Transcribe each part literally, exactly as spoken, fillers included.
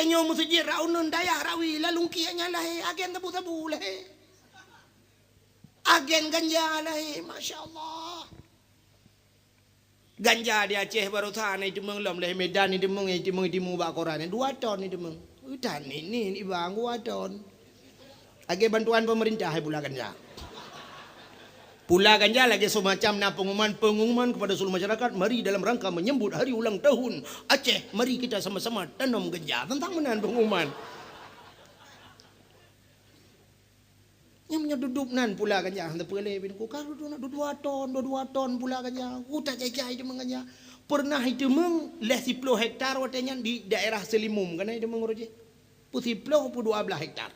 Nyoe meuseujid Raunun dayah Rawi, lam lungkiek nyan lahé, agen sabu-sabu lahé. Agen ganja lahé, masya Allah. Ganja di Aceh baroesa na iteumeung lom, lé Medan iteumeung, iteumeung, iteumeung bak koran, dua ton iteumeung. Utan ni, ni, ni bang dua ton. Agen bantuan pemerintah hai pula ganja. Pula ganja lagèe semacam na pengumuman, pengumuman kepada seluruh masyarakat, mari dalam rangka menyambut hari ulang tahun Aceh, mari kita sama-sama tanam ganja. Tentang meunan pengumuman. Nyang meunyoe duduk nan pula ganja, hana peue lé bin ku, ka duduk nan dua ton, dua ton pula ganja. Utak cai-cai iteumeung ganja. Pernah iteumeung lhèe siploh hektar watèe nyan di daerah Seulimum, kana iteumeung uroe jih. Peu siploh, peu dua blaih hektar.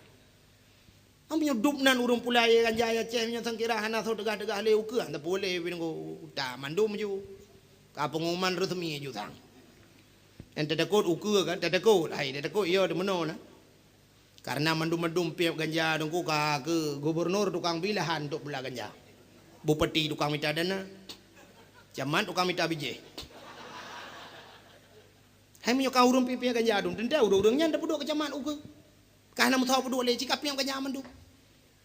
Am nyoe dub nan ureueng pulai ganja ya ceh nyoe sangkira hana soe teugah-teugah lé ukeue, hana peureulée bin ko uta mandum ju. Ka pengumuman resmi ju sang. Nyang teutakot ukeue kan, teutakot. Hai teutakot iya di meunoe na. Karena mandum-mandum piep ganja dengku ka keu gubernur tukang bi lahan untuk bela ganja. Bupati tukang mita dana. Camat tukang mita bijéh. Hai meunyoe ka ureueng piep-piep ganja dum, teuntèe ureueng-ureueng nyan tapeuduek keu camat ukeue. Ka hana meusawa peuduek lé, cit ka piep ganja mandum.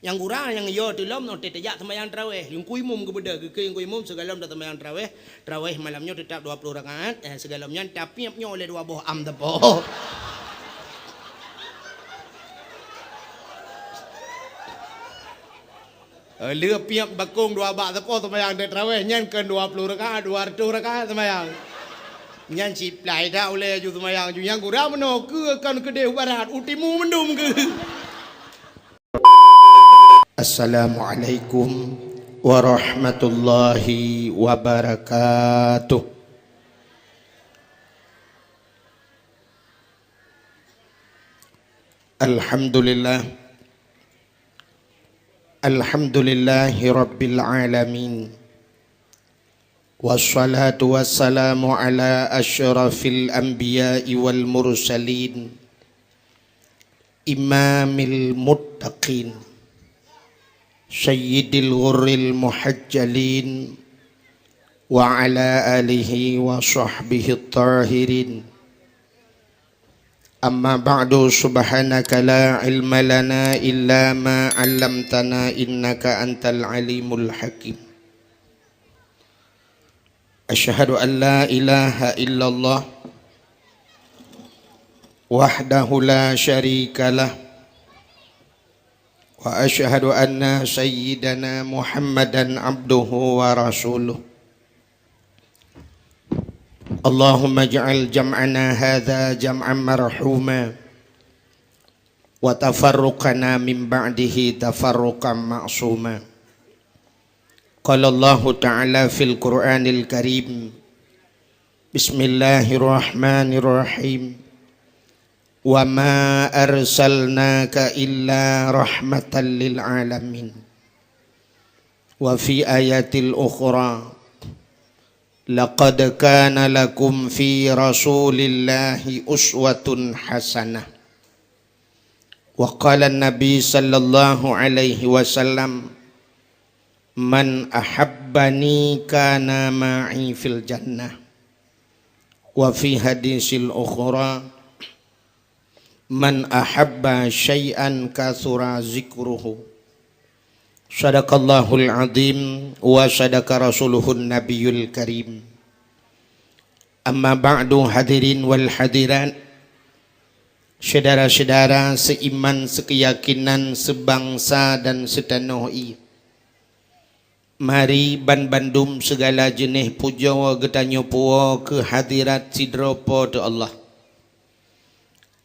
Nyang gura nyang yo teulom nyoe teuh tajak seumayang taraweh. Teungku imum geubeudôh, geukheun teungku imum sigohlom taseumayang taraweh. Taraweh malam nyoe teutap dua ploh rakaat, eh, sigohlom nyan tapiep nyoe lé dua boh am teupok. Eh, lheueh piep bakong dua bak sapo seumayang taraweh nyan keu dua ploh rakaat, dua reutôh rakaat seumayang. Nyan siplai dak ulèe ju seumayang ju nyang gura meunoe keu kon keudeh barat, u timu mandum keu. Assalamualaikum warahmatullahi wabarakatuh. Alhamdulillah. Alhamdulillahi rabbil alamin. Wassalatu wassalamu ala asyrafil anbiya'i wal mursalin, imamil muttaqin, sayyidil ghurril muhajjalin, wa ala alihi wa sahbihi tahirin. Amma ba'du, subhanaka la ilma lana illa ma 'allamtana innaka antal alimul hakim. Asyhadu an la ilaha illallah wahdahu la syarikalah, wa asyhadu anna sayyidana Muhammadan abduhu wa rasuluh. Allahumma ij'al jam'ana hadza jam'an marhuma, wa tafarruqana min ba'dihi tafarruqan ma'suma. Qala Allahu ta'ala fil Qur'anil Karim, bismillahirrahmanirrahim. Wa ma arsalnaka illa rahmatan lil alamin. Wa fi ayatil ukhra, laqad kana lakum fi Rasulillahi uswatun hasanah. Wa qala Nabi sallallahu alaihi wasallam, "Man ahabbani kana ma'i fil jannah." Wa fi hadisil ukhra, "Man ahabba syai'an katsura zikruhu." Sadaqallahul azim wa sadaqa rasuluhun nabiyul karim. Amma ba'du, hadirin wal hadirat, syedara-syedara seiman, sekeyakinan, sebangsa dan setanoh ie. Mari banbandum segala jeuneh pujoe geutanyoe puwoe keu hadirat sidroe Po teu Allah.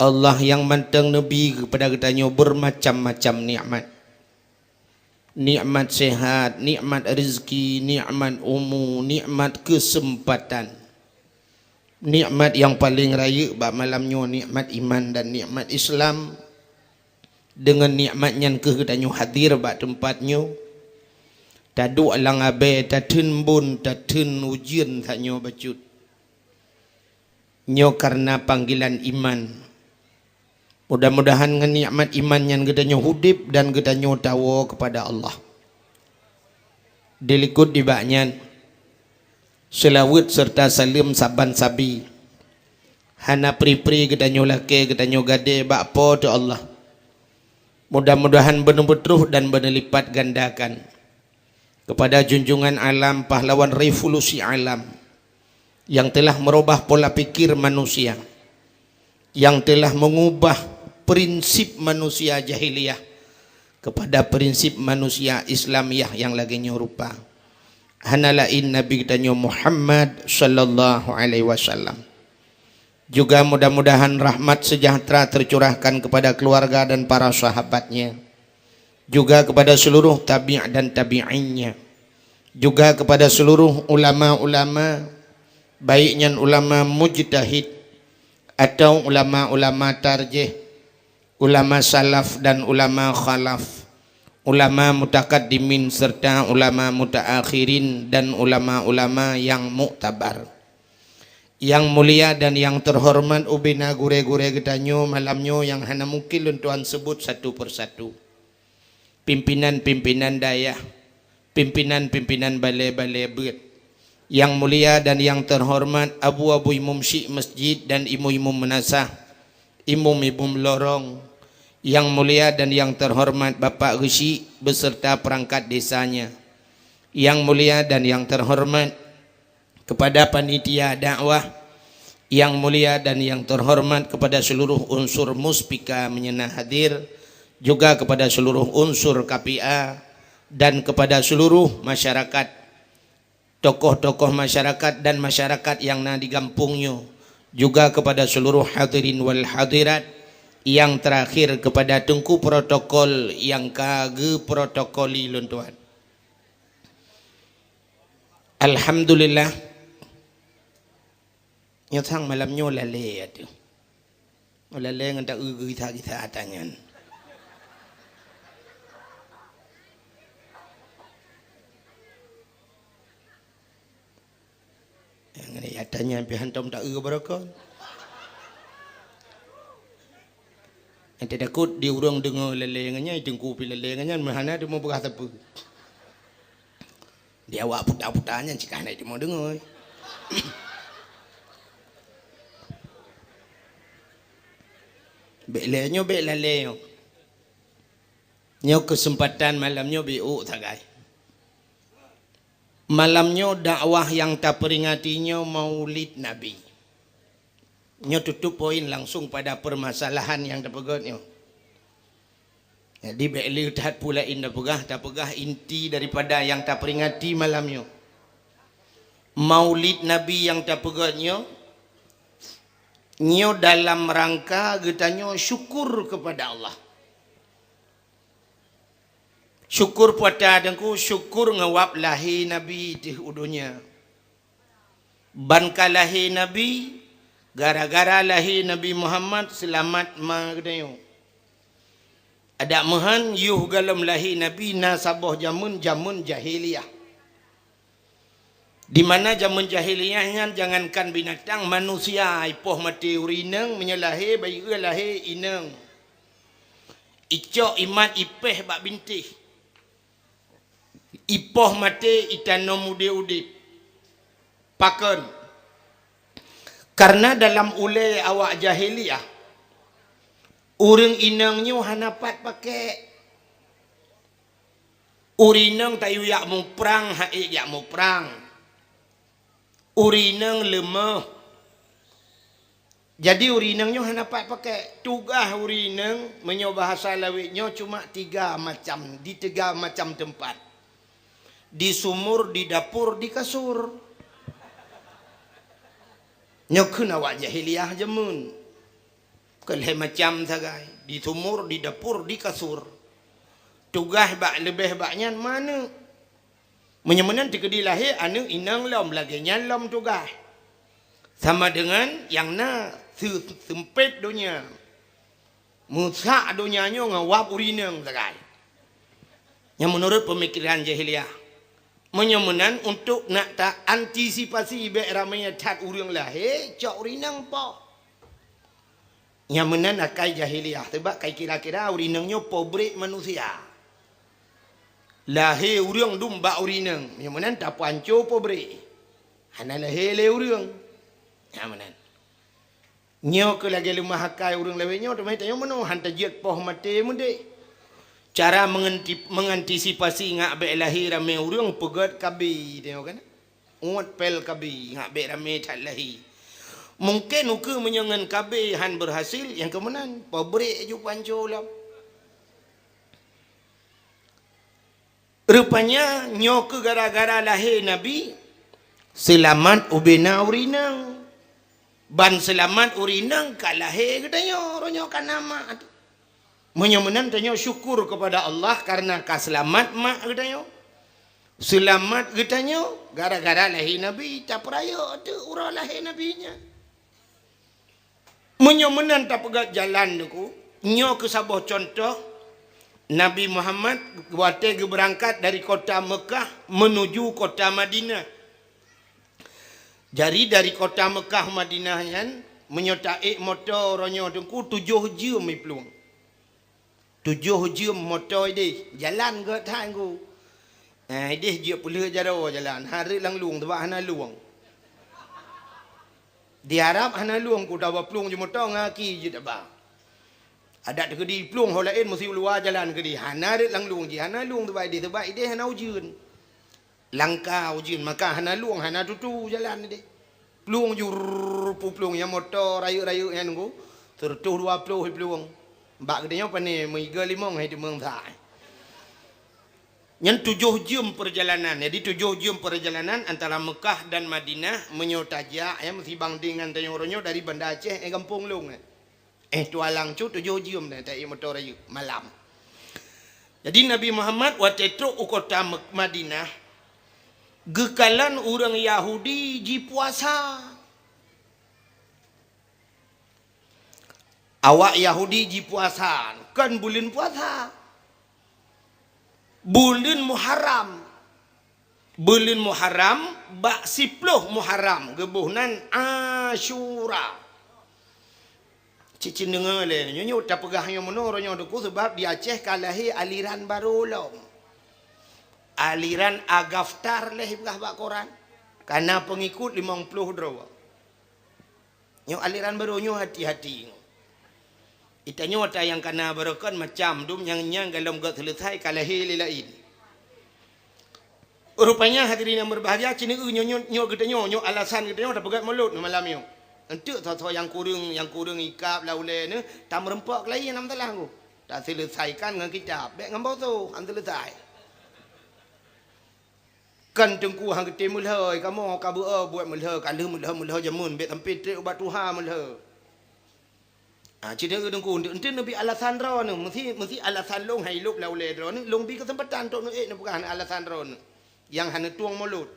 Allah nyang mantong neubi keupada geutanyoe beurmacam-macam nikmat. Nikmat sehat, nikmat rezeki, nikmat umu, nikmat keuseumpatan. Nikmat nyang paleng rayeuk bak malam nyoe nikmat iman dan nikmat Islam. Deungon nikmat nyan kheueh geutanyoe hadir bak teumpat nyoe. Taduek lam abée, tatheun bon, tatheun ujeuen tanyoe bacut. Nyoe kareuna panggilan iman. Mudah-mudahan ngon nikmat iman nyan geutanyoe udeb dan geutanyoe tawoe keupada Allah. Dilikot nibak nyan, seulaweuet seureuta saleuem saban sabe Hana pri-pri geutanyoe lakée geutanyoe gadée bak Po teu Allah. Mudah-mudahan beuneubeutruh dan beuneulipat gandakan kepada junjungan alam, pahlawan revolusi alam, yang telah merubah pola pikir manusia, yang telah mengubah prinsip manusia jahiliyah kepada prinsip manusia Islamiah yang lagée nyoe rupa. Hana laén Nabi geutanyoe Muhammad sallallahu alaihi wasallam. Juga mudah-mudahan rahmat sejahtera tercurahkan kepada keluarga dan para sahabatnya, juga kepada seluruh tabi' dan tabi'innya, juga kepada seluruh ulama-ulama, baik nyan ulama mujtahid atau ulama-ulama tarjih, ulama salaf dan ulama khalaf, ulama mutakaddimin serta ulama mutaakhirin dan ulama-ulama yang muktabar. Yang mulia dan yang terhormat ubena gurée-gurée geutanyoe malam nyoe nyang hana mungkin lôn tuan sebut satu persatu. Pimpinan-pimpinan dayah, pimpinan-pimpinan balée-balée beuet. Yang mulia dan yang terhormat abu-abu imum syik masjid dan imum-imum meunasah, imum-imum lorong. Yang mulia dan yang terhormat Bapak Geusyik beserta perangkat desanya. Yang mulia dan yang terhormat kepada panitia dakwah, yang mulia dan yang terhormat kepada seluruh unsur Muspika meunyeuna hadir, juga kepada seluruh unsur K P A dan kepada seluruh masyarakat, tokoh-tokoh masyarakat dan masyarakat yang na di gampông nyoe, juga kepada seluruh hadirin wal hadirat, yang terakhir kepada teungku protokol yang ka geuprotokoli lôn tuan. Alhamdulillah. Nyoe sang malam nyoe lalé ateueh. Lalé ngon taeu gisa-gisa ata nyan. Nyang ngon ata nyan pih hantom taeu barokon. Ente takot di ureuëng deungoe lalé ngon nyan, teungku pih lalé ngon nyan, meuhana teumeubeugaih sapeue. Di awak puta-puta nyan cit ka hana jiteumé deungoe. Bék lé nyoe, bék lalé nyoe. Nyoe keuseumpatan malam nyoe bék ôk sagai. Malam nyoe dakwah nyang taperingati nyoe Maulid Nabi. Nyoe tutup poin langsung pada permasalahan nyang tapeugét nyoe. Jadi bék lé that peue laén tapeugah, tapeugah inti daripada nyang taperingati malam nyoe. Maulid Nabi nyang tapeugét nyoe, nyoe dalam rangka geutanyoe syukur kepada Allah. Syukur peue ata teungku, syukur ngon wab lahé Nabi teuh u donya. Ban ka lahé Nabi, gara-gara lahé Nabi Muhammad seulamat ma geutanyoe. Adak meuhan yoh gohlom lahé Nabi na saboh jameun, jameun jahiliyah. Di mana jameun jahiliyah nyan jangankan binatang, manusia ipoh maté ureuëng inong meunyoe lahé, bayeue lahé inong. Icok imat ipéh bak bintéh. Ipoh maté itanom udeb-udeb. Pakon? Karena dalam ulée awak jahiliyah, ureuëng inong nyoe hana pat pakék. Ureuëng inong tayue jak muprang, han ék jak muprang. Ureuëng inong leumoh. Jadi ureuëng inong nyoe hana pat pakék. Tugaih ureuëng inong meunyoe bahasa lawét nyoe cuma tiga macam, di tiga macam teumpat. Di sumur, di dapur, di kasur. Nyoe kheun awak jahiliyah jameun. Keu lhée macam sagai, di sumur, di dapur, di kasur. Tugaih bak leubeh bak nyan meuaneuk. Meunyoe meunan teukeudi lahé aneuk inong lom, lagée nyan lom tugaih. Sama deungon nyang na seu-, seumpét donya. Meusak donya nyoe ngon wab ureuëng inong sagai. Nyang meunurot peumikiran jahiliyah. Meunyoe meunan, untuk nak ta antisipasi bék ramé that ureuëng lahé, cok ureuëng inong poh. Nyang meunan akai jahiliyah, sabab kai kira-kira ureuëng inong nyoe pabrék manusia. Lahé ureuëng dum bak ureuëng inong, nyang meunan tapeuhanco pabrék. Hana lahé lé ureuëng. Nyang meunan. Nyoe keuh lagée leumah akai ureuëng lawét nyoe, teuma tanyoe meunoe han tajeuet poh maté meudeh. Cara menganti-, mengantisipasi ngak bék lahé ramé ureuëng peugét KB tanyoe kan. Uet pel KB ngak bék ramé that lahé. Mungken ukeue meunyoe ngon KB han berhasil, nyang keu meunan, pabrik ju panco lom. Rupanya nyoe keuh gara-gara lahé Nabi, seulamat ubena ureuëng inong. Ban seulamat ureuëng inong ka lahé geutanyoe, uroe nyoe ka na mak. Meunyoe meunan tanyoe syukur keupada Allah kareuna ka seulamat mak geutanyoe. Seulamat geutanyoe gara-gara lahé Nabi, tapeurayeuk teuk uroe lahé Nabi nyan. Meunyoe meunan tapeugét jalan Teungku, nyoe keuh saboh cuntoh Nabi Muhammad watée geubeurangkat dari kota Meukah meunuju kota Madinah. Jadi dari kota Meukah Madinah nyan, meunyoe taék moto uroe nyoe Teungku tujoh jeuem iplueng. Tujoh jeuem moto ideh, jalan gét that Teungku. Eh, ideh jeuet peulheueh jaroe jalan, han rhot lam lueng, sabab hana lueng. Di Arab hana lueng, ku taba plueng ju moto ngon aki jeuet taba. Adak teukeudi plueng ho laén meusi u luwa jalan keudi, hana rhot lam lueng jih, hana lueng sabab ideh, sabab ideh hana ujeuen. Langka ujeuen, maka hana lueng, hana tutu jalan ideh. Plueng jurr, puplueng nyang moto rayeuk-rayeuk nyan Teungku, seureutôh dua ploh plueng. Bak geutanyoe pane meuiga limong hai teumeung sa. Nyan tujoh jeuem peurjalanan. Jadi tujoh jeuem peurjalanan antara Meukah dan Madinah meunyoe tajak, ya, meusibang dengan tanyoe uroe nyoe dari Banda Aceh, eh, gampông lôn, eh. Eh, tualang cut tujoh jeuem dah taék moto rayeuk malam. Jadi Nabi Muhammad watée trok u kota Mek-, Madinah, geukalon ureuëng Yahudi jipuasa. Awak Yahudi jipuasa, kon buleuen puasa. Buleuen Muharram. Buleuen Muharram, bak siploh Muharram geuboh nan Asyura. Cit cit deungoe lé, nyoe, nyoe tapeugah nyoe meunoe uroe nyoe Teungku, sabab di Aceh ka lahé aliran barô lom. Aliran Agaftar lé ipeugah bak koran. Ka na peungikut limong ploh droe. Nyoe aliran barô nyoe hati-hati. Itanyoe ata nyang ka na barô kon macam dum nyang nyan gohlom gét seuleusai ka lahé lé laén. Rupanya hadirin nyang berbahagia, cit nyoe, nyoe, nyoe geutanyoe, nyoe alasan geutanyoe tapeugét mulod malam nyoe. Enteuk soe-soe nyang kureueng, nyang kureueng ikab lam ulée neuh, tameureumpok keu laén lam salah ngku. Taseuleusaikan ngon kitab, bék ngon boso, han seuleusai. Kan Teungku han geutem meulhö, kamoe ka beu-o buet meulhö, ka lheueh meulhö-meulhö jameun, bék sampoe trép ubat tuha meulhö. Ah, cit nyoe Teungku, enteuk, enteuk neubi alasan droeneuh, meusi, meusi alasan lôn hai lôb lam ulée droeneuh, lôn bi keuseumpatan trok neuék neupeugah alasan droeneuh nyang hana tueng mulod.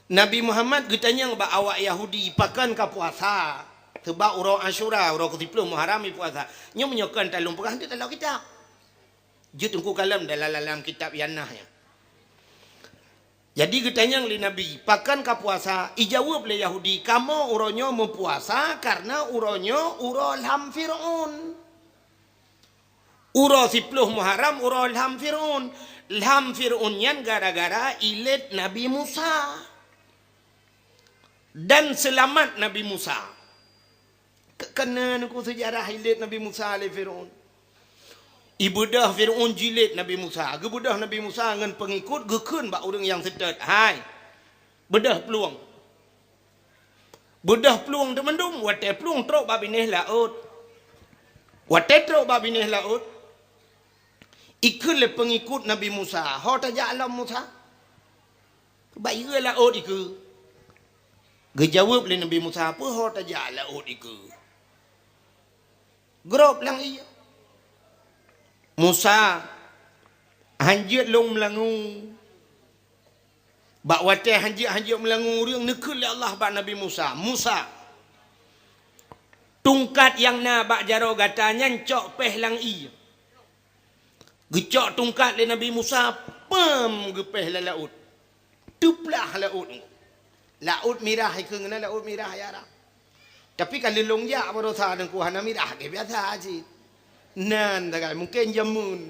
Nabi Muhammad geutanyong bak awak Yahudi, "Pakon ka puasa?" Seubab uroe Asyura, uroe keusiploh Muharram, ipuasa. Nyoe meunyoe kon talôn peugah, enteuk taloe kitab. Jeuet Teungku kalon dalam, dalam kitab nyang na nyan. Jadi geutanyong lé Nabi, "Pakon ka puasa?" Ijaweueb lé Yahudi, "Kamoe uroe nyoe meupuasa kareuna uroe nyoe uroe lham Fir'aun." Uroe siploh Muharram, uroe lham Fir'aun. Lham Fir'aun nyan gara-gara ilét Nabi Musa. Dan seulamat Nabi Musa. Ke-, keuneuk Teungku seujarah ilét Nabi Musa lé Fir'aun. Ibeudôh Fir'aun jilét Nabi Musa. Geubeudôh Nabi Musa ngon peungikut geukheun bak ureuëng nyang seutôt, "Hai, beudôh plueng." Beudôh plueng teumandum, watée plueng trok bak binéh laôt. Watée trok bak binéh laôt, ikheun lé peungikut Nabi Musa, "Ho tajak lom Musa?" "Bak ié laôt ikeue." Geujaweueb lé Nabi Musa, "Peue ho tajak laôt ikeue?" "Grob lam ié." "Musa, hanjeuet lôn meulangue." Bak watée hanjeuet-hanjeuet meulangue ureuëng, neukheun lé Allah bak Nabi Musa, "Musa, tungkat nyang na bak jaroe gata nyan cok péh lam ié." Geucok tungkat lé Nabi Musa, peuem, geupéh lam laôt. Teuplah laôt. Laôt mirah, ikheun na laôt mirah ya Arab. Tapi ka lheueh lôn jak baroesa Teungku hana mirah, lagée biasa cit. Nan sagai mungken jameun.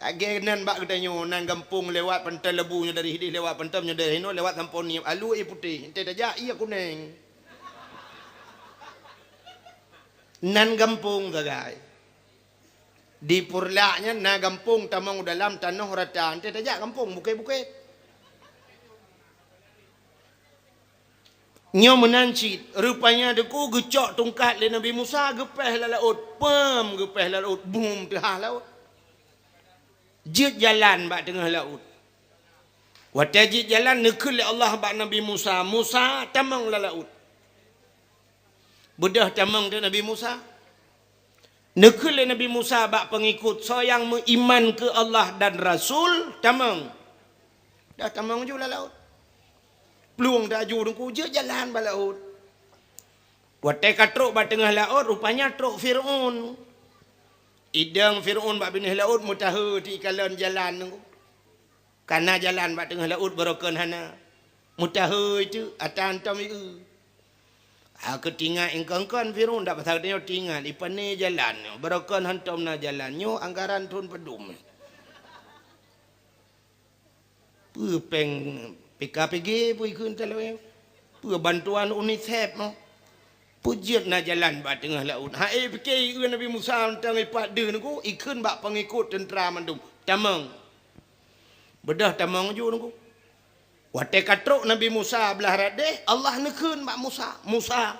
Lagée nan bak geutanyoe, nan gampông lewat Pantai Lebu nyoe dari hideh, lewat Pantai nyoe dari hinoe, lewat Sampoe Niep, alue ié putéh, enteuk tajak ié kunéng. Nan gampông sagai. Di Purlak nyan na gampông tamong u dalam tanoh rata, 'oh tajak gampông bukét-bukét. Nyoe meunan cit, rupanya Teungku geucok tungkat lé Nabi Musa, geupéh lam laôt, peuem geupéh lam laôt, bum teuhah laôt. Jeuet jalan bak teungoh laôt. Watée jeuet jalan, neukheun lé Allah bak Nabi Musa, "Musa, tamong lam laôt." Beudôh tamong teuk Nabi Musa. Neukheun lé Nabi Musa bak peungikut, "Soe nyang meuiman keu Allah dan Rasul, tamong." Dah tamong ju lam laôt. Plueng taju Teungku, jeuet jalan bak laôt. Watée ka trok bak teungoh laôt, rupanya trok Fir'aun. Idong Fir'aun bak binéh laôt meutahe ti ikalon jalan Teungku. Kana jalan bak teungoh laôt barokon hana. Meutahe itu ata antom ieu. Ha keutingat ingkon-kon Fir'aun dak pasal nyoe tingat ipane jalan nyoe. Barokon hantom na jalan nyoe anggaran thon padum. Peue péng P K P G peue ikheun talawée? Peue bantuan UNICEF mo? Peue jeuet na jalan bak teungoh laôt? Ha eh pike ieu Nabi Musa mantong ipat deuh Teungku, ikheun bak peungikut teuntra mandum. Tamong. Beudôh tamong ju Teungku. Watée ka trok Nabi Musa blah radeh, Allah neukheun bak Musa, "Musa,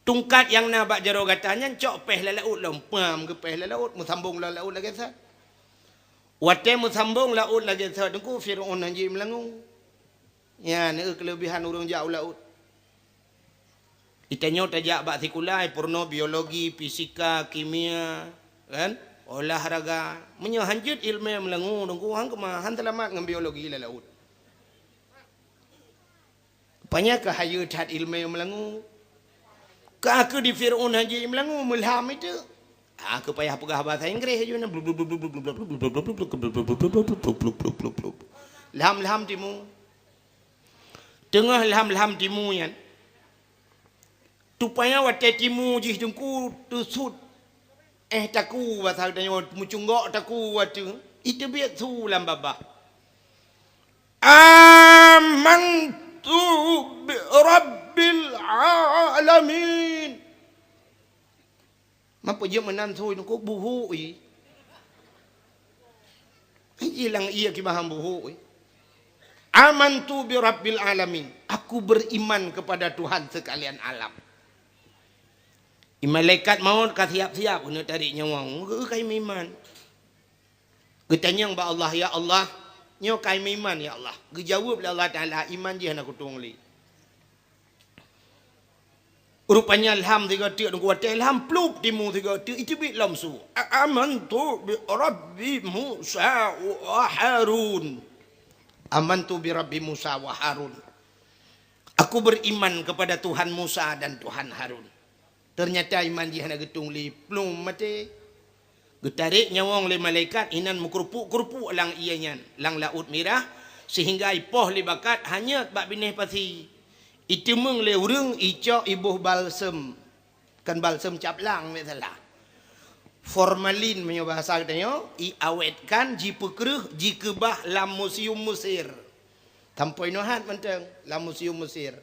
tungkat nyang na bak jaroe gata nyan cok péh lam laôt lom." Peuem geupéh lam laôt, meusambong lam laôt lagée that. Watée meusambong laôt lagée that Teungku, Fir'aun han jeuet meulangue. Nyan keuh keuleubihan ureuëng jak u laôt. Itanyoe tajak bak sikula, ipeurunoe biologi, fisika, kimia, kan? Olahraga. Meunyoe han jeuet iéleumé meulangue Teungku, han keumah, han seulamat ngon biologi lam laôt. Rupanya ka hayeue that iéleumé meulangue. Ka keuh di Fir'aun han jeuet meulangue, meulham itu. Ah, keu payah peugah bahasa Inggréh ju na. Lham-lham timu. Teungoh lham-lham timu nyan. Rupanya watée timu jih Teungku teusut. Eh, taku, bahasa geutanyoe, meucunggok taku ateueh, iteubiet su lam babah. "Amantu bi rabbil alamin." Mapa jeuet meunan su Teungku, buhuk i. Ai jilang ié kibahan buhuk i. "Amantu bi rabbil alamin." Aku beriman kepada Tuhan sekalian alam. I malaikat maut ka siap-siap keuneuk tarék nyawa. Geu kai meuiman. Geutanyong bak Allah, "Ya Allah, nyoe kai meuiman, ya Allah." Geujaweueb lé Allah Taala, "Iman jih hana kutueng lé." Rupanya lham sigoe teuk, watée lham plup timu sigoe teuk, iteubiet lom su. "A-, amantu bi Rabbi Musa wa Harun." "Amantu bi Rabbi Musa wa Harun." Aku beriman kepada Tuhan Musa dan Tuhan Harun. Ternyata iman jih hana geutueng lé, plueng maté. Geutarék nyawöng lé malaikat inan meukeurupuk-keurupuk lam ié nyan, lam Laôt Mirah, sehingga ipoh lé bakat hanyot bak binéh pasi. Iteumeung lé ureuëng icok iboh balsem. Kan balsem caplang, meusalah. Formalin meunyoe bahasa geutanyoe, iawetkan, jipeukreueh, jikeubah lam museum Mesir. Sampoe nyohat mantong lam museum Mesir.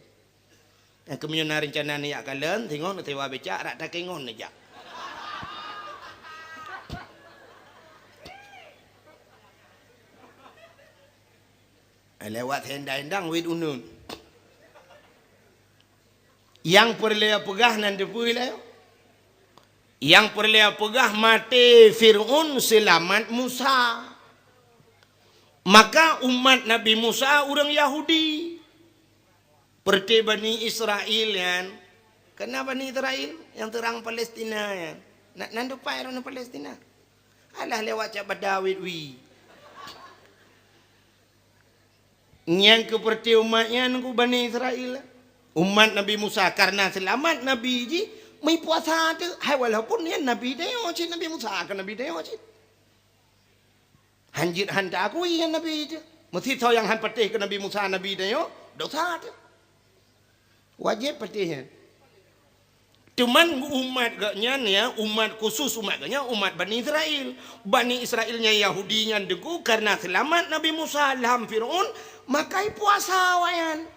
Nyang keumeunyoe na reuncana neujak kalon, singoh neusewa becak, rak takée ngon neujak. Lewat hendang-hendang wét uneun. Nyang peureulée peugah nan teupeue lé. Nyang peureulée peugah maté Fir'aun seulamat Musa. Maka umat Nabi Musa ureuëng Yahudi. Peureuté Bani Israel nyan, kana Bani Israel nyang teurang Palestina nyan. Na, nan dupai ureuëng Palestina. Alah lewat cak bada wét wi. Nyang keu peureuté umat nyan ku Bani Israel. Umat Nabi Musa karena seulamat Nabi jih meupuasa teuh. Hai walaupun nyan Nabi tanyoe cit, Nabi Musa keu Nabi tanyoe cit. Han jeuet han ta akui nyan Nabi teuh. Meusisoe nyang han patéh keu Nabi Musa Nabi tanyoe, dosa teuh. Wajéb patéh nyan. Cuman umat geuhnyan ya, umat khusus umat geuhnyan, umat Bani Israel. Bani Israel nyan Yahudi nyan deungon karena seulamat Nabi Musa lam Fir'aun, maka ipuasa awaknyan.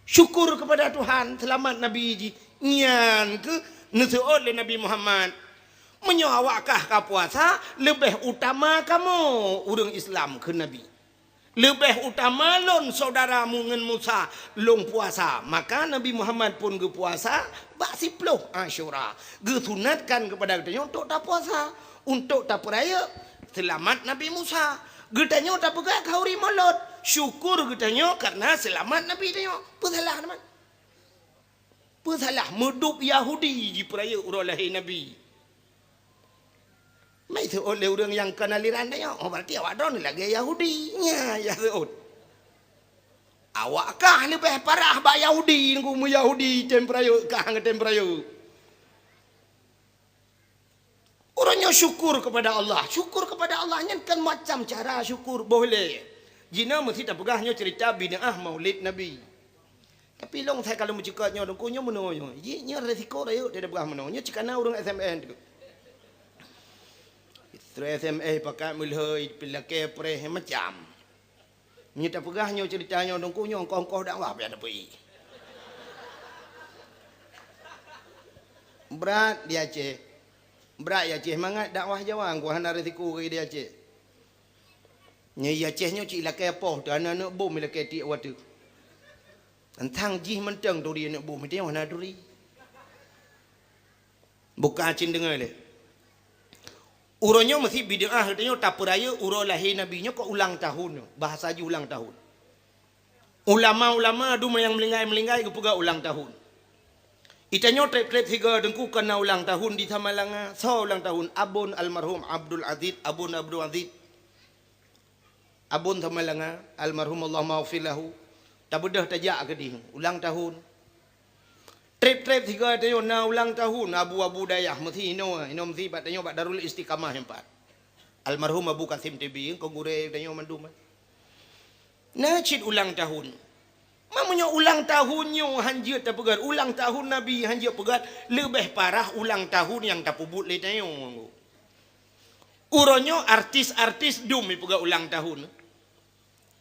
Syukur kepada Tuhan, seulamat Nabi jih. Nyan keuh Neuseuôt lé Nabi Muhammad, "Meunyoe awak kah ka puasa, leubeh utama kamoe ureuëng Islam," kheun Nabi. "Leubeh utama lôn syedara mu ngon Musa lôn puasa." Maka Nabi Muhammad pun geupuasa bak siploh Asyura. Geusunatkan keupada geutanyoe untuk tapuasa, untuk tapeurayeuk seulamat Nabi Musa. Geutanyoe tapeugah khauri Molot, syukur geutanyoe kareuna seulamat Nabi tanyoe. Peusalah teuma. Peusalah, meudub Yahudi jipeurayeuk uroe lahé Nabi. Meuseuôt lé ureuëng nyang kon aliran tanyoe, oh, berarti awak droeneuh lagée Yahudi. Nya, ya seuôt. Awak kah leubeh parah bak Yahudi, nunggu meu Yahudi tem peurayeuk, kah ngon tem peurayeuk. Uroe nyoe syukur kepada Allah. Syukur kepada Allah nyan kan macam cara syukur boh lé. Jinoe meusti tapeugah nyoe cerita bid'ah Maulid Nabi. Tapi lôn sai ka lôn meucukot nyoe, Teungku, nyoe meunoe nyoe. Ji nyoe resiko rayeuk tapeugah meunoe. Nyoe cit kana ureuëng S M S tu. Trok S M S pakat meulhoi, peulakée preh macam. Nyoe tapeugah nyoe cerita nyoe, Teungku, nyoe ongkoh-ongkoh dakwah payah tapeuék. Brat di Aceh. Brat di Aceh, mangat dakwah Jawa, Teungku, hana resiko di Aceh. Nyoe di Aceh nyoe cit lakée poh, teuh aneuk-aneuk bom lakée tiek watée. Teuntang jih mantong turi aneuk bom, teuh nyoe hana turi. Buka cit deungoe lé. Uroe nyoe meusti bid'ah geutanyoe tapeurayeuk uroe lahé Nabi nyoe keu ulang tahun nyoe, bahasa jih ulang tahun. Ulama-ulama dum nyang meuninggai-meuninggai geupeugah ulang tahun. Geutanyoe treb-treb sigoe Teungku kana ulang tahun di Samalanga. Soe ulang tahun? Abon almarhum Abdul Aziz, Abon Abdul Aziz. Abon Samalanga, almarhum Allahumma ghfir lahu. Tabeudôh tajak keudeh, ulang tahun. Treb-treb sigoe tanyoe na ulang tahun abu-abu dayah meusti inoe, inoe meusti bak tanyoe bak Darul Istiqamah nyan pat. Almarhum Abu Kasim T B, keu gurée tanyoe mandum. Na cit ulang tahun. Ma meunyoe ulang tahun nyoe hanjeuet tapeugah, ulang tahun Nabi hanjeuet peugah, leubeh parah ulang tahun nyang tapeubuet lé tanyoe. Uroe nyoe artis-artis dum jipeugah ulang tahun.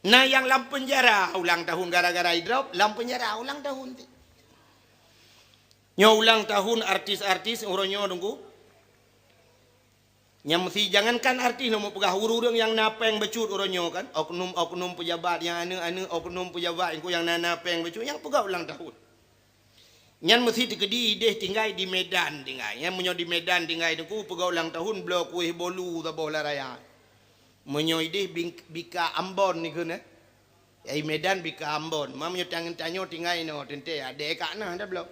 Na nyang lam peunjara ulang tahun gara-gara idrop, lam peunjara ulang tahun. Nyoe ulang tahun artis-artis uroe nyoe Teungku. Nyang meusti jangankan artis, lôn peugah ureuëng-ureuëng nyang na péng bacut uroe nyoe kan, oknum-oknum pejabat nyang aneuk-aneuk oknum pejabat nyang na, na péng bacut nyang peugah ulang tahun. Nyan meusti teukeudi ideh tinggai di Medan tinggai. Nyan meunyoe di Medan tinggai Teungku peugah ulang tahun bloe kueh bolu saboh lam raya. Meunyoe ideh bing-, bika Ambon dikeue nyan. Ai Medan bika Ambon. Ma meunyoe tanyoe tinggai inoe teuntée adée ka na dah bloe.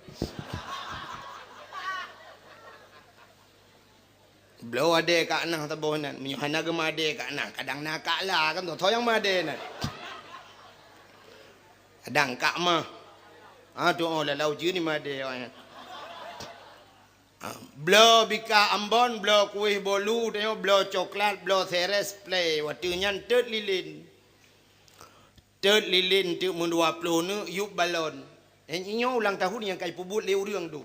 Bloe adée ka na saboh nan. Meunyoe hana geumeuadée ka na, kadang na ka la kan, soe nyang meuadée nan. Kadang ka mah. Ha, tu oh lalau jeue ni meuadée awaknyan. Ha, bloe bika Ambon, bloe kueh bolu, tanyoe bloe coklat, bloe seres play. Watée nyan teut lilin. Teut lilin teuk meudua ploh neuk yup balon. Nyoe ulang tahun nyang ka jipeubuet lé ureuëng tu.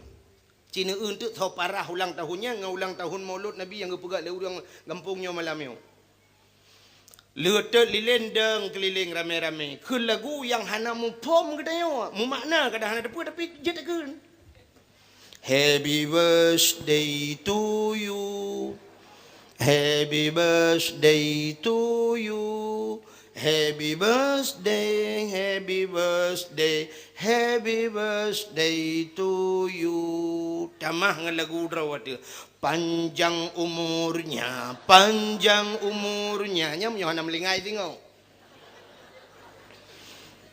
Ci neueu teuk soe parah ulang tahun nyan ngon ulang tahun Maulud Nabi nyang geupeugah lé ureuëng gampông nyoe malam nyoe. Lheueh teut lilin deueng keulileng ramé-ramé. Kheun lagu nyang hana muphom geutanyoe, mumakna kadang hana teupeue tapi jeuet takheun. Happy birthday to you. Happy birthday to you. Happy birthday, happy birthday, happy birthday to you. Tamah ngon lagu droe watée. Panjang umurnya, panjang umurnya. Nyan meunyoe hana meulingai singoh.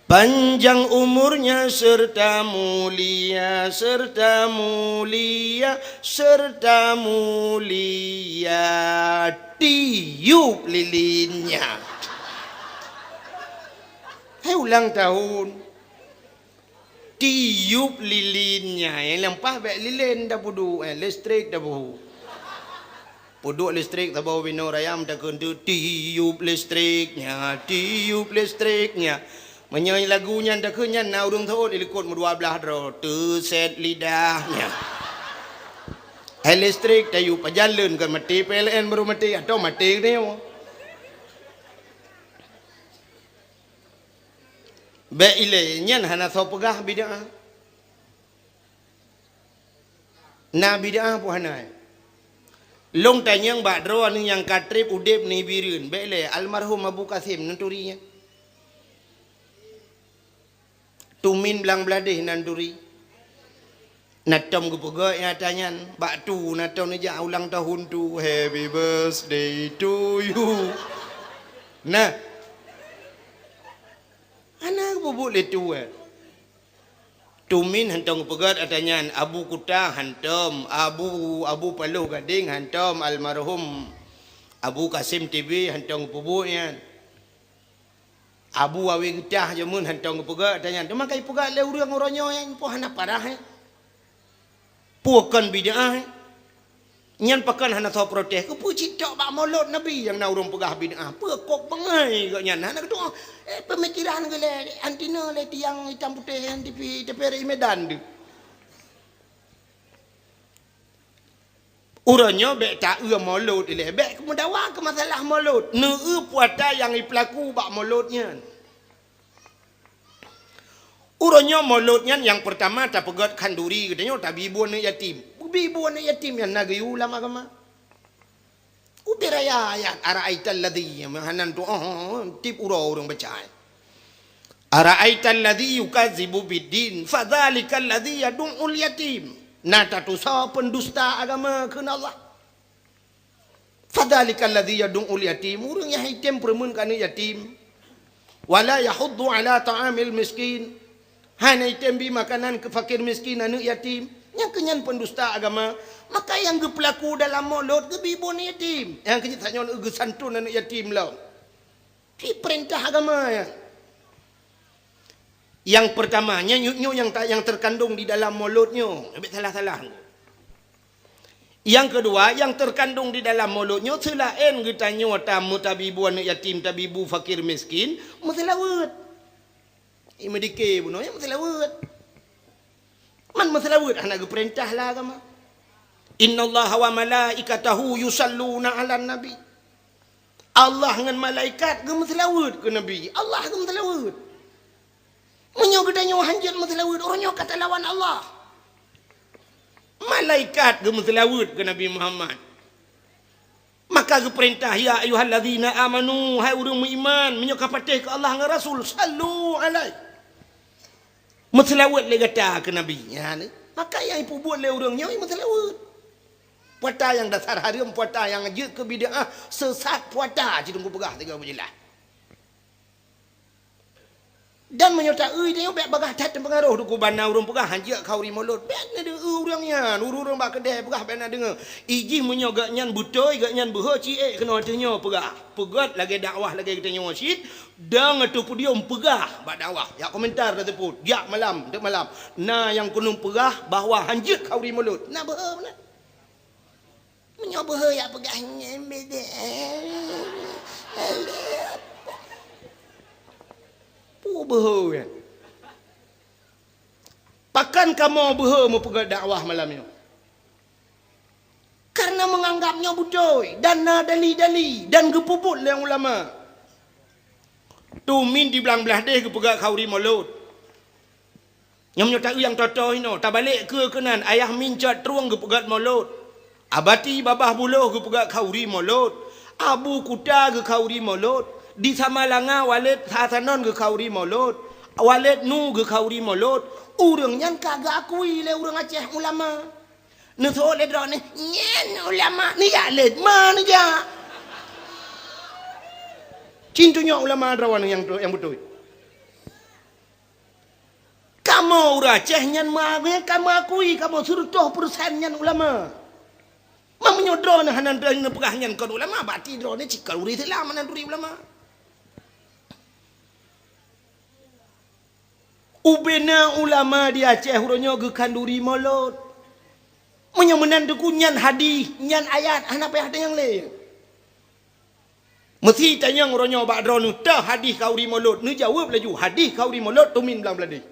Panjang umurnya serta mulia, serta mulia, serta mulia. Tiup lilinnya. Hai ulang tahun. Tiup lilinnya. Nyang lampah bék lilin tapeuduek, eh, listrik tapeuhu. Peuduek listrik saboh binoe raya meutakheun teuk, "Tiup listriknya, tiup listriknya." Meunyoe lagu nyan takheun nyan na ureuëng seuôt di likot meudua blaih droe, "Teuset lidahnya." Hai listrik tayup pajan leuen kon maté P L N baru maté, atau maté geutanyoe. Bék ilée nyan hana soe peugah bid'ah. Na bid'ah peue hana? Lôn tanyong bak droeneuh nyang ka treb udeb nibak Bireuen, bék lé almarhum Abu Kasim neuturi nyan. Tumin blang bladeh nan turi. Na tom geupeugah nyata nyan, bak tu na tom neujak ulang tahun tu, "Happy birthday to you." Nah. Hana geupeubeuet lé tu, eh. Tumin hantom geupeugah ata nyan, Abu Kuta hantom, Abu, Abu Paloh Gadeng hantom, almarhum Abu Kasim T B hantom geupeubeuet nyan. Abu Awe Geutah jameun hantom geupeugah ata nyan. Teuma ka ipeugah lé ureuëng uroe nyoe nyan peue hana parah, eh. Peue kon bid'ah, eh. Nyan pakon hana soe protes. Keupeue cit tok bak molot Nabi nyang na ureuëng peugah bid'ah. Peue kok bangai gobnyan. Hana geutu'oh, eh, pemikiran geuh lé anti na lé tiang itam putéh nyan T V, T V R I Medan tu. Uroe nyoe bék ta-eu molot ilée, bék meudawa keu masalah molot. Neu-eu puata nyang ipeulaku bak molot nyan. Uroe nyoe molot nyan nyang peurtama tapeugét khanduri geutanyoe tabi bu aneuëk yatim. Bi bu aneuëk yatim nyan na geuyue lam agama. Ubé raya ayat, "Ara'aital ladzi," meuhanan tu, oh, tieb uroe ureuëng baca. "Ara'aital ladzi yukazzibu biddin, fadzalikal ladzi yadu'ul yatim." Na tatusoe pendusta agama kheun Allah. "Fadzalikal ladzi yadu'ul yatim," ureuëng nyang item peureumeun keu aneuëk yatim. "Wala yahuddu ala ta'amil miskin," hana item bi makanan keu fakir miskin, aneuëk yatim. Nyang keu nyan pendusta agama. Maka nyang geupeulaku dalam molot geubi bu aneuëk yatim. Nyang keu nyan tanyoe geusantun aneuëk yatim lom. Di peurintah agama nyan. Nyang peurtama, nyan nyoe nyang ta-, nyang teukandong di dalam molot nyoe. Bék salah-salah. Nyang keudua, nyang teukandong di dalam molot nyoe seulaén geutanyoe tameutabi bu aneuëk yatim, tabi bu fakir miskin, meuseulaweuet. Imeudike bunoe nyan meuseulaweuet. Man meuseulaweuet hana geupeurintah lé agama. "Innallaha wa malaikatahu yusalluna 'alan nabi." Allah ngon malaikat geumeuseulaweuet keu Nabi. Allah geumeuseulaweuet. Meunyoe geutanyoe hanjeuet meuseulaweuet, uroe nyoe ka talawan Allah. Malaikat geumeuseulaweuet keu Nabi Muhammad. Maka geupeurintah, "Ya ayyuhallazina amanu," hai ureuëng meuiman, meunyoe ka patéh keu Allah ngon Rasul, "sallu alaihi." Meuseulaweuet lé gata keu Nabi. Nyan, maka nyang ipeubuet lé ureuëng nyoe meuseulaweuet. Puata nyang dasar hareuem, puata nyang jeuet keu bid'ah, seusat puata, cit Teungku peugah sigoe beujeulaih. Dan meunyoe ta-eu tanyoe bék bagaih that teupeungaroh Teungku bana ureuëng peugah hanjeuet khanduri molot. Bék na deu-eu ureuëng nyan, ureuëng-ureuëng bak keudè peugah bék na deungoe. Ijih meunyoe gobnyan beutôi, gobnyan beuhe ci ék keunoe ateueh nyoe peugah. Peugét lagée dakwah lagée geutanyoe cit, dong ateueh podium peugah bak dakwah. Jak komentar taseupôt, jak malam, teuk malam. Na nyang keuneuk peugah bahwa hanjeuet khanduri molot. Na beuhe meunan. Meunyoe beuhe jak peugah nyan beda. Peue beuhe nyan? Pakon kamoe beuhe meupeugét dakwah malam nyoe? Kareuna meunganggab nyoe beutôi dan na dali-dali dan geupeubuet lé ulama. Tumin di blang blaih deh geupeugét khanduri molot. Nyoe meunyoe ta-eu nyang toe-toe inoe, tabalek keue keunan, Ayah Min Cot Trueng geupeugét molot. Abati Babah Buloh geupeugét khanduri molot. Abu Kuta geukhanduri molot. Di Samalanga Waled Hasanon geukhanduri molot. Waled Nu geukhanduri molot. Ureuëng nyan ka geuakui lé ureuëng Aceh ulama. Neuseuôt lé droeneuh, "Nyan ulama, neujak lé, ma neujak." Cit tunyok ulama droeneuh nyang, nyang beutôi. Kamoe ureuëng Aceh nyan meuakui, kamoe akui, kamoe sireutoh peureusén nyan ulama. Ma meunyoe droeneuh hana neupeugah nyan kon ulama, berarti droeneuh cit kon ureuëng Islam hana turi ulama. Ubena ulama di Aceh uroe nyoe geukhanduri molot. Meunyoe meunan Teungku nyan hadih, nyan ayat, hana payah tanyong lé. Meusi tanyong uroe nyoe bak droeneuh, teuh hadih khanduri molot, neujaweueb laju, hadih khanduri molot tumin blang bladeh.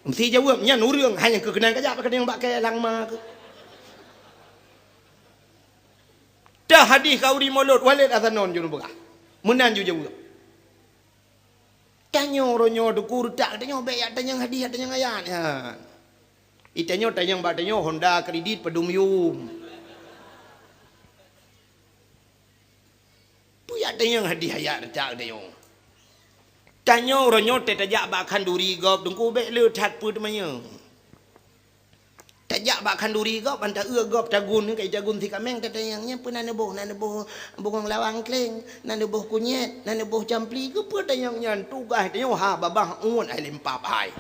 Meusi jaweueb, nyan ureuëng hanya keu keunan kajak, pakon nyang bak kée langma keuh. Teuh hadih khanduri molot Waled Hasanon jeuet peugah. Meunan ju jaweueb. Tanyoe uroe nyoe Teungku reutak, tanyoe bék jak tanyong hadih, jak tanyong ayat nyan. Itanyoe tanyong bak tanyoe Honda kredit padum yum. Peue yak tanyong hadiah yak retak tanyoe. Tanyoe uroe nyoe teutajak bak khanduri gob teungku bék le that peue teumanyong. Tajak bak khanduri gob, anta eu gob tagun, kai tagun si kaméng tatanyong, nyan peue na neuboh, na neuboh bungong lawang kleng, na neuboh kunyét, na neuboh campli, keupeue tanyong nyan tugaih tanyoe ha babah uet hai limpap hai.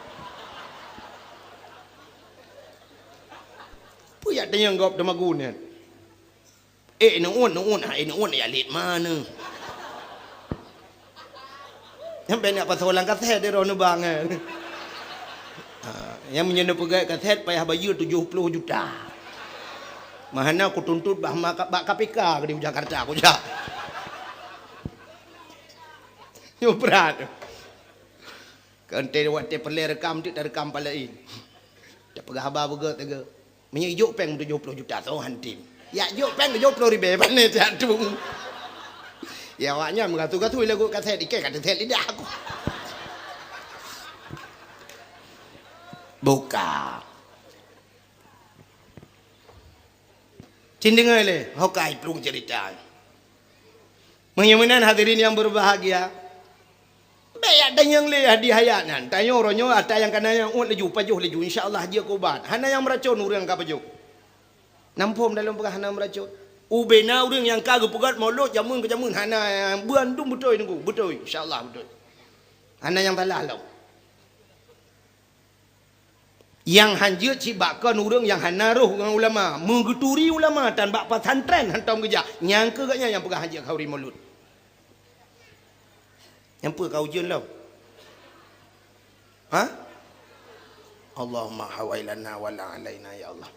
Peue yak tanyong gob teumagun nyan. Eh, neuôn, neuôn, hai neuôn, ya lét mana? Nyang ben nak pasoe lam kaset di roh neubang, eh. Ha, nyang meunyoe neupeugah kaset payah bayeue tujoh ploh juta. Mahana kutuntot bah ma-, bak K P K di Jakarta, kujak. Nyoe brat. Keu enté watée peureulée rekam tu tarekam palaén. Tapeugah haba beugét teuga. Meunyoe ijok péng tujoh ploh juta soe han tem. Yak jok péng tujoh ploh ribée pane siat tu. Ya awaknyan meugatu-gatu lagu kaset ikée ka teuset lidah aku. Buka. Cin deungoe lé, hokai plueng cerita. Meunyoe meunan hadirin yang berbahagia, bék yak tanyong lé hadiah hayat nyan. Tanyoe uroe nyoe ata nyang kana nyang uet laju, pajoh laju, insya Allah jeuet keu ubat. Hana nyang meuracon ureuëng ka pajoh. Nampôm dalam peugah hana meuracon. Ubena ureuëng nyang ka geupeugét mulod jameun keu jameun hana, bandum beutôi teungku, beutôi, insya Allah beutôi. Hana nyang salah lom. Nyang han jeuet cit bak kon ureuëng nyang hana roh ngon ulama, meugeuturi ulama tan bak pesantren hantom geujak, nyang keu gobnyan nyang peugah han jeuet khanduri mulod. Nyang peue ka ujeuen lom? Ha? Allahumma hawailana wala alaina ya Allah.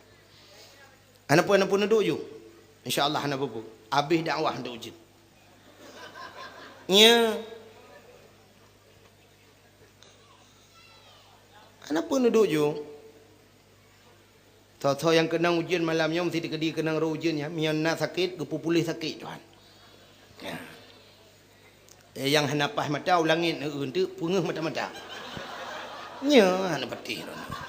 Hana peue, hana peue neuduek ju. Insya Allah hana peue-peue. Abéh dakwah neuduek ujeuen. Nya. Hana peue neuduek ju. Soe-soe nyang keunong ujeuen malam nyoe meusti teukeudi keunong roh ujeuen nyan. Meunyoe na sakét, geupeupuléh sakét Tuhan. Ya. Eh, nyang hana paih mata u langét, eh, eunteuk peungeuh mata-mata. Nya hana patéh droeneuh.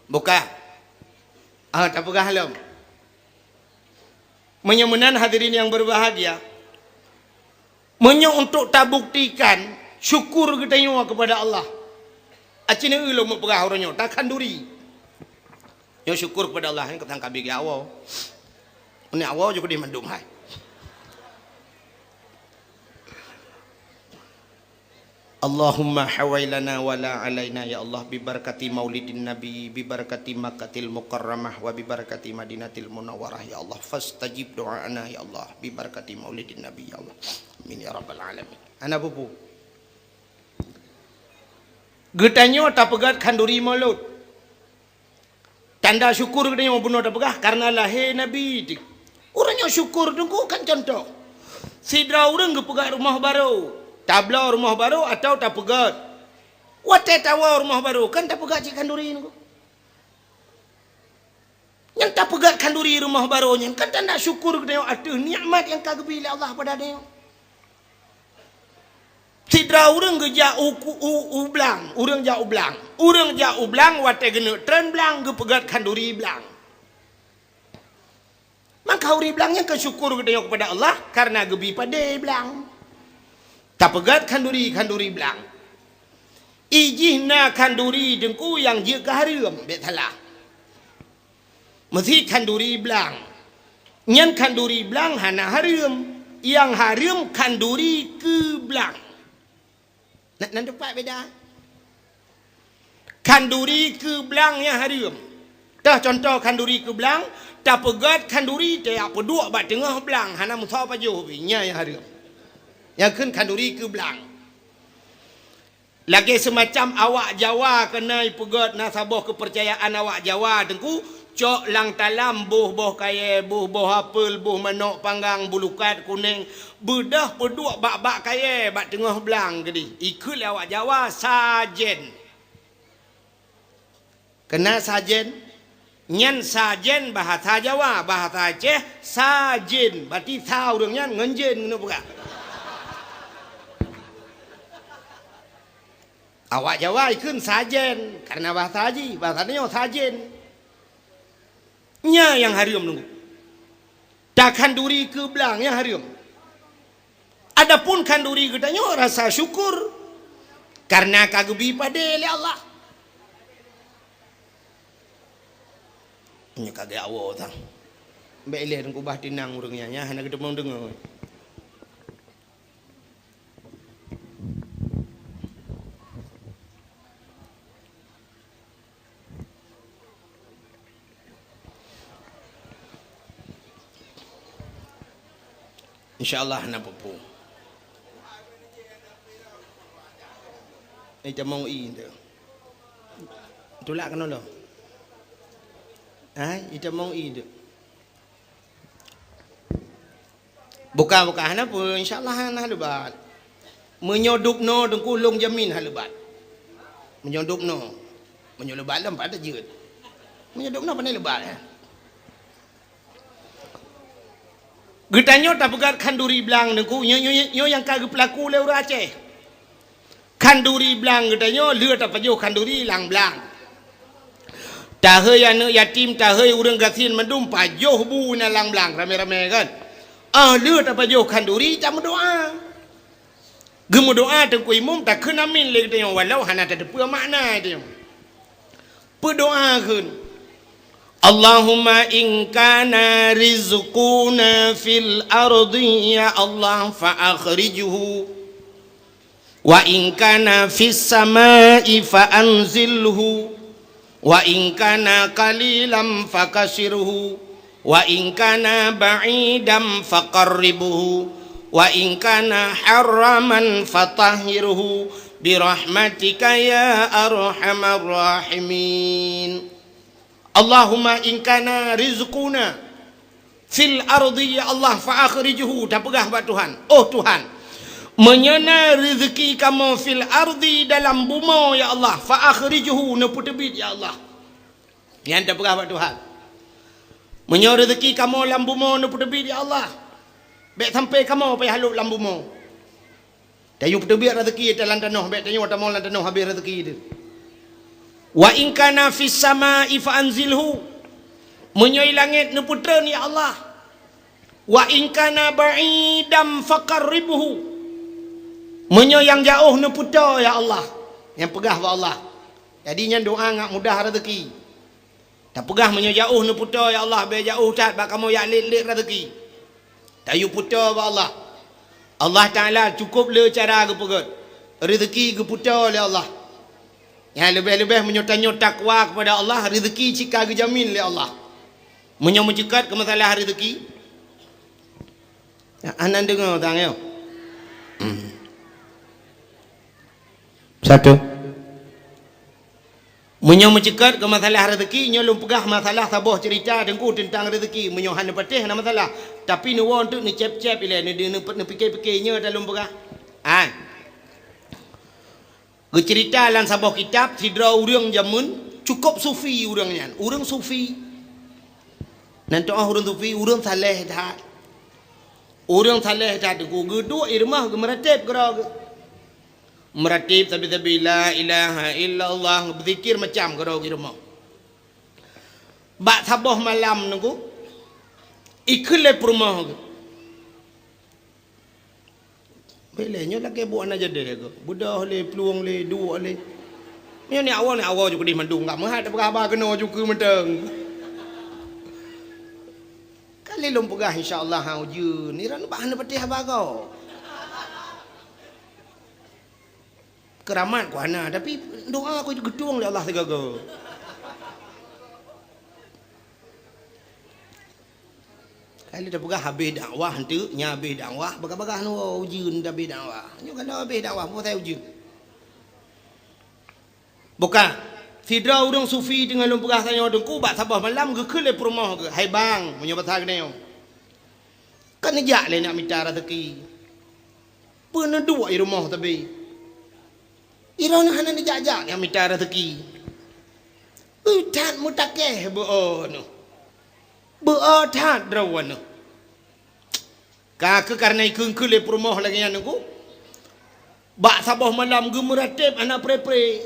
Buka. Ah, tapeugah lom. Meunyoe meunan hadirin yang berbahagia, meunyoe untuk tabuktikan syukur geutanyoe kepada Allah, aci neu lom meupeugah uroe nyoe, takhanduri. Nyoe syukur kepada Allah, nyoe keutang kabi geuawoe. Ni awoe ju keudeh mandum hai. Allahumma hawailana wala alaina ya Allah, bibarakati maulidin nabi, bibarakati Makkatil Mukarramah, wa bibarakati Madinatil Munawwarah ya Allah, fastajib do'ana ya Allah, bibarakati maulidin nabi ya Allah. Amin ya rabbal alamin. Hana peue-peue. Geutanyoe tapeugét khanduri mulod. Tanda syukur geutanyoe bunoe tapeugah karena lahé Nabi. Ureuëng nyang syukur teungku kan contoh. Sidroe ureuëng geupeugét rumoh barô, tabloe rumoh barô atawa tapeugét. Watée tawoe rumoh barô kan tapeugét cit khanduri teungku. Nyang tapeugét khanduri rumoh barô nyan kan tanda syukur geutanyoe ateueh nikmat nyang ka geubri lé Allah bak tanyoe. Sidroe ureuëng geujak u, u, u blang, ureuëng jak u blang. Ureuëng jak u blang watée geuneuk treun blang geupeugét khanduri blang. Maka khanduri blang nyan keu syukur geutanyoe kepada Allah karena geubri padé blang. Tapeugét khanduri-khanduri blang. Ijih na khanduri teungku nyang jeuet keu hareuem, bék salah. Meusi khanduri blang. Nyan khanduri blang hana hareuem. Nyang hareuem khanduri keu blang. Na, na teumpat beda. Khanduri keu blang nyang hareuem. Teuh contoh khanduri keu blang, tapeugét khanduri tajak peuduek bak teungoh blang, hana meusoe pajoh pih, nyan nyang hareuem. Nyang kheun khanduri keu blang. Lagée seumacam awak Jawa keunoe peugét na saboh keupeurcayaan awak Jawa teungku, cok lam talam boh-boh kayée, boh-boh apel, boh manok panggang, bulukat kuneng, beudôh peuduek bak-bak kayée bak teungoh blang keudeh. Ikheun lé awak Jawa sajen. Keunoe sajen, nyan sajen bahasa Jawa, bahasa Aceh sajen, berarti sa ureuëng nyan ngon jen keuneuk peugah. Awak Jawa ikheun sajen, karena bahasa jih, bahasa tanyoe sajen. Nyan nyang hareuem nunggu. Takhanduri keu blang nyang hareuem. Adapun khanduri geutanyoe rasa syukur karena ka geubi padé lé Allah. Nyoe ka geuawoe tang. Bèk ilèe teungku bah tinang ureueng nyan, nyan hana geuteumong deungoe. Insya Allah hana peue-peue. Eh, tamong i tu. Tulak keunoe lom. Hai, itamong i tu. Buka-buka hana peue, insya Allah hana lebat. Meunyoe dubnoe teungku lôn jamin hana lebat. Meunyoe dubnoe, meunyoe lebat lom pat jeuet. Meunyoe dubnoe pandai lebat, eh. Geutanyoe tapeugah khanduri blang teungku, nyoe, nyoe, nyoe nyang ka geupeulaku lé ureueng Aceh. Khanduri blang geutanyoe lheueh tapajoh khanduri lam blang. Tahôi aneuëk yatim, tahôi ureuëng gasien mandum pajoh bu na lam blang ramé-ramé kan. Ah lheueh tapajoh khanduri tameudoá. Geumeudoá teungku imum takheun amin lé geutanyoe walau hana tateupeue makna geutanyoe. Peudoá kheun, Allahumma in kana rizquna fil ardi ya Allah fa akhrijhu. Wa in kana fis samai fa anzilhu, wa in kana qalilan fakasirhu, wa in kana ba'idan faqarribhu, wa in kana haraman fatahhirhu, birahmatika ya arhamar rahimin. Allahumma in kana rizquna fil ardi ya Allah fa akhrijhu, tapeugah bak Tuhan, oh Tuhan, meunyoe na rezeki kamoe fil ardi dalam bumoe ya Allah fa akhrijhu, neupeuteubiet ya Allah. Nyan tapeugah bak Tuhan, meunyoe rezeki kamoe lam bumoe neupeuteubiet ya Allah, bèk sampai kamoe payah lhok lam bumoe. Tayue peuteubiet rezeki lam tanoh, bèk tanyoe tamong lam tanoh habéh rezeki teuh. Wa in kana fis samai fa anzilhu. Meunyoe langét neupeutreun ya Allah. Wa in kana ba'idan faqarribhu. Meunyoe nyang jaoh neupeutoe ya Allah. Nyang peugah bak Allah. Jadi nyan doá ngat mudah rezeki. Tapeugah meunyoe jaoh neupeutoe ya Allah, bèk jaoh that bak kamoe jak lét-lét rezeki. Tayue peutoe bak Allah. Allah Taala cukôp le cara geupeugèt. Rezeki geupeuteu lé Allah. Nyang leubeh-leubeh meunyoe tanyoe takwa keupada Allah, rezeki cit ka geujamin lé Allah. Meunyoe meuceukat keu masalah rezeki, hana deungoe tang nyoe. Satu. Meunyoe meuceukat keu masalah rezeki, nyoe lôn peugah masalah saboh cerita teungku teuntang rezeki. Meunyoe hana patéh hana masalah, tapi neuwoe teuk neucép-cép ilèe, neu-, neu-, neupike-pike nyoe dah lôn peugah. Hai. Geuceurita lam saboh kitab, sidroe ureueng jameun cukôp sufi ureueng nyan. Ureueng sufi. Nan teu'oh ureueng sufi, ureueng saleh that. Ureueng saleh that teungku geuduek i rumoh geumeurateb keudroe geuh. Meurateb sabe-sabe la ilaha illallah, beuzikir macam keudroe geuh i rumoh. Bak saboh malam teungku, ikheun lé peurumoh geuh. Bèk lé nyoe lagèe buet hana jadi geuh. Beudôh lé, plueng lé, duek lé. Nyoe ni awai ni awai ju keudeh mandum, ka meuhat tapeugah haba keunoe ju keu mantong. Ka lé lôn peugah insya Allah ha ujeuen. Nira nibak hana patéh haba goe. Keuramat ku hana, tapi doa ku geutueng lé Allah sigoe-goe. Ka lheueh tapeugah habéh dakwah, enteuk nyan habéh dakwah, bagah-bagah nyoe ujeuen dah habéh dakwah. Nyoe ka lheueh habéh dakwah, peue pasai ujeuen? Bukan. Sidroe ureueng sufi teungoh lôn peugah tanyoe teungku bak saboh malam geukheun lé peurumoh geuh, "Hai bang," meunyoe basa geutanyoe, "ka neujak lé nak mita raseuki. Peue neuduek i rumoh sabe? Droeneuh hana neujak-jak nyang mita raseuki. Ui that meutakeh beu-o neuh. Beu-o that droeneuh." Ka keuh kareuna ikheun-kheun lé peurumoh lagèe nyan teungku. Bak saboh malam geumeuratéb hana pré-pré.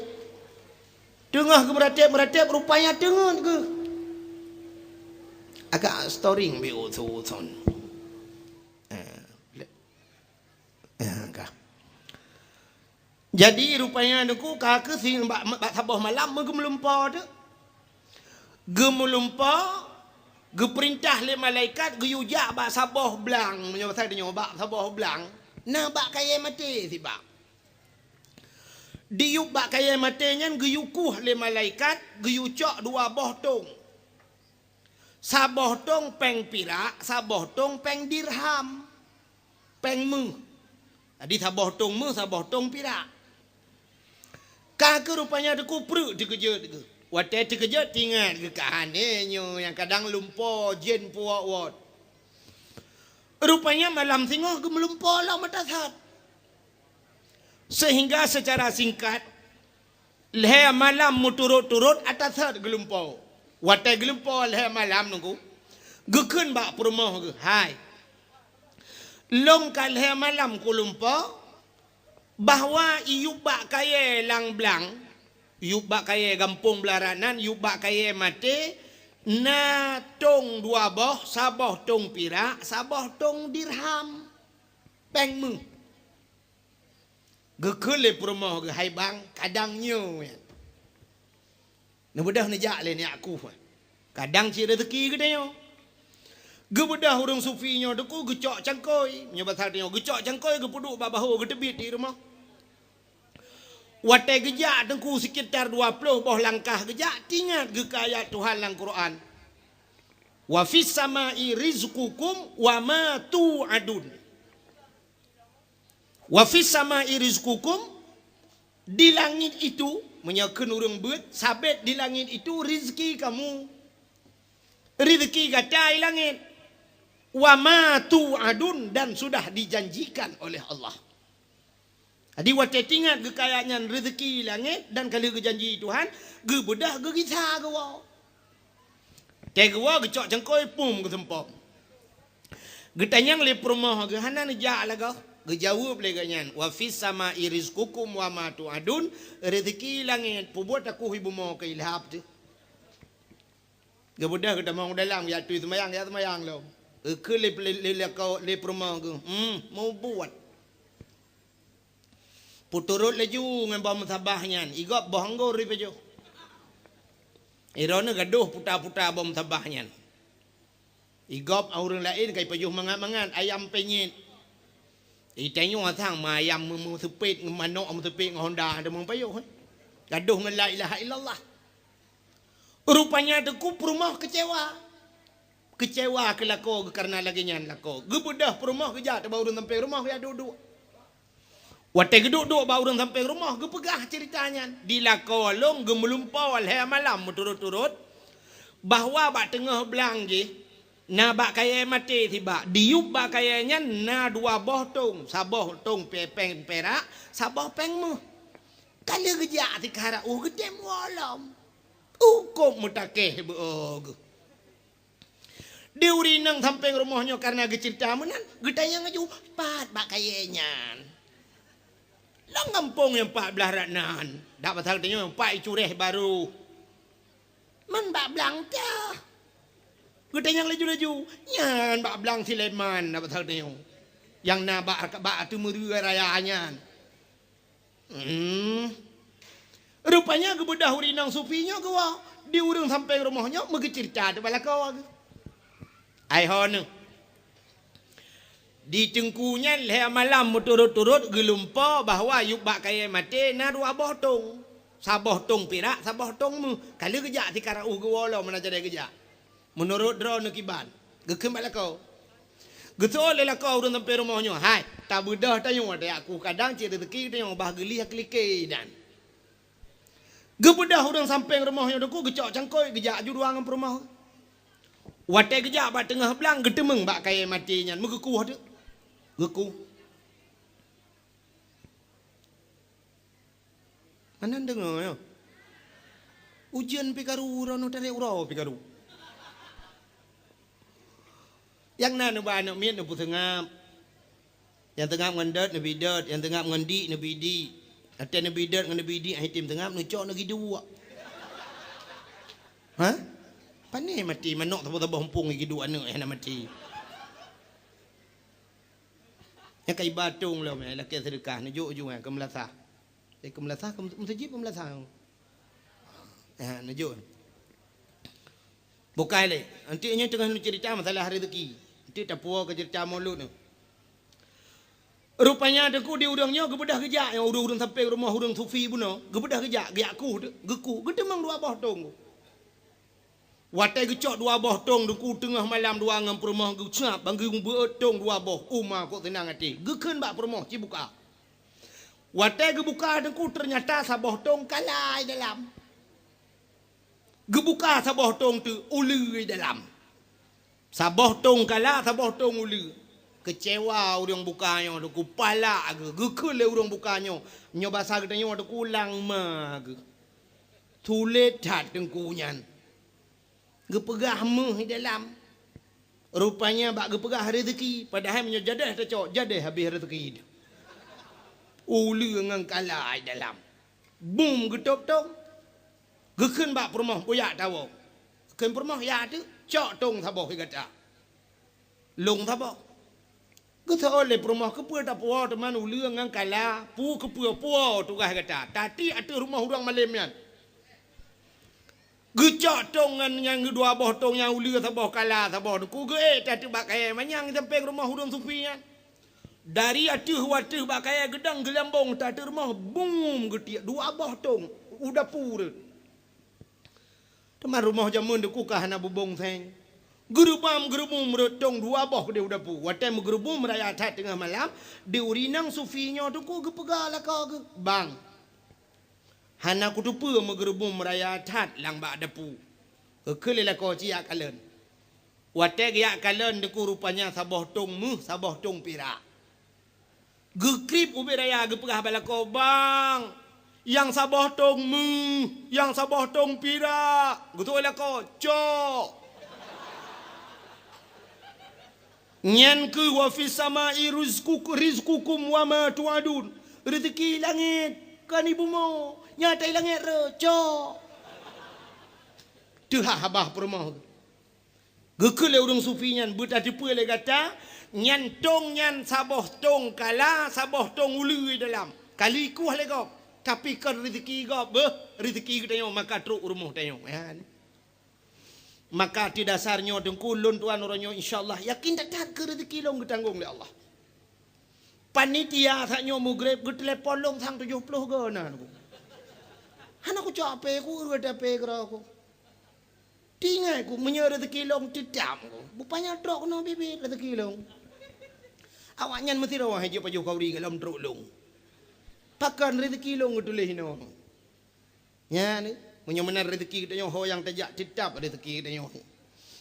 Teungoh geumeuratéb-meuratéb, rupanya teungeut geuh. Agak storing bi usu-usun. Eh, le-, eh, ka. Jadi, rupanya Teungku ka keuh si bak, bak saboh malam geumeulumpo teuk. Geumeulumpo, geupeurintah lé malaikat geuyue jak bak saboh blang, meunyoe basa tanyoe bak saboh blang, na bak kayée maté sibak. Diyueb bak kayée maté nyan geuyue kueh lé malaikat, geuyue cok dua boh tong. Saboh tong péng pirak, saboh tong péng dirham. Péng méuh. Jadi saboh tong méuh, saboh tong pirak. Ka keuh rupanya Teungku preuk teukeujot geuh. Watée teukeujot teuingat geuh ka aneuk nyoe nyang kadang lumpo jén puwot-wot. Rupanya malam singoh geumeulumpo lom ata sat. Sehingga secara singkat, lhée malam meuturot-turot ata sat geulumpo. Watée geulumpo lhée malam Teungku, geukheun bak peurumoh geuh, "Hai, lôn ka lhée malam kulumpo, bahwa iyueb bak kayée lam blang, iyueb bak kayée gampông Beularat nan, iyueb bak kayée maté, na tong dua boh, saboh tong pirak, saboh tong dirham, péng méuh." Geukheun lé peurumoh geuh, "Hai bang, kadang nyoe." Neubeudôh neujak lé nyak kuh. Kadang cit reuzeuki geutanyoe. Geubeudôh ureuëng sufi nyoe Teungku geucok cangkôi. Meunyoe basa tanyoe geucok cangkôi geupeuduek bak bahô geuteubiet di rumoh. Watée geujak Teungku sekitar dua ploh boh langkah geujak, teuingat geuh keu ayat Tuhan lam Quran. "Wa fis samai rizqukum wa ma tu'adun." "Wa fis samai rizqukum," di langit itu, meunyoe kheun ureuëng beuet, sabet di langit itu rizki kamu. Rizki gata di langit. "Wa ma tu'adun," dan sudah dijanjikan oleh Allah. Jadi watée teuingat geuh keu ayat nyan rizki langét dan ka lheueh geujanji Tuhan, geubeudôh geugisa geuwoe. Watée geuwoe geucok cangkôi pum geuseumpom. Geutanyong lé peurumoh geuh hana neujak lagoe. Geujaweueb lé geuh nyan, "Wa fis samai rizqukum wa ma tu'adun," rezeki langét, peubuet takuh ibu mo keu ilhab teuh. Geubeudôh geutamong u dalam, geujak tui seumayang, geujak seumayang lom. Geukheun lé, lé, lé, lé peurumoh geuh, "Hmm, mubuet." Peuturot laju ngon boh meusabah nyan, igop boh anggor jipajoh. Droeneuh gadôh puta-puta boh meusabah nyan. Igop ureuëng laén ka jipajoh mangat-mangat, ayam penyet. Itanyoe sang meuayam meuseupet, ngon manok meuseupet ngon honda, ada meupajoh, eh. Gadôh ngon la ilaha illallah. Rupanya teungku peurumoh keucewa. Keucewa keu lakoe geuh kareuna lagée nyan lakoe. Geubeudôh peurumoh geujak teubak ureuëng sampéng rumoh geujak duek-duek. Watée geuduek-duek bak ureuëng sampéng rumoh geupeugah ceurita nyan. Di lakoe lôn geumeulumpoe lhée malam meuturot-turot bahwa bak teungoh blang jih na bak kayée maté sibak. Diyueb bak kayée nyan na dua boh tong, saboh tong pe-, péng pirak, saboh péng méuh. Ka lheueh geujak sikara uh geutem woe lom. Ukop meutakeh beu-o geuh. Di ureuëng inong sampéng rumoh nyoe kareuna geuceurita meunan, geutanyong laju, "Pat bak kayée nyan?" "Lam gampông nyang pat blaih rot nan." Dak pasal tanyoe, "Pat i Cureh Barô." "Man bak blang teuh?" Geutanyong laju-laju, "Nyan bak blang Sileman," dak pasal tanyoe. Nyang na bak, bak ateueh meureue raya nyan. Hmm. Rupanya geubeudôh ureuëng inong sufi nyoe geuwoe di ureuëng sampéng rumoh nyoe meugeuceurita teubak lakoe geuh. Ai ho neuh. Di teungku nyan lhée malam meuturot-turot geulumpoe bahwa yueb bak kayée maté na dua boh tong. Saboh tong pirak, saboh tong méuh. Ka lheueh geujak sikara uh geuwoe lom meunan cara geujak. Meunurot droeneuh kiban, geukheun bak lakoe. Geuseuôt lé lakoe ureuëng sampéng rumoh nyoe, "Hai, tabeudôh tanyoe, watée aku kadang cit rezeki tanyoe bah geulih keu like nyan." Geubeudôh ureuëng sampéng rumoh nyoe teungku geucok cangkôi geujak aju dua ngon peurumoh. Watée geujak bak teungoh blang geuteumeung bak kayée maté nyan meugeukueh teuk. Geukueh. Hana deungoe nyoe. Ujeuen pih karu, droeneuh tarek uroe pih karu. Nyang na neuba aneuëk miet neupeuseungab. Nyang teungab ngon dot neubi dot, nyang teungab ngon dik neubi dik. Watèe neubi dot ngon neubi dik, akhé tem teungab neucok neugi duek. Ha? Pané maté manok saboh-saboh mumpung geuduek aneuk hana maté. Nyang ka iba tong lom, eh, lakèe seudeukah, neujok ujong, eh, keu meulasah. Eh, keu meulasah, keu meuseujid, keu meulasah. Eh, neujok. Bukai lé. Anti nyoe teungoh neuceurita masalah rezeki. Anti tapuwoe keu ceurita mulod nyoe. Rupanya teungku di ureueng nyoe geubeudôh geujak, nyang ureueng-ureueng sampéng rumoh ureueng sufi bunoe, geubeudôh geujak, geujak kueh, geukueh, geuteumong dua boh tong. Watèe geucok dua boh tong teungku teungoh malam dua ngon peurumoh geucab, ban geubeuet tong dua boh, uma kok seunang até. Geukheun bak peurumoh, "Ci buka." Watèe geubuka teungku, teunyata saboh tong kala i dalam. Geubuka saboh tong teuk, uleue i dalam. Saboh tong kala, saboh tong uleue. Keucewa ureueng buka nyoe teungku, palak geuh, geukheun lé ureueng buka nyoe. Nyoe basa geutanyoe teungku, lang ma geuh. Sulet that teungku nyan. Geupeugah meuh i dalam. Rupanya bak geupeugah rezeki, padahai meunyoe jadeh tacok, jadeh habéh rezeki. Uleue ngon kala i dalam. Bum geutôb tong. Geukheun bak peurumoh, "Bujak tawoe." Kheun peurumoh, "Ya teuk, cok tong saboh i gata." Lôn saboh. Geuseuôt lé peurumoh, "Keupeue tapuwoe teuma uleue ngon kala? Peue keupeue puwoe tugaih gata? Tatiek ateueh rumoh ureueng malém nyan." Geucok tong ngon nyang dua boh tong nyang uleue saboh kala saboh teungku, geuék that teuk bak kayèe manyang sampéng rumoh ureueng sufi nyan. Dari ateueh u ateueh bak kayèe geudong geulambong that ateueh rumoh, bum geutiek dua boh tong u dapu rhot. Teuma rumoh jameun teungku ka hana bubông seng. Geureubam geureubum rhot tong dua boh keudéh u dapu. Watèe meugeurubum raya that teungoh malam, di ureueng inong sufi nyoe teungku geupeugah lakoe geuh, "Bang, hana kuteupeue meugeurubum raya that lam bak dapu." Geukheun lé lakoe, "Ci jak kalon." Watèe geujak kalon teungku rupanya saboh tong meuh, saboh tong pirak. Geukrieb ubit raya geupeugah bak lakoe, "Bang, nyang saboh tong meuh, nyang saboh tong pirak." Geutôk lakoe, "Cok." Nyan keuh wa fis samai rizquku-, rizqukum wa ma tu'adun. Rezeki langét, kon i bumoe, nyang ata i langét rhot, cok. Teuhah babah peurumoh. Geukheun lé ureueng sufi nyan, "Beutateupeue lé gata, nyan tong nyan saboh tong kala, saboh tong uleue dalam. Ka lheueh ikueh lé gob, tapi kon rezeki gob, beuh, rezeki geutanyoe maka trok u rumoh tanyoe." Nyan. Maka ateueh dasar nyoe teungku, lôn tuan uroe nyoe, insya Allah, yakin that-that keu rezeki lôn geutanggong lé Allah. Panitia saat nyoe mugreb geutelepon lôn sang tujoh ploh goe na. Hana kucok HP ku, ureueng HP keudroe ku. Tinggai ku, meunyoe rezeki lôn teutab ku, bupanya trok keunoe biet-biet rezeki lôn. Awaknyan meusidroe hai jeuet pajoh khauri golom trok lôn. Pakon rezeki lôn geutuléh inoe. Nyan, meunyoe meunan rezeki geutanyoe ho nyang tajak teutab rezeki geutanyoe.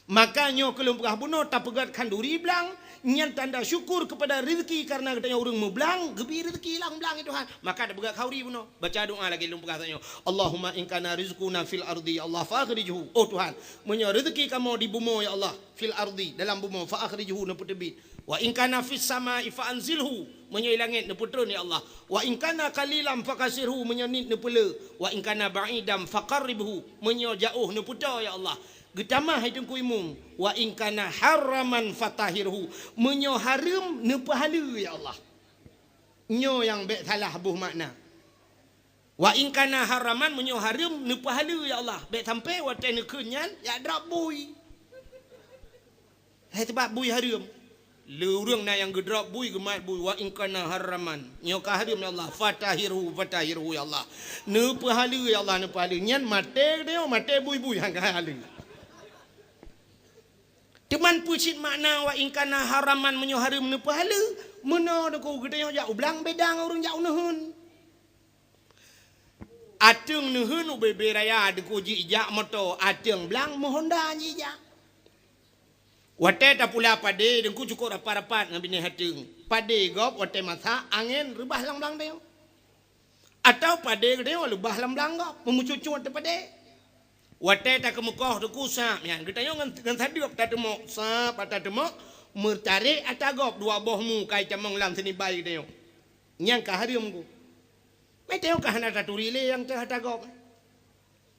Maka nyoe keu lôn peugah bunoe tapeugöt khanduri blang, nyan tanda syukur keupada rezeki kareuna geutanyoe ureueng meublang, geubri rezeki lam blang, ya Tuhan. Maka tapeugöt khauri bunoe. Baca doa lagèe lôn peugah tanyoe, "Allahumma in kana rizquna fil ardi, ya Allah, fa akhrijhu." Oh Tuhan, meunyoe rezeki kamoe di bumoe, ya Allah, fil ardi, dalam bumoe, fa akhrijhu, neupeuteubiet. Wa in kana fis samai, fa anzilhu, meunyoe i langét, neupeutreun, ya Allah. Wa in kana qalilan, fa katsirhu, meunyoe niet, neupeulé. Wa in kana ba'idan, fa qarribhu, meunyoe jiôh, neupeutoe, ya Allah. Geutamah hai Teungku Imum, "Wa in kana haraman, fa tahhirhu," meunyoe hareuem, neupeuhaleue, ya Allah. Nyoe nyang bèk salah boh makna. "Wa in kana haraman," meunyoe hareuem, neupeuhaleue, ya Allah. Bèk sampoe watèe neukheun nyan, jak drop bui. Hai, sabab bui hareuem. Le ureueng na nyang geudrop bui, geumat bui, "Wa in kana haraman." Nyoe ka hareuem, ya Allah. "Fa tahhirhu, fa tahhirhu, ya Allah." Neupeuhaleue, ya Allah, neupeuhaleue. Nyan maté geutanyoe, maté bui-bui, han ka haleue. Teuma peue cit makna "Wa in kana haraman," meunyoe hareuem, neupeuhaleue? Meunoe Teungku, geutanyoe jak u blang beda ngon ureueng jak u neuheun. Ateueng neuheun ubé-bé raya Teungku jijak moto, ateueng blang meuhonda jijak. Watèe tapula padé Teungku cukôp rapat-rapat ngon binéh ateueng. Padé gob watèe masak angén reubah lam blang tanyoe. Atawa padé geutanyoe leubah lam blang gob, meumucut-cut teuh padé. Watèe takeumeukoh Teungku sab nyan, geutanyoe ngon, ngon sadeuep tateumok, sab tateumok, Meutarek ata gob dua boh mu ka itamong lam seunibai geutanyoe. Nyan ka hareuem ku. Meuteuh ka hana taturi lé nyang teuh ata gob.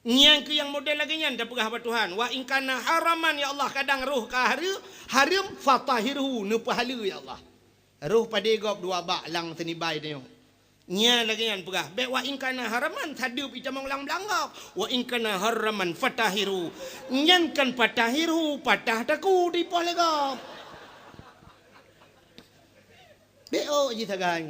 Nyan keuh nyang model lagée nyan tapeugah bak Tuhan, "Wa in kana haraman, ya Allah, kadang roh ka hareu-, hareuem, fatahhirhu, neupeuhaleue, ya Allah." Roh padé gob dua bak lam seunibai tanyoe. Nyan lagée nyan peugah, bék "Wa in kana haraman", sadeup itamong lam blang gob. "Wa in kana haraman fatahhirhu." Nyan kan fatahhirhu, patah taku dipoh lé gob. Bék ôk jih sagai.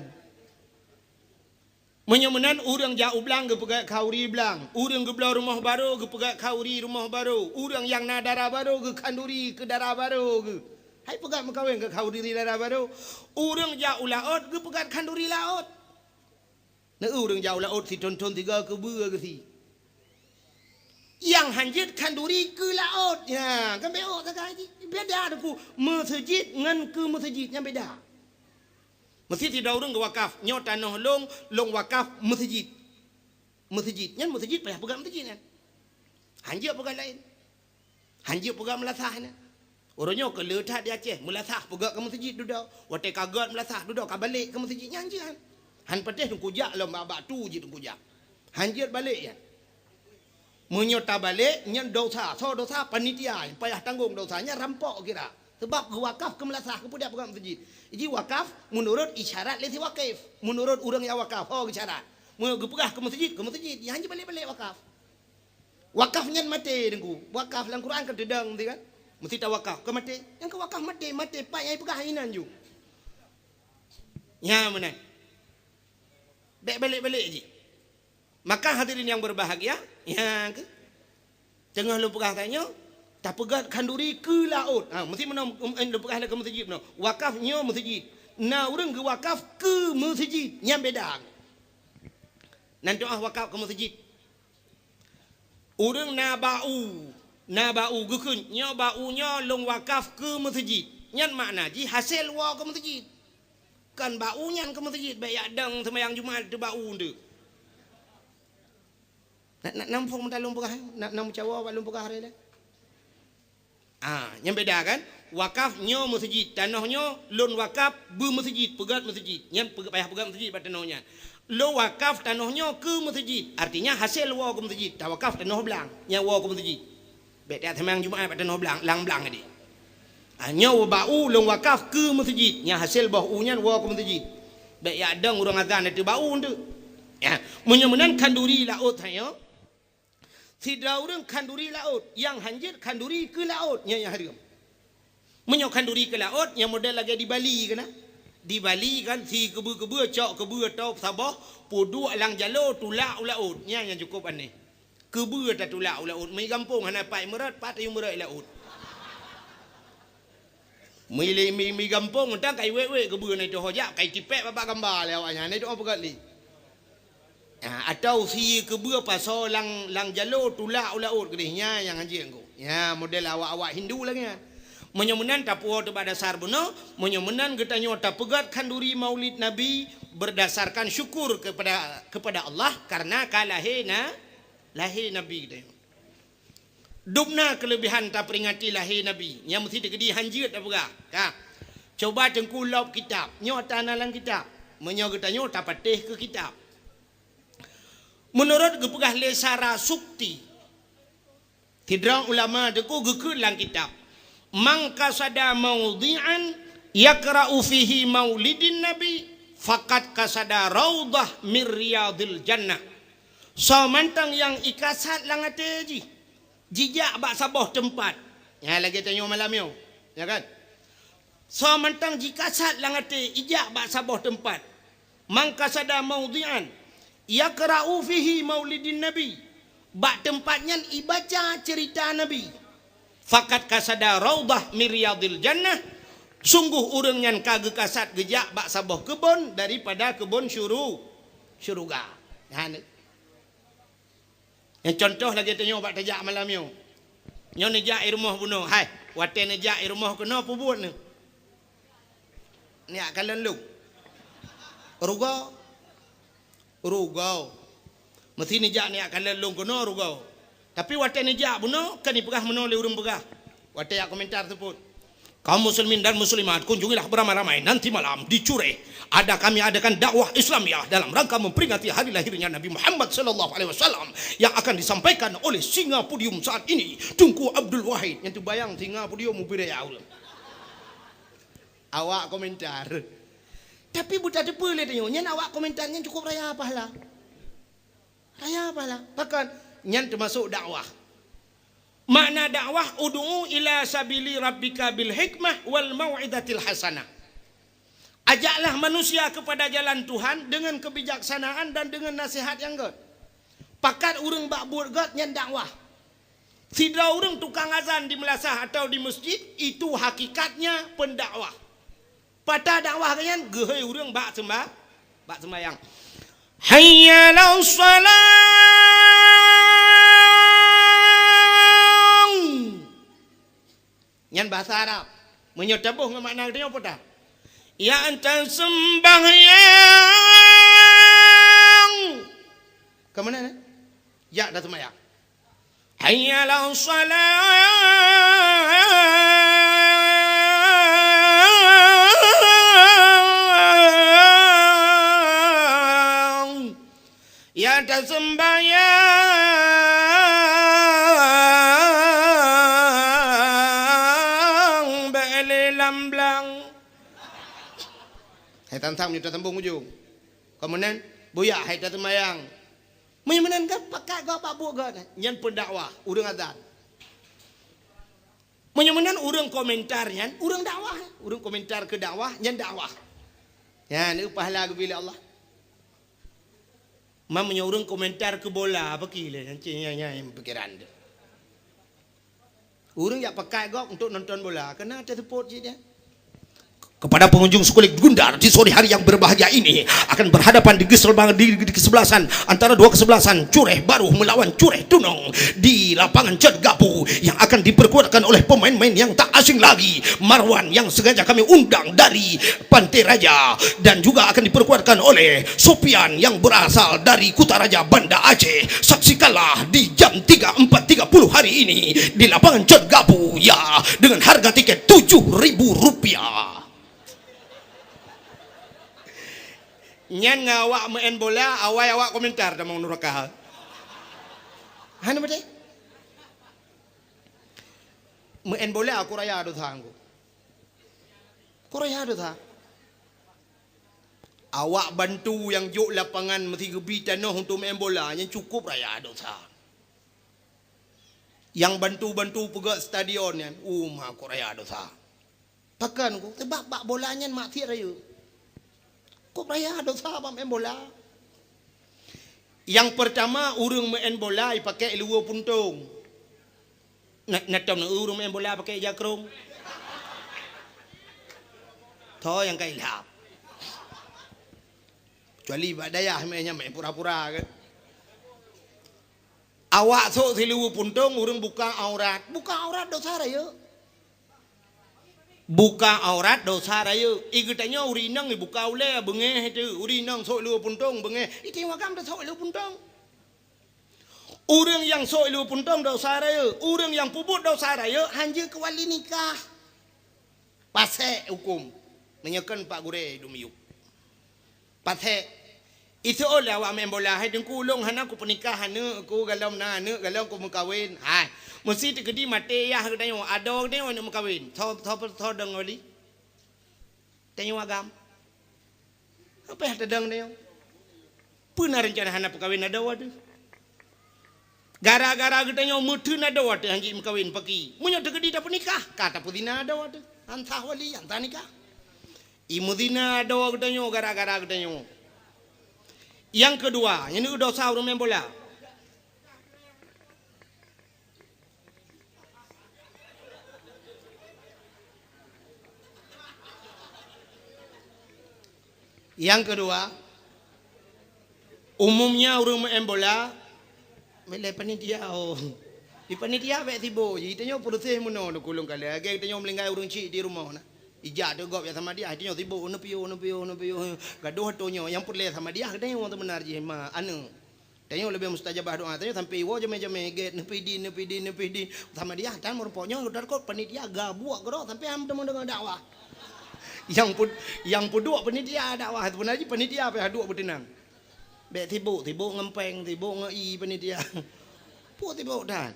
Meunyoe meunan, ureuëng jak u blang geupeugét khauri blang, ureuëng geubloe rumoh barô geupeugét khauri rumoh barô, ureuëng nyang na dara barô geukhanduri keu dara barô geuh. Hai peugét meukawen keu khanduri dara barô. Ureuëng jak u laôt geupeugét khanduri laôt. Neu ureuëng jak u laôt sithon-thon sigoe keubeue geusie. Nyang hanjeuet khanduri keu laôt. Ya, kan bék ôk sagai jih. Beda Teungku, meuseujid ngon keu meuseujid nyan beda. Meuseujid sidroe ureuëng geuwakaf, "Nyoe tanoh lôn, lôn wakaf meuseujid." Meuseujid. Nyan meuseujid payah peugét meuseujid nyan. Hanjeuet peugét laén. Hanjeuet peugét meulasah nyan. Uroe nyoe keu le that di Aceh, meulasah peugét keu meuseujid dudoe. Watée ka gét meulasah dudoe ka balek keu meuseujid nyan hanjeuet nyan. Han patéh Teungku jak lom bak-bak tu jih Teungku jak. Hanjeuet balek nyan. Meunyoe tabalek, nyan dosa. Soe dosa? Panitia. Payah tanggong dosa. Nyan rampok kira. Sebab geuwakaf keu meulasah, geupeugah peugah meuseujid. Jadi wakaf meunurot isyarat lé si wakif. Meunurot ureuëng nyang wakaf, ho geusyarat. Meunyoe geupeugah keu meuseujid, keu meuseujid. Nyan hanjeuet balek-balek wakaf. Wakaf nyan maté Teungku. Wakaf lam Quran kan teudong meusti kan? Meusti tawakaf. Keu maté. Nyang keu wakaf maté, maté pat nyang ipeugah inan ju. Nyan meunan. Bék balek-balek jih. Maka hadirin yang berbahagia, ya ke? Teungoh lôn peugah tanyoe, tapeugét khanduri keu laôt. Ha, meusti meunan, um, lôn peugah lé keu meuseujid meunan. Wakaf nyoe meuseujid. Na ureuëng geuwakaf keu meuseujid, nyan beda. Nan doá wakaf keu meuseujid. Ureuëng na bak u, na bak u geukheun, "Nyoe bak u nyoe lôn wakaf keu meuseujid." Nyan makna jih hasé woe keu meuseujid. Kan bak u nyan keu meuseujid, bék jak dong seumayang Jumat teuh bak u teuh. Na, na, na muphom meutalong peugah, na, na meucawa bak lôn peugah hari lé. Ah, nyan beda kan? Wakaf nyoe meuseujid, tanoh nyoe lôn wakaf beu meuseujid, peugét meuseujid. Nyan peugét, payah peugét meuseujid bak tanoh nyan. Lôn wakaf tanoh nyoe keu meuseujid, artinya hasé woe keu meuseujid, tawakaf tanoh blang, nyan woe keu meuseujid. Bék tajak seumayang Jumat bak tanoh blang, lam blang tadi. Ah, nyoe bak u lôn wakaf keu meuseujid, nyan hasé boh u nyan woe keu meuseujid. Bék jak dong ureuëng azan ateueh bak u teuh. Ya, meunyoe meunan khanduri laôt tanyoe, sidroe ureuëng khanduri laôt, nyang hanjeuet khanduri keu laôt, nyan nyang hareuem. Meunyoe khanduri keu laôt, nyang model lagée di Bali kan, na? Di Bali kan, sie keubeue-keubeue, cok keubeue tôb saboh, peuduek lam jaloe, tulak u laôt. Nyan nyang cukôp aneh. Keubeue tatulak u laôt, meugampông hana pat meurat, pat tayue meurat i laôt. Meuili mi, mi gampông, tang kai wék-wék keubeue na itu ho jak, kai tipék babah gamba lé awak nyan, na itu ho peugét lé. Ha, atau sie keubeue pasoe lam, lam jaloe tulak u laôt keudeh, nyan nyang hanjeuet Teungku. Nyan model awak-awak Hindu lagée nyan. Meunyoe meunan tapuwoe teuh bak dasar bunoe, meunyoe meunan geutanyoe tapeugét khanduri Maulid Nabi berdasarkan syukur kepada, kepada Allah karena ka lahé na, lahé Nabi geutanyoe. Dum na keuleubehan taperingati lahé Nabi, nyang meusti teukeudi hanjeuet tapeugah. Ka. Cuba Teungku lop kitab, nyoe ata na lam kitab. Meunyoe geutanyoe tapatéh keu kitab. Meunurot geupeugah lé Sarasukti, sidroe ulama Teungku geukheun lam kitab, "Man qasada maudhi'an yaqra'u fihi maulidin nabi, faqad qasada raudhah min riyadhil jannah." Soe mantong nyang ikasat lam até jih, jijak bak saboh teumpat. Nyan lagée tanyoe malam nyoe, ya kan? Soe mantong jikasat lam até ijak bak saboh teumpat. "Man qasada maudhi'an yaqra'u fihi maulidin nabi." Bak teumpat nyan ibaca ceurita Nabi. "Faqad qasada raudhah min riyadhil jannah." Sungguh ureuëng nyan ka geukasat geujak bak saboh keubon daripada keubon syuru-, syeuruga. Nyan. Nyang contoh lagée tanyoe bak tajak malam nyoe. Nyoe neujak i rumoh bunoe, hai, watée neujak i rumoh keunoe peubuet neuh. Neujak kalon lôn. Rugoe. Rugoe. Meusti neujak neujak kalon lôn keunoe rugoe. Tapi watée neujak bunoe, kan ipeugah meunoe lé ureuëng peugah. Watée jak komentar seupôt. Kaum muslimin dan muslimat, kunjungilah beramai-ramai nanti malam di Cureh. Ada kami adakan dakwah Islamiyah dalam rangka memperingati hari lahirnya Nabi Muhammad sallallahu alaihi wasallam yang akan disampaikan oleh singa podium saat ini, Teungku Abdul Wahid. Nyang teubayang singa podium ubé raya ureueng. Awak komentar. Tapi buta teupeu lé tanyoe, nyan awak komentar nyan cukup raya pahala. Raya pahala. Pakon? Nyan teumasuk dakwah. Makna dakwah, "Ud'u ila sabili rabbika bil hikmah wal mau'izatil hasanah." Ajaklah manusia kepada jalan Tuhan dengan kebijaksanaan dan dengan nasihat yang gét. Pakat ureueng bak buet gét nyan dakwah. Sidroe ureueng tukang azan di meulasah atau di masjid, itu hakikatnya pendakwah. Pat dakwah geuh nyan, geuhôi ureueng bak seumba-, bak seumbahyang. "Hayya 'alas shalah." Nyan bahasa Arab. Meunyoe taboh ngon makna geutanyoe peue ta? Ya ata seumbahyang. Ka meunan, eh? Jak ata seumbahyang. Hayya 'alas shalah. Ya taseumbahyang bèk lé lam blang. Hai tantang meunyoe tasambong ujong. Ka meunan, buya hai taseumbahyang. Meunyoe meunan kan pakat gob bak buet gob, nyan pendakwah, ureueng azan. Meunyoe meunan ureueng komentar nyan, ureueng dakwah. Ureueng komentar keu dakwah, nyan dakwah. Nyan, pahala geubri lé Allah. Ma meunyoe ureueng komentar keu bola, apa ki lé? Nyan cit nyang, nyang pikiran teuh. Ureueng jak pakat gob untuk nonton bola, keunan teusupport cit nyan. Kepada pengunjung sekulit Gundar, di sore hari yang berbahagia ini akan berhadapan di kesebelah-, di, di kesebelasan antara dua kesebelasan, Cureh Baroh melawan Cureh Tunong di lapangan Cot Gapu yang akan diperkuatkan oleh pemain-pemain yang tak asing lagi, Marwan yang sengaja kami undang dari Pantai Raja, dan juga akan diperkuatkan oleh Sopian yang berasal dari Kutaraja, Banda Aceh. Saksikanlah di jam tiga empat tiga puluh hari ini di lapangan Cot Gapu, ya, dengan harga tiket tujuh ribu rupiah. Nyan ngon awak meu'en bola, awai awak komentar tamong nuraka. Hana beutôi? Meu'en bola ku raya dosa ngku. Ku raya dosa. Awak bantu nyang jok lapangan meusigeubri tanoh untuk meu'en bola, nyan cukup raya dosa. Nyang bantu-bantu peugöt stadion nyan, uma ku raya dosa. Pakon ku, sebab bak bola nyan maksiat rayeuk. Kok raya dosa bak meu'en bola? Nyang peurtama, ureueng meu'en bola ipakèk luweue puntông. Na, na tom ureueng meu'en bola pakèk jakrong. Tho nyang ka ilham. Kecuali bak dayah meu'en nyan meu'en pura-pura kan. Awak sôk siluweue puntông, ureueng buka aurat. Buka aurat dosa rayeuk. Buka aurat dosa rayeuk. I geutanyoe ureueng inong ibuka ulèe beungèh teuh. Ureueng inong sôk luweue puntông beungèh. I tanyoe agam tasôk luweue puntông. Ureueng nyang sôk luweue puntông dosa rayeuk. Ureueng nyang peubuet dosa rayeuk hanjeuet keu wali nikah. Pasék hukôm. Meunyoe kon Pak Gurèe dum miyueb. Pasék. Iseuôt lé awak meu'en bola, "Hai Teungku, ulôn hana kupeunikah aneuk ku, galom na aneuk, galom kumeukawen." Hai, meusti teukeudi maté yah geutanyoe, adoe geutanyoe aneuk meukawen. Tho, tho, tho dong wali. Tanyoe agam. Apa nyang tadong tanyoe? Peue na reuncana hana peukawen adoe teuh? Gara-gara geutanyoe meuteun adoe teuh hanjeuet meukawen paki. Meunyoe teukeudi tapeunikah, ka tapeuzina adoe teuh. Han sah wali, han sah nikah. Imeuzina adoe geutanyoe gara-gara geutanyoe. Nyang keudua, nyan dosa ureueng meu'en bola. Nyang keudua, umumnya ureueng meu'en bola, milée panitia, oh. Di panitia bèk sibok, ji tanyoe peureséh meunoe, neuk ulôn kalon. Lagèe tanyoe meuninggai ureueng chik di rumoh na. Ijak teuh gob jak samadiyah, tanyoe sibok, neupiôh, neupiôh, neupiôh. Gadôh atoe nyoe, nyang peureulèe samadiyah geutanyoe seubeuna jih ma aneuk. Tanyoe leubeh mustajabah doa, tanyoe sampai iwoe jamé-jamé gét, neupidi, neupidi, neupidi. Sama dia tan meureumpok nyoe, udah kok panitia gabuek keudroe sampai han teuma deungoe dakwah. Nyang pud-, nyang peuduek panitia dakwah, sebenarnya panitia payah duek beuteunang. Bèk sibuk, sibuk ngon péng, sibuk ngon ie panitia. Peue sibuk that.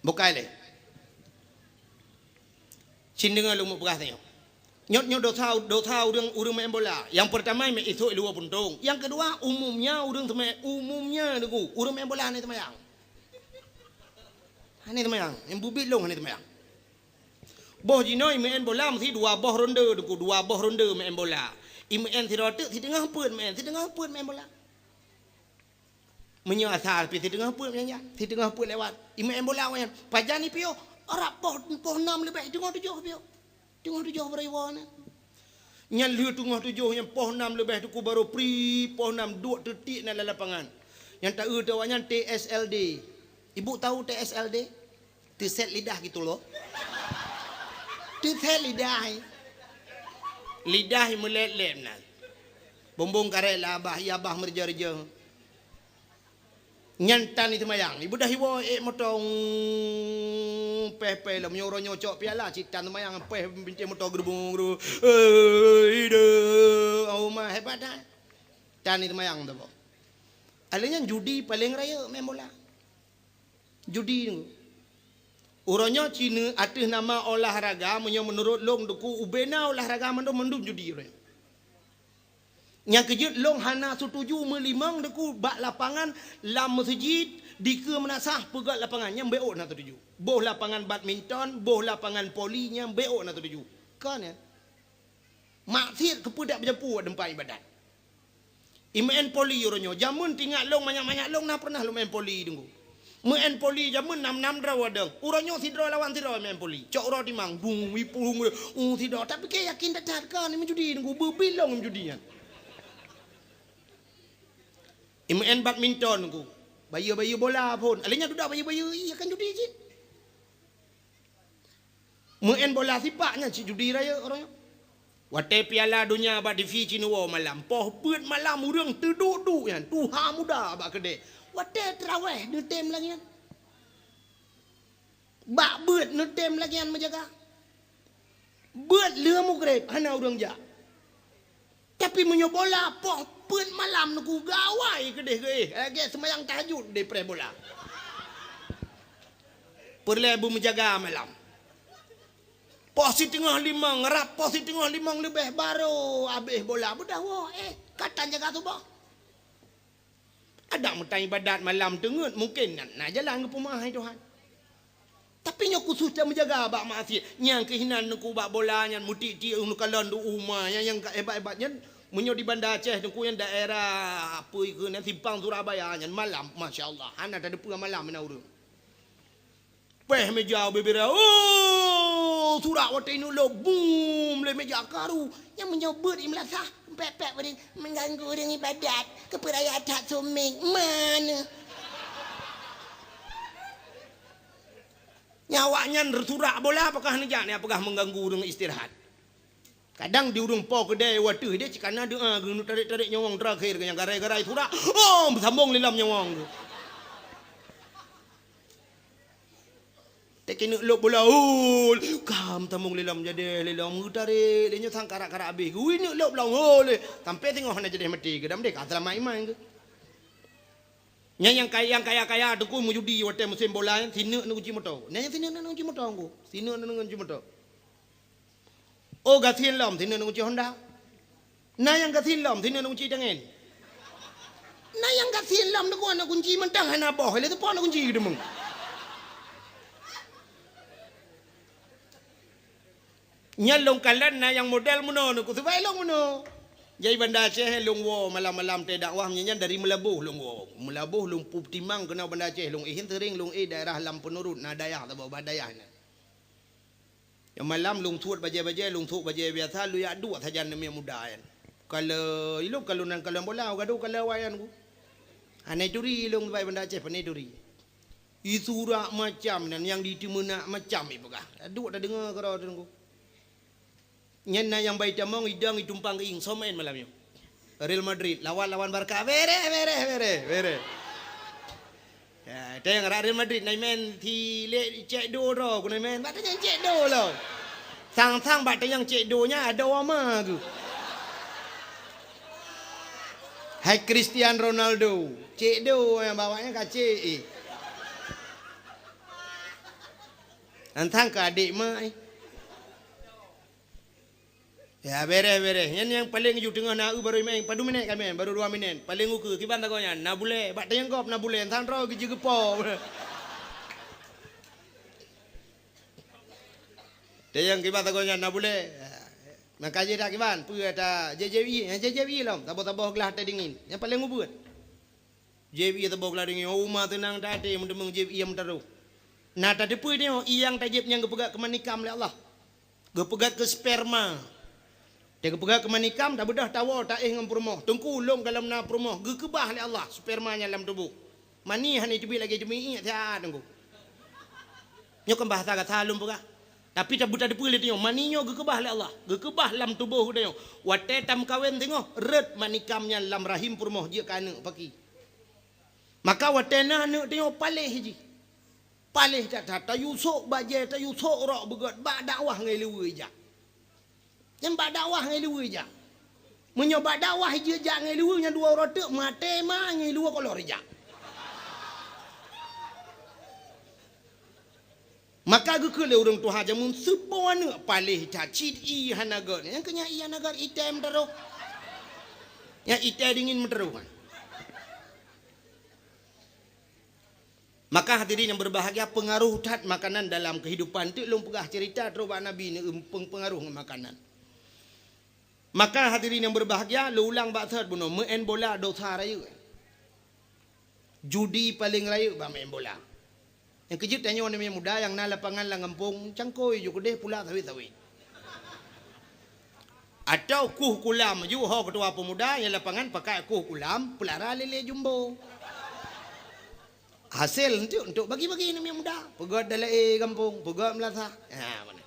Bukai lé. Cit deungoe lôn mupeugah tanyoe. Nyoe, nyoe dosa, dosa ureueng, ureueng main bola. Nyang peurtama, meuisok luwa puntông. Nyang keudua, umumnya ureueng seumai-, umumnya Teungku, ureueng main bola hana seumayang. Hana seumayang. Nyang bubit lôn hana seumayang. Boh jinoe main bola meusti dua boh ronde Teungku, dua boh ronde main bola. I main sidroe teuk, siteungoh peuet main, siteungoh peuet main bola. Meunyoe asai pih siteungoh peuet nyan, siteungoh peuet lewat. I main bola awak nyan. Pajan ipiôh, rab poh, poh nam leubeh, teungoh tujoh piôh. Teungoh tujoh baroe iwoe na. Nyan lheueh teungoh tujoh nyan poh nam leubeh Teungku baroe pri, poh nam duek teutiek na lam lapangan. Nyang taeu teuh awak nyan T S L D. Ibu tahu T S L D? Teuset lidah gitu loh. Teuset lidah. Lidah meulét-lét na. Bumbong karét lah abah, iya abah meureuja-reuja. Nyan tan iseumayang. Ibu dah iwoe ék moto, mm, péh-péh lom. Nyoe uroe nyoe cok piala, cit tan seumayang, péh bintéh moto geurubung-geurubung. Eh, ide, oh ma, hebat dah. Tan iseumayang tu, boh. Alèh nyan judi paleng rayeuk main bola. Judi tu. Uroe nyoe cit ateueh nama olahraga, meunyoe meunurot lôn Teungku, ubena olahraga mandum, mandum judi uroe nyoe. Nyang keujeuet lôn hana setuju meulimong Teungku bak lapangan lam meuseujid dikeue meunasah peugöt lapangan, nyan beuôt hana setuju. Boh lapangan badminton, boh lapangan voli, nyan beuôt hana setuju. Kon nyan. Maksiet keupeue dak beujampu bak teumpat ibadat. I main voli uroe nyoe, jameun teuingat lôn manyak-manyak lôn na pernah lôn main voli Teungku. Main voli jameun nam-nam droe wadong. Uroe nyoe sidroe lawan sidroe main voli. Cok uroe timang, bung, ipung, uh, sidroe. Tapi keu yakin that-that kan, meujudi Teungku, beubilong meujudi nyan. I main badminton Teungku. Bayeue-bayeue bola phon. Alèh nyan dudoe bayeue-bayeue, iya kan judi cit. Main bola sipak nyan cit judi rayeuk uroe nyoe. Watèe Piala Donya bak T V cit neuwoe malam, poh peuet malam ureueng teuduek-duek nyan, tuha muda bak keudè. Watèe teurawèh neutem lagèe nyan. Bak beuet neutem lagèe nyan meujaga. Beuet lheueh mugreb hana ureueng jak. Tapi meunyoe bola poh peuet malam Teungku gawai keudeh geuéh, lagèe seumayang tahajud deh preh bola. Peureulèe beumeujaga malam. Poh siteungoh limong, rab poh siteungoh limong leubeh barô abéh bola, beudah woe, eh, ka tan jaga suboh. Adak meutan ibadat malam teungeut, mungken na, na jalan geupeumeu'ah hai Tuhan. Tapi nyoe khusos that meujaga bak maksiet. Nyang keuh inan Teungku bak bola nyan, meutik-tik neukalon di uma nyan, nyang ka hebat-hebat nyan. Meunyoe di Banda Aceh Teungku nyan daerah, apa keuh nan, Simpang Surabaya nyan malam, masya Allah, hana tateupeue malam meunan ureueng. Péh meja bubira, oh, surak watèe ineuk lôb, bum, lé meja karu. Nyang meunyoe beuet i meulasah, pèk-pèk ureueng, mengganggu ureueng ibadat, keupeuraya that suméng, mana? Nyan awaknyan surak bola pakon neujak, nyan peugah mengganggu ureueng istirahat. Kadang di ureueng po keudè watèe deh, cit kana doa geuneuk tarek-tarek nyawöng terakhir, nyang garai-garai surak, oh, meusambong lé lom nyawöng geuh. Teuk ineuk lôb bola, oh, ka meusambong lé lom jadeh, lé lom geutarek, lé nyoe sang karak-karak abéh geuh, ineuk lôb lom, oh, lé, sampai teungoh hana jadeh maté geuh, dam deh ka seulamat iman geuh. Nyan nyang kaya, nyang kaya-kaya Teungku meujudi watèe musém bola nyan, sineuk neukunci moto. Nyan nyang sineuk neukunci moto Teungku. Sineuk neukunci moto. Oh, gasien lom, sineuk neukunci Honda. Na nyang gasien lom, sineuk neukunci tangen. Na nyang gasien lom, neuku na kunci mantong hana boh, lé teupon neukunci keudeumeung. Nyan lôn kalon na nyang model meunoe, neuku seubai lôn meunoe. Jai Banda Aceh lôn woe malam-malam teuh dakwah, nyan dari Meulaboh lôn woe. Meulaboh lôn peutimang keunoe Banda Aceh, lôn éh seuring lôn éh daerah Lam Peunurut, na dayah saboh bah dayah nyan. Nyang malam lôn suet bajèe-bajèe, lôn suet bajèe biasa, lôn jak duek sajan namiet muda nyan. Kalon, ilôn kalon nan kalon bola, gadôh kalon awak nyan ku. Hana turi lôn bai Banda Aceh, pane turi. Isurak macam nan nyang di teumeunak macam ipeugah. Duek tadeungoe keudroe Teungku. Nyan na nyang bai tamong idong itumpang keuieng, soe maén malam nyoe. Real Madrid lawan, lawan Barca. Bereh, bereh, bereh, bereh. Ya, teuh nyang rot Real Madrid na imèn si lé cék do droe, ku na imèn. Bak teuh nyang cék do lom. Sang-sang bak teuh nyang cék do nyan adoe ma geuh. Hai Cristiano Ronaldo, cék do nyang bak awaknyan ka cék, eh. Sang-sang keu adék ma, eh. Ya, bereh, bereh. Nyan nyang paleng ju teungoh na eu barô imèn. Padum minèt ka imèn? Barô dua minèt. Paleng ukeue, kiban sagoe nyan. Na bulèe. Bak teuh nyang gob na bulèe. Sang droe geujeue geupom. Teuh nyang kiban sagoe nyan na bulèe. Maka jih dak kiban, peue ata J J W E, J J W E lom. Saboh-saboh glah teh dingin. Nyang paleng ubeuet. J J W E saboh glah dingin. Oh, uma teunang that até meuteumèe J J W E nyang meutarôh. Na tateupeue nyoe, i nyang tajép nyang geupeugah keu manikam lé Allah. Geupeugah keu sperma. Teuh geupeugah keu manikam, tabeudôh tawoe taéh ngon peurumoh. Teungku, lôn goh lom na peurumoh, geukeubah lé Allah sperma nyan lam tuboh. Mani hana teubiet lagèe teubiet iék siat, Teungku. Nyoe kan bahasa gata lôn peugah. Tapi tabeuteupeue lé tanyoe, mani nyoe geukeubah lé Allah. Geukeubah lam tuboh tanyoe. Watèe tameukawen teungoh, rhot manikam nyan lam rahim peurumoh jeuet keu aneuk paki. Maka watèe na aneuk tanyoe paléh jih. Paléh that-that, tayue sôk bajèe, tayue sôk rok beugöt, bak dakwah ngon i luweue ijak. Nyan bak dakwah ngon i luweue ijak. Meunyoe bak dakwah ijak ngon i luweue nyan dua uroe teuk, maté ma ngon i luweue kolor ijak. Maka geukheun lé ureueng tuha jameun, seuboh aneuk paléh that, cit ié hana göt. Nyang keu nyan ié hana göt, item teurôh. Nyang item dingin meuteurôh. Maka hadirin yang berbahagia, pengaruh that makanan dalam kehidupan. Teuk lôn peugah cerita trok bak Nabi ni, em, peng-, pengaruh ngon makanan. Maka hadirin yang berbahagia, lôn ulang bak thot bunoe, meu'en bola dosa rayeuk. Judi paleng rayeuk bak meu'en bola. Nyang keujeuet tanyoe aneuk muda nyang na lapangan lam gampông, cangkôi ju keudeh pula sawét-sawét. Atau kuh kulam ju ho ketua pemuda nyang lapangan pakai kuh kulam, peulara lé-lé jumbo. Hasé enteuk, enteuk bagi-bagi aneuk muda. Peugöt dalam gampông, peugöt meulasah. Ha, mana?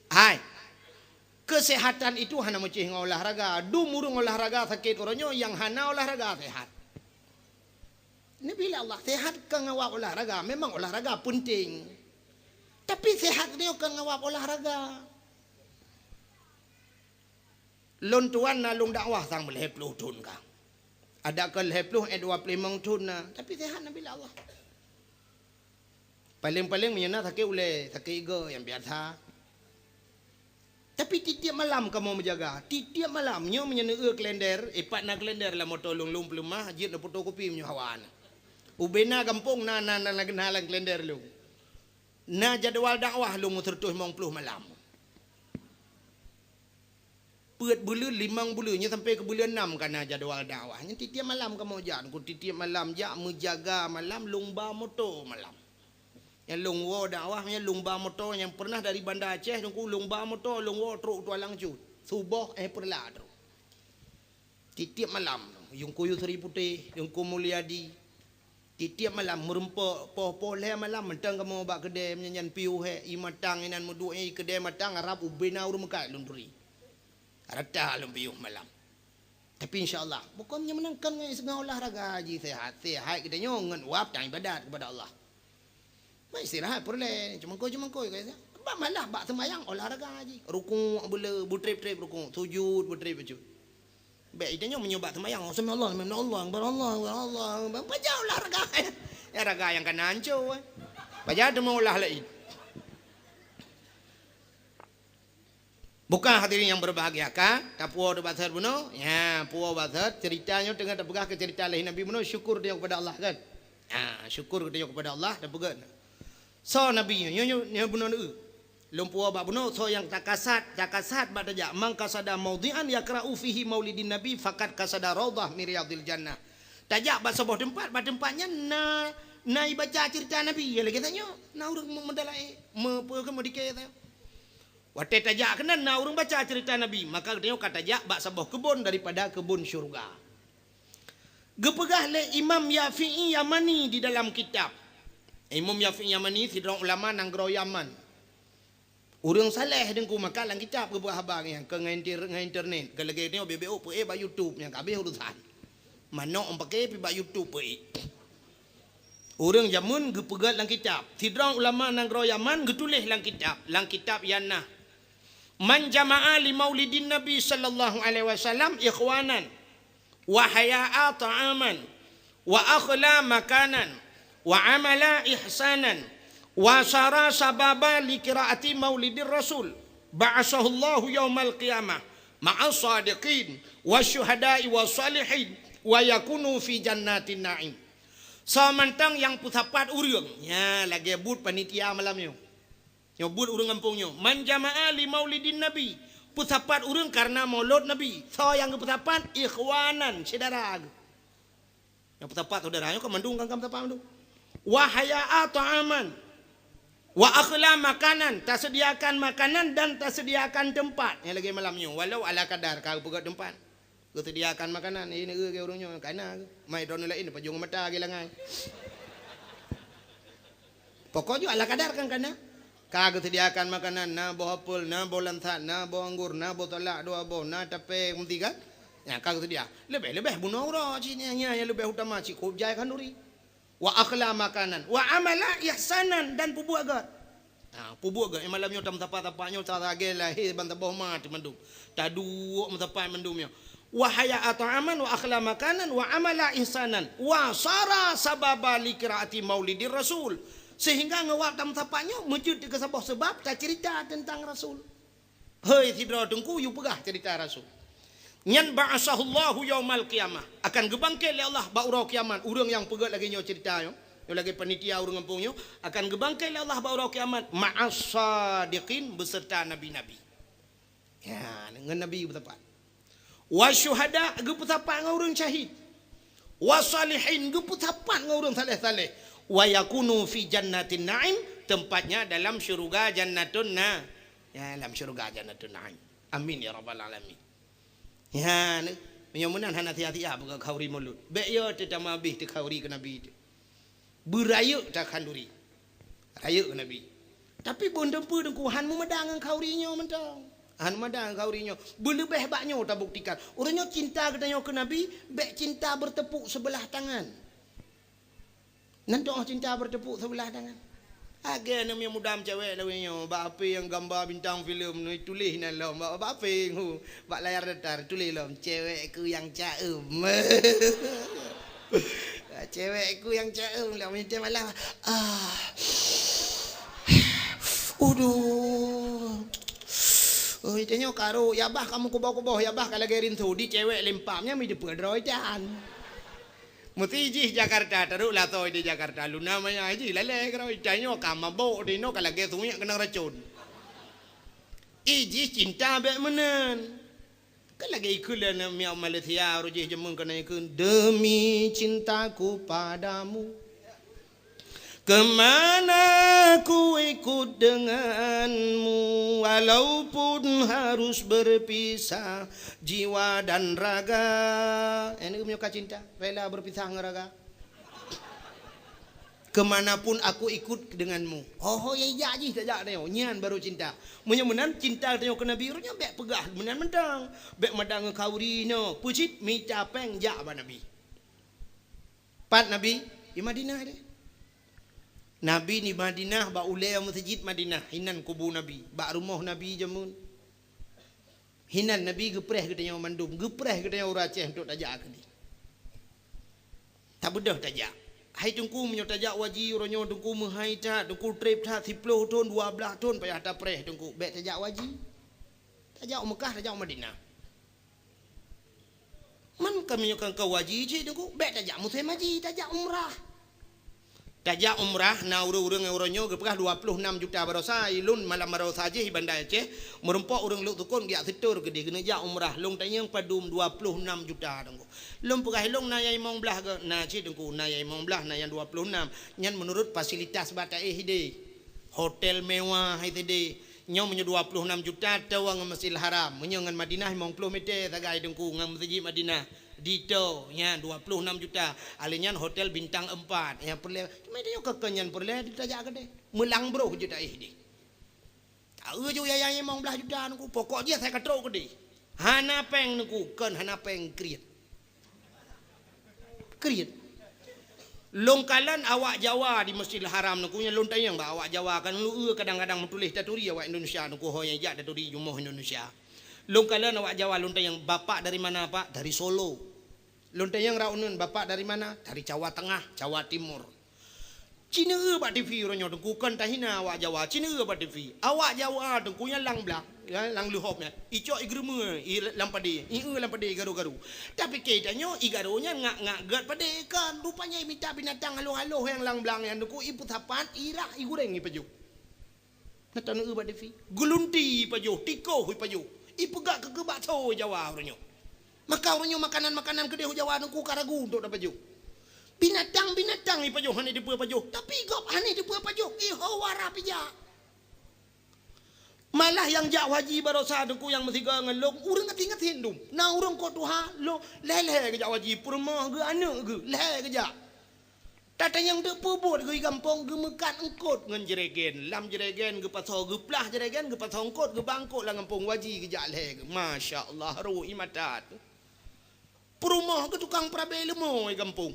Hai. Kesehatan itu hana meucéh ngon olahraga. Dum ureueng olahraga sakét uroe nyoe, nyang hana olahraga sehat. Neubi lé Allah, sehat ka ngawab olahraga. Memang olahraga penting. Tapi sehat nyoe ka ngawab olahraga. Lôn tuan na lôn dakwah sang lhèe ploh thon ka. Adak ka lhèe ploh, eh, dua ploh limong thon na, tapi sehat neubi lé Allah. Paleng-paleng meunyoe na sakét ulèe, sakét igoe nyang biasa. Tapi tiep-tiep malam kamoe meujaga, tiep-tiep malam. Nyoe meunyoe neueu kalender, eh, pat na kalender lam moto lôn, lôn peuleumah, jeuet neufotokopi meunyoe hawa na. Ubé na gampông na, na, na, na, na lam kalender lôn. Na jadwal dakwah lôn meuseureutoh limong ploh malam. Peuet buleuen, limong buleuen, nyoe sampai keu buleuen nam ka na jadwal dakwah. Nyan tiep-tiep malam kamoe jak, ku tiep-tiep malam jak meujaga malam, lôn ba moto malam. Nyang lôn woe dakwah, nyang lôn ba moto nyang pernah dari Banda Aceh, ku lôn ba moto, lôn woe trok Tualang Cut. Suboh, eh, peureulak trok. Tiep-tiep malam, Teungku Yusri Putéh, Teungku Mulyadi, tiep-tiep malam meureumpok poh-poh lhèe malam mantong kamoe bak keudè meunyan nyan piôh hèk, ié matang inan meuduek nyan, i keudè matang, harab ubé na ureueng meukat lôn turi. Rata lôn piôh malam. Tapi insya Allah, bukon nyan meunan kan ngon olahraga jih sehat. Sehat geutanyoe ngon wab dan ibadat kepada Allah. Bah istirahat peureulèe, ceumangkôi-ceumangkôi ka. Bah malah bak seumayang olahraga jih. Rukuk beuleu, beutrép-trép rukuk, sujud beutrép bacut. Bèk geutanyoe meunyoe bak seumayang, oh, sami Allah, sami Allah, akbar, Allah, akbar, Allah, akbar. Pajan olahraga. Ya, raga nyang ka na hanco, eh. Pajan teuma olah laén. Bukan hadirin yang berbahagia ka, tapuwoe bak thot bunoe? Ya, puwoe bak thot, cerita nyoe teungoh tapeugah keu cerita lahé Nabi bunoe, syukur tanyoe kepada Allah kan? Ha, syukur tanyoe kepada Allah, tapeugah. Soe Nabi nyoe, nyoe, nyoe, nyoe bunoe neu. Lôn puwoe bak bunoe, soe nyang takasat, takasat bak tajak, "Man qasada maudhi'an yaqra'u fihi maulidin Nabi, faqad qasada raudhah min riyadhil jannah." Tajak bak saboh teumpat, bak teumpat nyan na, na ibaca cerita Nabi, ya lagèe tanyoe, na ureueng meudalaé, me-, peue keu meudikée tanyoe. Watèe tajak keunan na ureueng baca cerita Nabi, maka geutanyoe ka tajak bak saboh keubon daripada keubon syeuruga. Geupeugah lé Imam Yafi'i Yamani di dalam kitab. Imam Yafi'i Yamani sidroe ulama nanggroe Yaman. Ureuëng saleh Teungku maka lam kitab geubuet haba nyan, keu ngon inter-, ngon internet, keu lagée nyoe B B O peuék bak YouTube nyang ka habéh urusan. Manok pakè pi bak YouTube peuék. Ureuëng jameun geupeugét lam kitab. Sidroe ulama nanggroe Yaman geutuléh lam kitab, lam kitab Yana. Man jama'a li maulidin Nabi sallallahu alaihi wasallam ikhwanan wa haya'a ta'aman wa akhla makanan wa amala ihsanan wa sara sababa li qiraati maulidir rasul ba'asahullahu yaumal qiyamah ma'as sadiqin wa syuhada'i wa salihin wa yakunu fi jannatin na'im. Soe mantong nyang peusapat ureuëng, nya lagée buet panitia malam nyoe. Nyoe buet ureuëng gampông nyoe, man jama'a li maulidin nabi, peusapat ureuëng kareuna maulud nabi. Soe nyang geupeusapat? Ikhwanan, syedara geuh. Nyang peusapat syedara nyoe kan mandum kan peusapat mandum. Wa haya'a ta'aman, wa akhla makanan, tasediakan makanan dan tasediakan teumpat. Nyang lagée malam nyoe, walau ala kadar ka geupeugét teumpat. Geusediakan makanan, eh, neu-eu keu ureuëng nyoe, kana geuh. Mai droeneuh laén, pajong mata geuh langai. Pokok jih ala kadar kan kana. Ka geusediakan makanan, na boh apel, na boh lansat, na boh anggur, na boh salak dua boh, na tapé meuti kan. Nya ka geuseudia. Leubeh-leubeh bunoe uroe cit nyan, nyan nyang leubeh utama cit kop jai khanduri. Wa akhla makanan, wa amala ihsanan, dan peubuet gét. Ha, peubuet gét. Eh, malam nyoe tam sapat-sapat nyoe, ta lagée lahé ban saboh ma teumandum. Taduek meusapat mandum nyoe. Wa haya'a ta'aman, wa akhla makanan, wa amala ihsanan, wa sara sababa li qiraati maulidir rasul. Sehingga ngon wak tam sapat nyoe, meujeuet keu saboh seubab tacerita teuntang Rasul. Hei sidroe teungku, yue peugah ceurita Rasul. Nyan ba'asahullahu yaumal qiyamah, akan geubangkét lé Allah bak uroe kiamat. Ureuëng nyang peugét lagée nyoe ceurita nyoe, nyoe lagée panitia ureuëng gampông nyoe, akan geubangkét lé Allah bak uroe kiamat ma'as sadiqin, beuseurta nabi-nabi. Ya, ngon nabi geupeusapat. Wa syuhada, geupeusapat ngon ureuëng syahid. Wa salihin, geupeusapat ngon ureuëng saleh-saleh. Wa yakunu fi jannatin na'im, tempatnya dalam syurga Jannatun Na-, ya, dalam syurga Jannatun Na'im. Amin ya rabbal alamin. Ya, nyoe meunan hana sia-sia buka khauri mulod. Bék yo teutamah abéh teukhauri keu Nabi teuh. Beurayeuk takhanduri. Rayeuk keu Nabi. Tapi beunteumpeu teungku han meumada ngon khauri nyoe mantong. Han meumada ngon khauri nyoe. Beuleubeh bak nyoe tabuktikan. Ureuëng nyoe cinta geutanyoe keu Nabi, bék cinta bertepuk sebelah tangan. Nan toh cinta bertepuk sebelah tangan. Lagée aneuk muda cewek lawée nyoe, bak H P nyang gamba bintang filem nyoe tuléh nan lom, bak, bak H P nyoe, bak layar datar tuléh lom, "Cewekku yang caem." Cewekku yang caem, lom nyan malam. Ah. Uduh. Oi, tanyoe karu, ya bah kamu kuboh-kuboh, ya bah ka lagée rinso, di cewek lempam, nyan mi deupeu droe tan. Meusti jih Jakarta, taruh lasoi di Jakarta, luna maya jih lalée keurau, tanyoe ka mabok di noe ka lagée sungiek keunong racon. Ih jih cinta bék meunan. Kan lagée ikheun lé aneuk miet Malaysia, roh jih jameun keunan ikheun, "Demi cintaku padamu, kemana ku ikut denganmu, walaupun harus berpisah jiwa dan raga." Aneuk miet ka cinta, rela berpisah ngon raga. "Kemanapun aku ikut denganmu." Ho, ho, ya, jak jih tajak tanyoe. Nyan baru cinta. Meunyoe meunan cinta tanyoe keu Nabi, ureuëng nyoe bék peugah meunan mantong. Bék mada ngon khauri nyoe. Peue cit mita péng jak bak Nabi. Pat Nabi? Di Madinah deh. Nabi di Madinah bak ulée meuseujid Madinah. Hinan kubu Nabi. Bak rumoh Nabi jameun. Hinan Nabi geupreh geutanyoe mandum, geupreh geutanyoe ureuëng Aceh untuk tajak keudeh. Tabeudôh tajak. Hai Teungku, meunyoe tajak haji uroe nyoe Teungku meuhai that, Teungku treb that, siplôh thon, dua blaih thon payah tapreh Teungku. Bék tajak haji. Tajak u Meukah, tajak u Madinah. Man ka meunyoe kan ka haji cit Teungku, bék tajak musém haji, tajak umrah. Tajak umrah na ureuëng-ureuëng nyang uroe nyoe geupeugah dua ploh nam juta baroesa, ilôn malam baroesa jih i Banda Aceh, meurumpok ureuëng Lhoksukon geujak seutôt keudeh keuneuk jak umrah, lôn tanyong padum dua ploh nam juta Teungku. Lôn peugah ilôn na nyang limong blaih geuh, na cit Teungku, na nyang limong blaih, na nyang dua ploh nam. Nyan meunurot fasilitas bak taéh ideh. Hotel mewah ideh. Nyoe meunyoe dua ploh nam juta tawa ngon Masjidil Haram. Meunyoe ngon Madinah limong ploh meter sagai Teungku ngon Masjid Madinah. Dito, nyan dua ploh nam juta. Alèh nyan hotel bintang empat. Nyang peureulèe, cuma tanyoe keu nyan peureulèe tajak keudeh. Meulang broh jeuet taéh deh. Aeu ju yayang limong blaih juta Teungku, pokok jih asai ka trok keudeh. Hana péng Teungku, kon hana péng, kriet. Kriet. Lôn kalon awak Jawa di Masjidil Haram Teungku, nyan lôn tanyong bak awak Jawa, kan lôn eu kadang-kadang meutuléh taturi awak Indonesia Teungku, ho nyang jak taturi rumoh Indonesia. Lôn kalon awak Jawa, lôn tanyong, "Bapak dari mana, Pak?" "Dari Solo." Lôn tanyong rot uneun, "Bapak dari mana?" "Dari Jawa Tengah, Jawa Timur." Ci neueu bak T V uroe nyoe Teungku, kon tahina awak Jawa, ci neueu bak T V. Awak Jawa Teungku nyang lam blang, ya, lam leuhop nyan, icok igeurumeue, i lam padé, ieu lam padé garu-garu. Tapi keu tanyoe, igaru nyan ngak-ngak gét padé, kon. Rupanya imita binatang haloh-haloh nyang lam blang nyan Teungku, ipeusapat, irah, igureng, ipajoh. Na taneueu bak T V. Geulunti ipajoh, tikoh ipajoh. Ipeugah keu, keu bakso Jawa uroe nyoe. Maka uroe nyoe makanan-makanan keudeh Jawa Teungku ka ragu untuk tapajoh. Binatang-binatang ipajoh hana deupeue pajoh, tapi gob hana deupeue pajoh, iho wara pih jak. Malah nyang jak haji barosa Teungku nyang meusigoe ngon lôn, ureueng gasien-gasien dum. Na ureueng kot tuha, lôn lhèe-lhèe geujak haji, peurumoh geuh, aneuk geuh, lhèe geujak. Tatanyong teuk peubuet geuh i gampông, geumeukat eungkôt ngon jregen. Lam jregen geupasoe, geuplah jregen, geupasoe eungkôt, geuba eungkôt lam gampông, haji geujak lhèe geuh. Masya Allah, rhot ie mata teuh. Peurumoh geuh tukang peurabé leumo i gampông.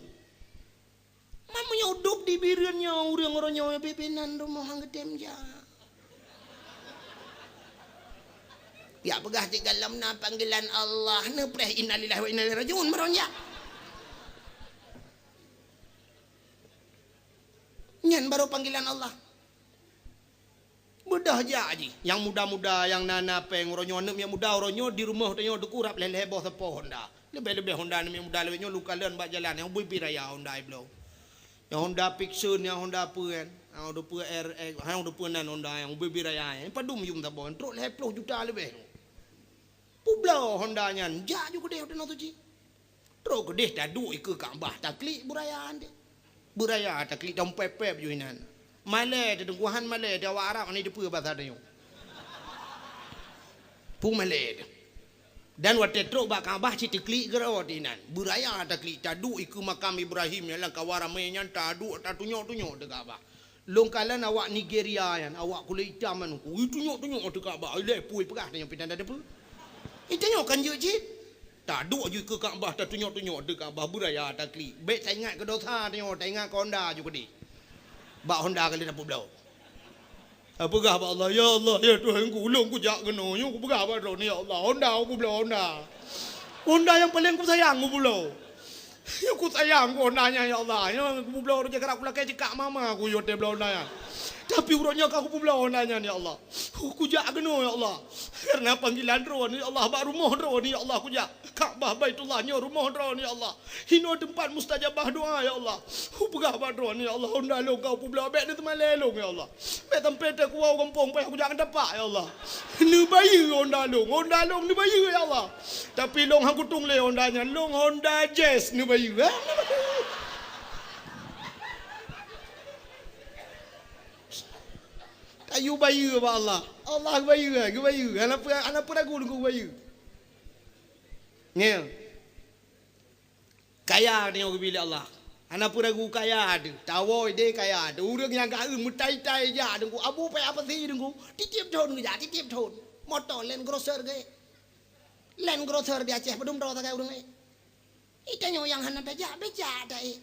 Man meunyoe udôb di Bireuen nyoe ureueng uroe nyoe, bit-bit nan rumoh han geutem jak. Jak peugah cit gohlom na panggilan Allah, neupreh innalillahi wa inna ilaihi raji'un, meuron jak. Nyan barô panggilan Allah. Beudôh jak jih. Nyang muda-muda, nyang na-na péng uroe nyoe, aneuk miet muda uroe nyoe di rumoh tanyoe Teungku rab lhèe-lhèe boh sapo Honda. Leubeh-leubeh Honda aneuk miet muda lawét nyoe lôn kalon bak jalan, nyang ubé-bé raya Honda ibloe. Nyang Honda Vixion, nyang Honda peue nyan? Nyang Honda peue R X, nyang Honda peue nan Honda nyang ubé-bé raya nyan. Padum yum saboh, trok lhèe ploh juta leubeh. Peubloe Honda nyan, jak ju keudeh u Tanoh Suci. Trok keudeh taduek ikeue Ka'bah, taklik beuraya deh. Beuraya taklik, tampép-pép ju inan. Malèe teuh Teungku, han malèe teuh awak Arab, hana teupeue basa tanyoe. Peue malèe teuh. Dan watèe trok bak Ka'bah cit teuklik keudroe teuh inan. Beuraya taklik, taduek ikeue makam Ibrahim nyang lam kawan ramé nyan, taduek tatunyok-tunyok teuh Ka'bah. Lôn kalon awak Nigeria nyan, awak kulét itam nyan, ui, tunyok-tunyok ateueh Ka'bah, ilèe peue peugah tanyoe pih tan tateupeue. Ih, tanyoe kan jeuet cit. Taduek ju ikeue Ka'bah, tatunyok-tunyok ateueh Ka'bah, beuraya taklik. Bèk taingat keu dosa tanyoe, taingat keu Honda ju keudeh. Bak Honda ka lheueh tapeubloe. Tapeugah bak Allah, "Ya Allah, ya Tuhanku, ulôn kujak keunoe, nyoe kupeugah bak Droeneuh, ya Allah, Honda kupeubloe, Honda. Honda nyang paleng kusayang kupeubloe." Nyoe kusayang keu Honda nyan, ya Allah. Nyoe kupeubloe, roh jih karab kulakèe jikak mama ku, yo teuh bloe Honda nyan. Tapi uroe nyoe ka kupeubloe Honda nyan, ya Allah. Kujak keunoe, ya Allah. Karena panggilan Droeneuh, ya Allah, bak rumoh Droeneuh, ya Allah, kujak. Ka'bah Baitullah nyoe rumoh Droeneuh, ya Allah. Inoe teumpat mustajabah doa, ya Allah. Kupeugah bak Droeneuh, ya Allah, Honda lôn ka kupeubloe, bèk neuseumalèe lôn, ya Allah. Bèk sampai teukuwoe gampông payah kujak ngon tapak, ya Allah. Neubayeue Honda lôn, Honda lôn neubayeue, ya Allah. Tapi lôn han kutueng lé Honda nyan, lôn Honda Jazz neubayeue. Tayue bayeue bak Allah. Allah geubayeue, geubayeue. Hana peu-, hana peuragu Teungku geubayeue. Nyoe. Kaya tanyoe geubri lé Allah. Hana peuragu kaya teuh. Tawoe idéh kaya teuh. Ureueng nyang ka eu meutai-tai jak Teungku. Abu payah pasi Teungku. Tiep-tiep thon geujak, tiep-tiep thon. Moto Land Cruiser geuh. Land Cruiser di Aceh padum droe sagai ureueng, eh. Ih, tanyoe nyang hana tajak, bèk jak dah, eh.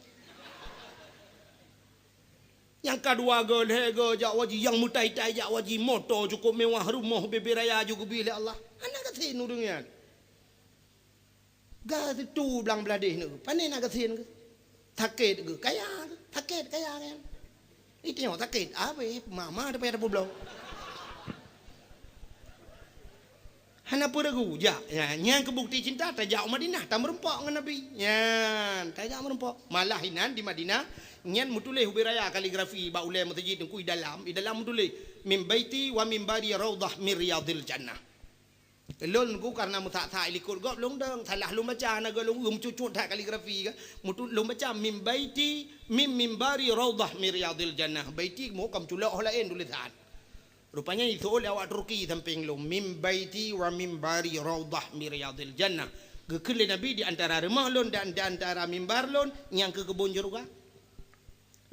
Nyang ka dua go, lhèe go jak haji, nyang meutai-tai jak haji, moto cukôp mewah, rumoh bèe-bèe raya ju geubri lé Allah. Hana gasien ureueng nyan. Ga situ blang bladeh nyoe, pane na gasien geuh? Sakét geuh, kaya geuh, sakét kaya kan? Ih, tanyoe sakét, abéh mama teuh payah tapeubloe. Hana peuragu jak. Ya, nyan keu bukti cinta, tajak u Madinah, tameurumpok ngon Nabi. Nyan, tajak meurumpok. Malah inan di Madinah, nyan meutuléh ubé raya kaligrafi bak ulèe meuseujid Teungku, i dalam, i dalam meutuléh, "Min baiti wa minbari raudhah min riyadhil jannah." Lôn Teungku karena meusak-sak i likot gob lôn dong, salah lôn baca, hana goe lôn eu, meucut-cut that kaligrafi kan. Meutu-, lôn baca, "Min baiti, min minbari raudhah min riyadhil jannah." Baiti meuhom ka meuculok ho laén tulésan. Rupanya iseuôt lé awak Turki sampéng lôn, "Min baiti wa minbari raudhah min riyadhil jannah." Geukheun lé Nabi, "Di antara rumoh lôn dan di antara mimbar lôn, nyan keuh keubon syeuruga."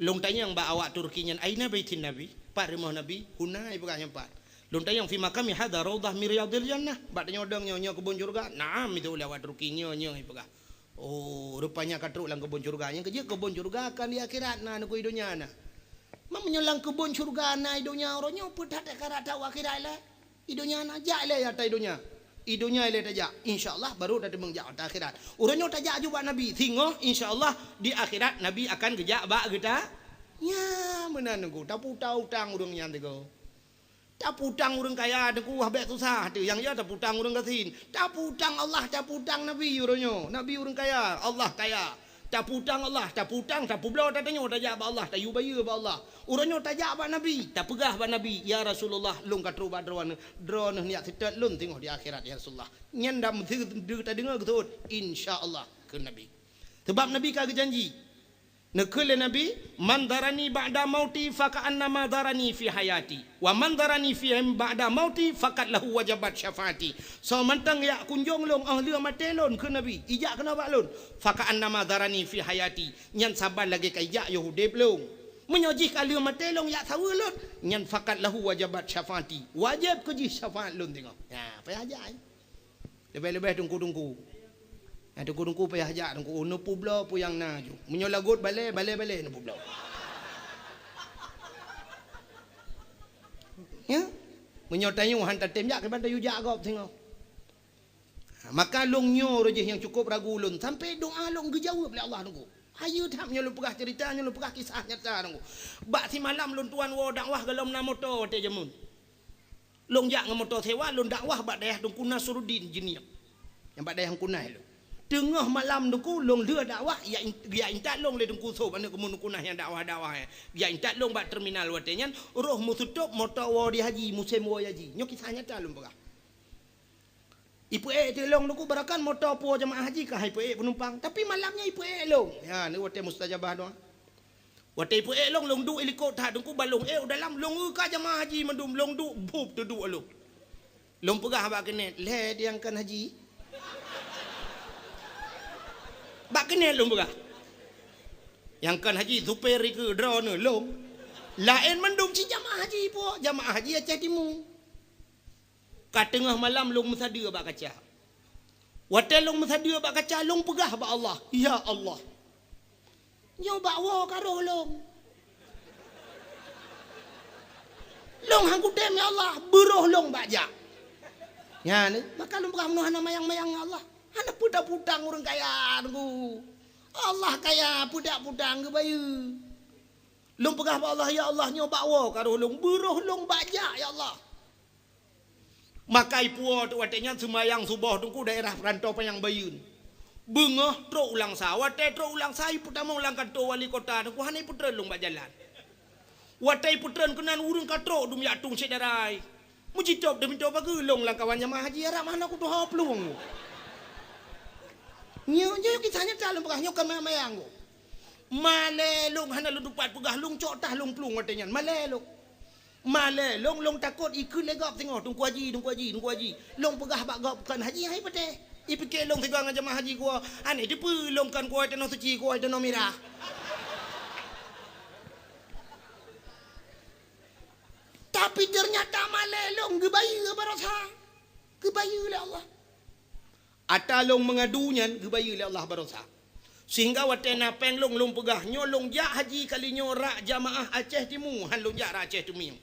Lôn tanyong bak awak Turki nyan, "Aina baitin Nabi?" Pat rumoh Nabi? "Huna," ipeugah, "nyan pat." Lôn tanyong, "Fi maqami hadza raudhah min riyadhil jannah." Bak tanyoe dong nyoe, nyoe keubon syeuruga? "Na'am," itu ulèe awak Turki, "nyoe, nyoe," ipeugah. Oh, rupanya ka trok lam keubon syeuruga. Nyang keujeuet keubon syeuruga kan di akhirat na, neukui donya na. Meunyoe lam keubon syeuruga na i donya uroe nyoe, peue that ka rata u akhirat lé? I donya na, jak lé ata i donya. I donya lé tajak. Insya Allah baru tateumeung jak ata akhirat. Uroe nyoe tajak aju bak Nabi. Singoh insya Allah di akhirat Nabi akan geujak bak geuta. Nya, meunan nunggu. Tapeuutang-utang ureuëng nyan tiga. Taputang ureuëng kaya teungku, wah bék susah teuh. Nyang ya taputang ureuëng gasien. Taputang Allah, taputang Nabi uroe nyoe. Nabi ureuëng kaya, Allah kaya. Taputang Allah, taputang, tapeubloe tatanyoe tajak bak Allah, tayue bayeue bak Allah. Uroe nyoe tajak bak Nabi, tapeugah bak Nabi, "Ya Rasulullah, lôn ka trok bak droeneuh, droeneuh neujak seutôt lôn singoh di akhirat, ya Rasulullah." Nyan dak meusi tadeungoe geuseuôt, "Insya Allah," kheun Nabi. Sabab Nabi ka geujanji. Neukheun lé Nabi, "Man dzarani ba'da mauti faka'annama dzarani fi hayati, wa man dzarani fi ba'da mauti faqad lahu wajabat syafaati." Soe mantong jak kunjong lôn óh lheueh maté lôn, kheun Nabi, ijak keunoe bak lôn, "faka'annama dzarani fi hayati," nyan saban lagée ka ijak yoh udeb lôn. Meunyoe jih ka lheueh maté lôn jak saweue lôn, nyan "faqad lahu wajabat syafaati," wajéb keu jih syafaat lôn singoh. Nah, payah jak, eh. Leubeh-leubeh teungku-teungku. Nah, teungku-teungku payah jak teungku, neupeubloe peue nyang na aju. Meunyoe lagot balée, balée-balée neupeubloe. Ya? Meunyoe tanyoe han tatem jak, kiban tayue jak gob singoh. Ha, maka lôn nyoe roh jih nyang cukup ragu lôn, sampai doa lôn geujaweueb lé Allah teungku. Hayeue that nyoe lôn peugah cerita, nyoe lôn peugah kisah nyata teungku. Bak simalam lôn tuan woe dakwah golom na moto watée jameun. Lôn jak ngon moto sewa, lôn dakwah bak dayah Teungku Nasruddin Jeunieb. Nyang bak dayah Meukunah lôn. Teungoh malam teungku, lôn lheueh dakwah, jak in-, jak intat lôn lé Teungku Sob, aneuk keumun Meukunah nyang dakwah-dakwah nyan. Jak intat lôn bak terminal watée nyan, roh meuseutôt moto woe di haji, musém woe haji. Nyoe kisah nyata lôn peugah. Ipeuék teuk lôn teungku, barangkan moto puwoe jamaah haji ka han ipeuék peunumpang. Tapi malam nyan ipeuék lôn. Ya, ni watée mustajabah doa. Watée ipeuék lôn, lôn duek i likot that teungku, ban lôn ék u dalam, lôn eu ka jamaah haji mandum, lôn duek, bup, teuduek lôn. Lôn peugah bak keuneuk, "Lhée di nyang kon haji?" Bak keuneuk lôn peugah. Nyang kon haji, supir ikeue, droeneuh, lôn. Laén mandum cit jamaah haji puwoe, jamaah haji Aceh Timu. Ka teungoh malam lôn meusadeue bak kaca. Watée lôn meusadeue bak kaca, lôn peugah bak Allah, "Ya Allah, nyoe bak woe ka roh lôn. Lôn han kutem, ya Allah, beuroh lôn bak jak." Nyan, maka lôn peugah, "Meunyoe hana mayang-mayang, ya Allah, hana peue taputang ureuëng kaya teungku. Allah kaya, peue taputang geubayeue." Lôn peugah bak Allah, "Ya Allah, nyoe bak woe ka roh lôn, beuroh lôn bak jak, ya Allah." Maka ipuwoe teuk watée nyan seumayang suboh teungku daerah Peurantô Panyang Bayeuen. Beungoh trok u Langsa. Watée trok u Langsa ipeutamong lam kantô wali kota teungku, hana ipeutreun lôn bak jalan. Watée ipeutreun keunan ureuëng ka trok dum jak tueng syedara. Meujitôb deuminto bageue lôn lam kawan jamaah haji, harab hana kutuho plueng. Nyoe, nyoe kisah nyata lôn peugah, nyoe kon mayang-mayang. Malée lôn hana lôn tupat peugah, lôn cok tah lôn plueng watée nyan. Malée lôn. Malée lôn, lôn takot ikheun lé gob singoh, "Teungku Haji, Teungku Haji, Teungku Haji." Lôn peugah bak gob, "Kon haji hai patéh." Ipike lôn sigoe ngon jamaah haji kuwoe, "Aneuk teupeue lôn kon kuwoe tanoh suci, kuwoe tanoh mirah." Tapi ternyata malée lôn geubayeue baroesa. Geubayeue lé Allah. Ata lôn meungadu nyan geubayeue lé Allah baroesa. Sehingga watée na péng lôn, lôn peugah, "Nyoe lôn jak haji kali nyoe rak jamaah Aceh Timu, han lôn jak rak Aceh Teumieng."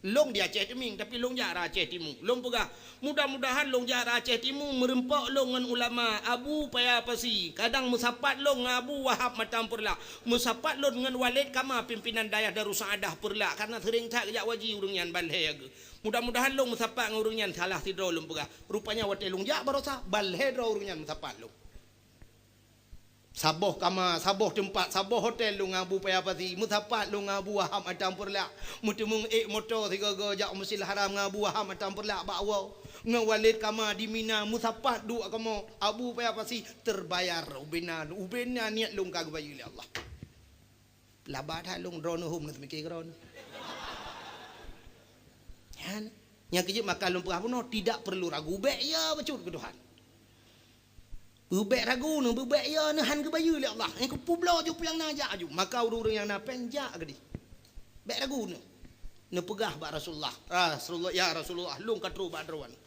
Lôn di Aceh Teumieng, tapi lôn jak rak Aceh Timu. Lôn peugah, "Mudah-mudahan lôn jak rak Aceh Timu meureumpok lôn ngon ulama Abu Paya Pasi. Kadang meusapat lôn ngon Abu Wahab Matang Peureulak. Meusapat lôn ngon Waled Kama, pimpinan dayah Darussa'adah Peureulak, karena seuring that geujak haji ureuëng nyan ban lhée ageue. Mudah-mudahan lôn meusapat ngon ureuëng nyan salah sidroe," lôn peugah. Rupanya watée lôn jak baroesa, ban lhée droe ureuëng nyan meusapat lôn. Saboh kama, saboh teumpat, saboh hotel lôn ngon Abu Paya Pasi, meusapat lôn ngon Abu Wahab Matang Peureulak. Meuteumeung ék moto sigoe-goe jak u Masjidil Haram ngon Abu Wahab Matang Peureulak bak woe. Ngon Waled Kama di Mina, meusapat duek kamoe, Abu Paya Pasi, terbayar ubena, ubena niet lôn ka geubayeue lé Allah. Laba that lôn, droeneuh hom neuseumiké keu droeneuh. Nyan, nyang keujeuet maka lôn peugah bunoe, tidak perlu ragu, bék ya bacut keu Tuhan. Beubék ragu neuh, beubék ya neuh, han geubayeue lé Allah. Nyang keupeubloe ju peue nyang na jak aju. Maka ureuëng-ureuëng nyang na péng jak keudeh. Bék ragu neuh. Neupeugah bak Rasulullah, "Rasulullah, ya Rasulullah, lôn ka trok bak droeneuh.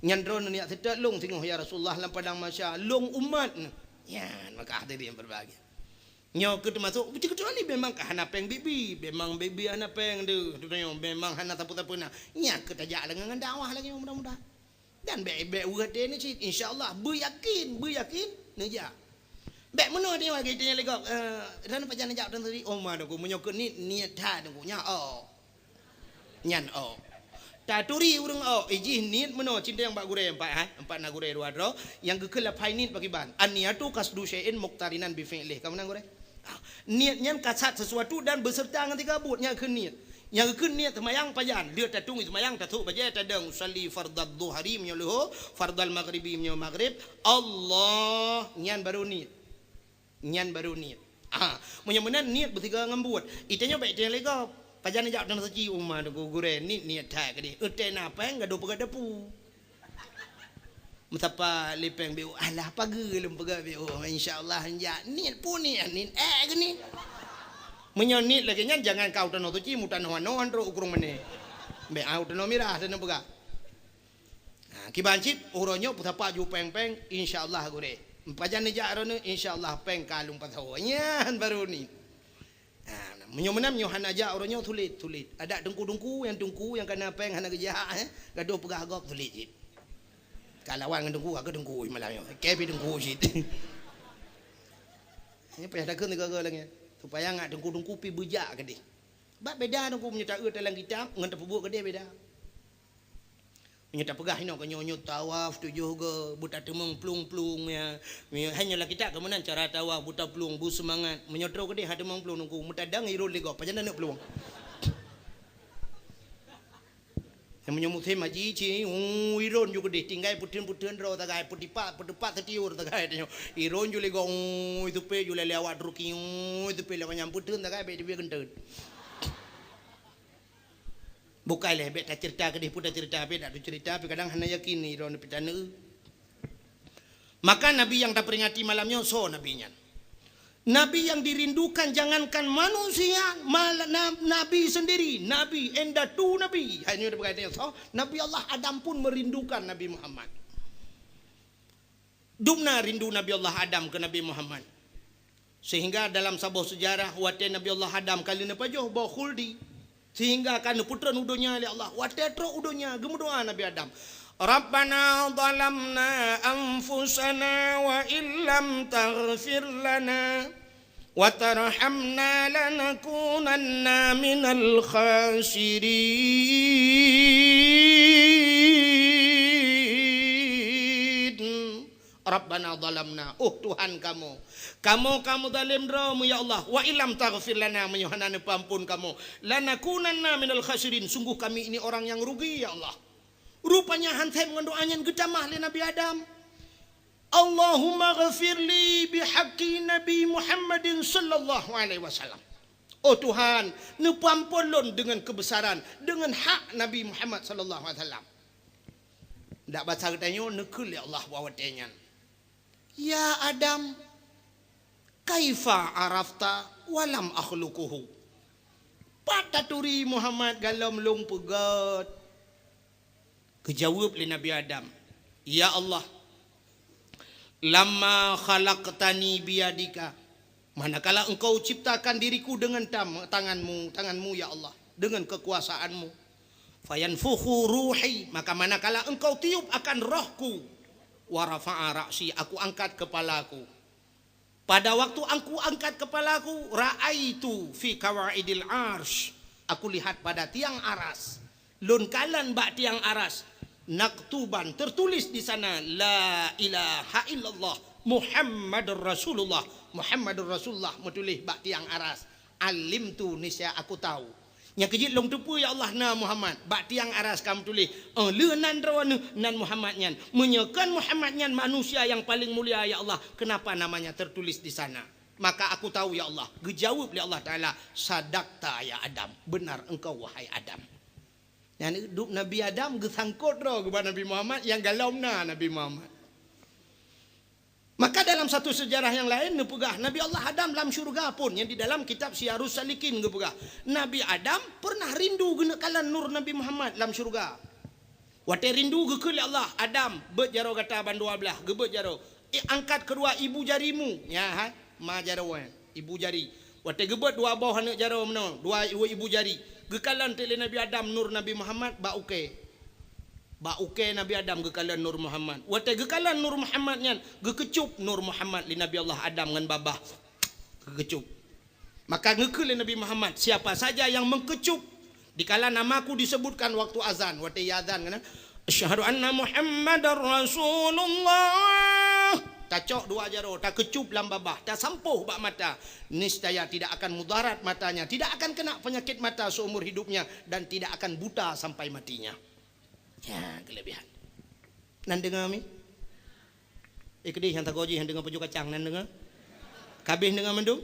Nyan droeneuh neujak seutôt lôn singoh, ya Rasulullah, lam padang mahsyar, lôn umat neuh." Nyan, maka hadirin yang berbahagia. Nyoe keuh teumasok, beutôi-beutôi memang ka hana péng bibi, memang bibi hana péng deuh, dudoe nyoe memang hana sapeue-sapeue na. Nyan keuh tajak lagée ngon dakwah lagée nyoe mudah-mudahan. Dan bék, bék weueh até ni cit, insya Allah, beuyakin, beuyakin, neujak. Bék meunoe tanyoe lagée tanyoe lé gob, eh, dan pajan neujak dan tadi, oh ma Teungku, meunyoe keu niet, niet that Teungku, nyan oh. Nyan oh. Taturi ureuëng oh, ijih niet meunoe cinteng bak gurée empat, ha? Empat na gurée dua droe, nyang geukheun laphai niet pakiban. An-niyatu qasdu syai'in muqtarinan bi fi'lih. Kamu nang gurée? Ah, niet nyan kasat sesuatu dan beserta ngon tika buet, nyan kheun niet. Nyang kheun niet seumayang pajan, lheueh tatueng seumayang, tasôk bajée tadong, usalli fardadz zuhri meunyoe leuhô, fardal maghribi meunyoe maghrib, Allah, nyan baru niet. Nyan baru niet. Ah, meunyoe meunan niet beusigoe ngon buet. Itanyoe bék itanyoe lé gob. Pajan jak dan suci uma Teungku gurée niet, niet that keudeh. Eutée na péng gadoh peugah dapu. Meusapa lé péng B O, alah pageue lôn peugah B O, insya Allah han jak. Niet pun niet, niet ék geuh niet. Meunyoe niet lagée nyan, jangan kau tanoh suci, mu tanoh anoe trok u krueng mané. Bék au tanoh mirah tanoh peugah. Ha, kiban cit, uroe nyoe peusapa ju péng-péng, insya Allah gurée. Pajan neujak droeneuh, insya Allah péng ka lôn pasoe. Nyan baru niet. Ha, meunyoe meunan, nyoe hana jak uroe nyoe sulet, sulet. Adak teungku-teungku, nyang teungku nyang kana péng hana geujak, eh, gadoh peugah gob sulet cit. Ka lawan ngon teungku, ka keu teungku malam nyoe. Keu pih teungku cit. Nyoe payah takheun sigoe-goe lagée nyan. Supaya ngat teungku-teungku pih beujak keudeh. Bak beda teungku meunyoe taeu dalam kitab ngon tapeubuet keudeh beda. Meunyoe tapeugah inoe keu nyoe, nyoe tawaf tujoh goe, beutateumong plueng-plueng ya. Meunyoe hai nyoe lam kitab keu meunan cara tawaf, beutaplueng, beuseumangat. Meunyoe trok keudeh han teumong plueng teungku, meutadang irôn lé gob, pajan na neuk plueng. Meunyoe musém haji ci, uu, irôn ju keudeh, tinggai peuteun-peuteun droe sagai, peudipat, peudipat seutiur sagai tanyoe. Irôn ju lé gob, uu, tupée ju lé awak Turki, uu, tupée lé manyang peuteun sagai, bék teubiet geunteut. Bukai lé, bék taceurita keudeh peue taceurita, bék dak taceurita, pih kadang hana yakin ni droeneuh pih taneuk. Maka Nabi nyang taperingati malam nyoe soe Nabi nyan? Nabi nyang dirindukan jangankan manusia, mal-, na-, Nabi sendiri, Nabi, indatu Nabi. Hai nyoe tapeugah soe? Nabi Allah Adam pun merindukan Nabi Muhammad. Dubna rindu Nabi Allah Adam keu Nabi Muhammad. Sehingga dalam saboh seujarah, watée Nabi Allah Adam ka lheueh neupajoh boh khuldi, sehingga ka neupeutreun u donya lé Allah. Watée trok u donya, geumeudoá Nabi Adam, "Rabbana zalamna anfusana wa illam taghfir lana wa tarhamna lanakunanna minal khasirin." Rabbana zalamna, oh Tuhan kamoe, kamoe ka meuzalém droe mu ya Allah, wa illam taghfir lana, meunyoe hana neupeuamphon kamoe, lanakunanna minal khasirin, sungguh kami ini orang yang rugi ya Allah. Rupanya han sép ngon doá nyan geutamah lé Nabi Adam. Allahumma ghfirli bihaqqi Nabi Muhammadin sallallahu alaihi wasallam. Oh Tuhan, neupeuamphon lôn deungon keubeusaran, deungon hak Nabi Muhammad sallallahu alaihi wasallam. Dak basa geutanyoe neukheun lé Allah bak watée nyan, "Ya Adam, kaifa arafta wa lam akhluquhu?" Pat taturi Muhammad galom lôn peugét? Geujaweueb lé Nabi Adam, "Ya Allah, lamma khalaqtani biyadika, manakala Engkau ciptakan diriku dengan tam-, tangan-Mu, tangan-Mu ya Allah, dengan kekuasaan-Mu. Fayanfukhu ruhi, maka manakala Engkau tiup akan rohku, wa rafa'a ra'si, aku angkat kepalaku." Pada waktu aku angkat kepalaku, ra'aitu fi kawaidil arsh, aku lihat pada tiang aras. Lôn kalon bak tiang aras, naktuban, tertulis di sana, "La ilaha illallah Muhammadur Rasulullah." Muhammadur Rasulullah meutuléh bak tiang aras. Alimtu, niscaya aku tahu. Nyang keujeuet lôn teupeue, ya Allah, na Muhammad. Bak tiang aras ka meutuléh, "Oh, lheueh nan droeneuh, nan Muhammad nyan." Meunyoe kon Muhammad nyan manusia yang paling mulia, ya Allah, kenapa namanya tertulis di sana? Maka aku tahu, ya Allah. Geujaweueb lé Allah Taala, "Sadaqta ya Adam." Benar engkau, wahai Adam. Nyan dub Nabi Adam geusangkot droe geuba Nabi Muhammad, nyang galom na Nabi Muhammad. Maka dalam satu sejarah nyang laén neupeugah, Nabi Allah Adam lam syurga pun, nyang di dalam kitab Siyarus Salikin geupeugah, Nabi Adam pernah rindu geuneuk kalon nur Nabi Muhammad lam syurga. Watée rindu geukheun lé Allah, "Adam, beuet jaroe gata bandua blaih." Geubeuet jaroe. "Eh, angkat keudua ibu jarimu." Nyan hai, ma jaroe nyan, ibu jari. Watée geubeuet dua boh aneuk jaroe meunoe, dua, dua ibu jari. Geukalon teuk lé Nabi Adam nur Nabi Muhammad bak ukée. Bak ukée Nabi Adam geukalon nur Muhammad. Watée geukalon nur Muhammad nyan, geukeucup nur Muhammad lé Nabi Allah Adam ngon babah. Geukeucup. Maka geukheun lé Nabi Muhammad, "Siapa saja yang mengkecup dikala namaku disebutkan waktu azan," watée azan keunan, "Asyhadu anna Muhammadar Rasulullah." Tacok dua jaroe, takeucup lam babah, tasampôh bak mata. Niscaya tidak akan mudarat matanya, tidak akan kena penyakit mata seumur hidupnya, dan tidak akan buta sampai matinya. Ya, kelebihan. Nan deungoe mi? Eh, keudeh nyang tagoe jih nyang deungoe pajoh kacang nan deungoe. Kabeh deungoe mandum?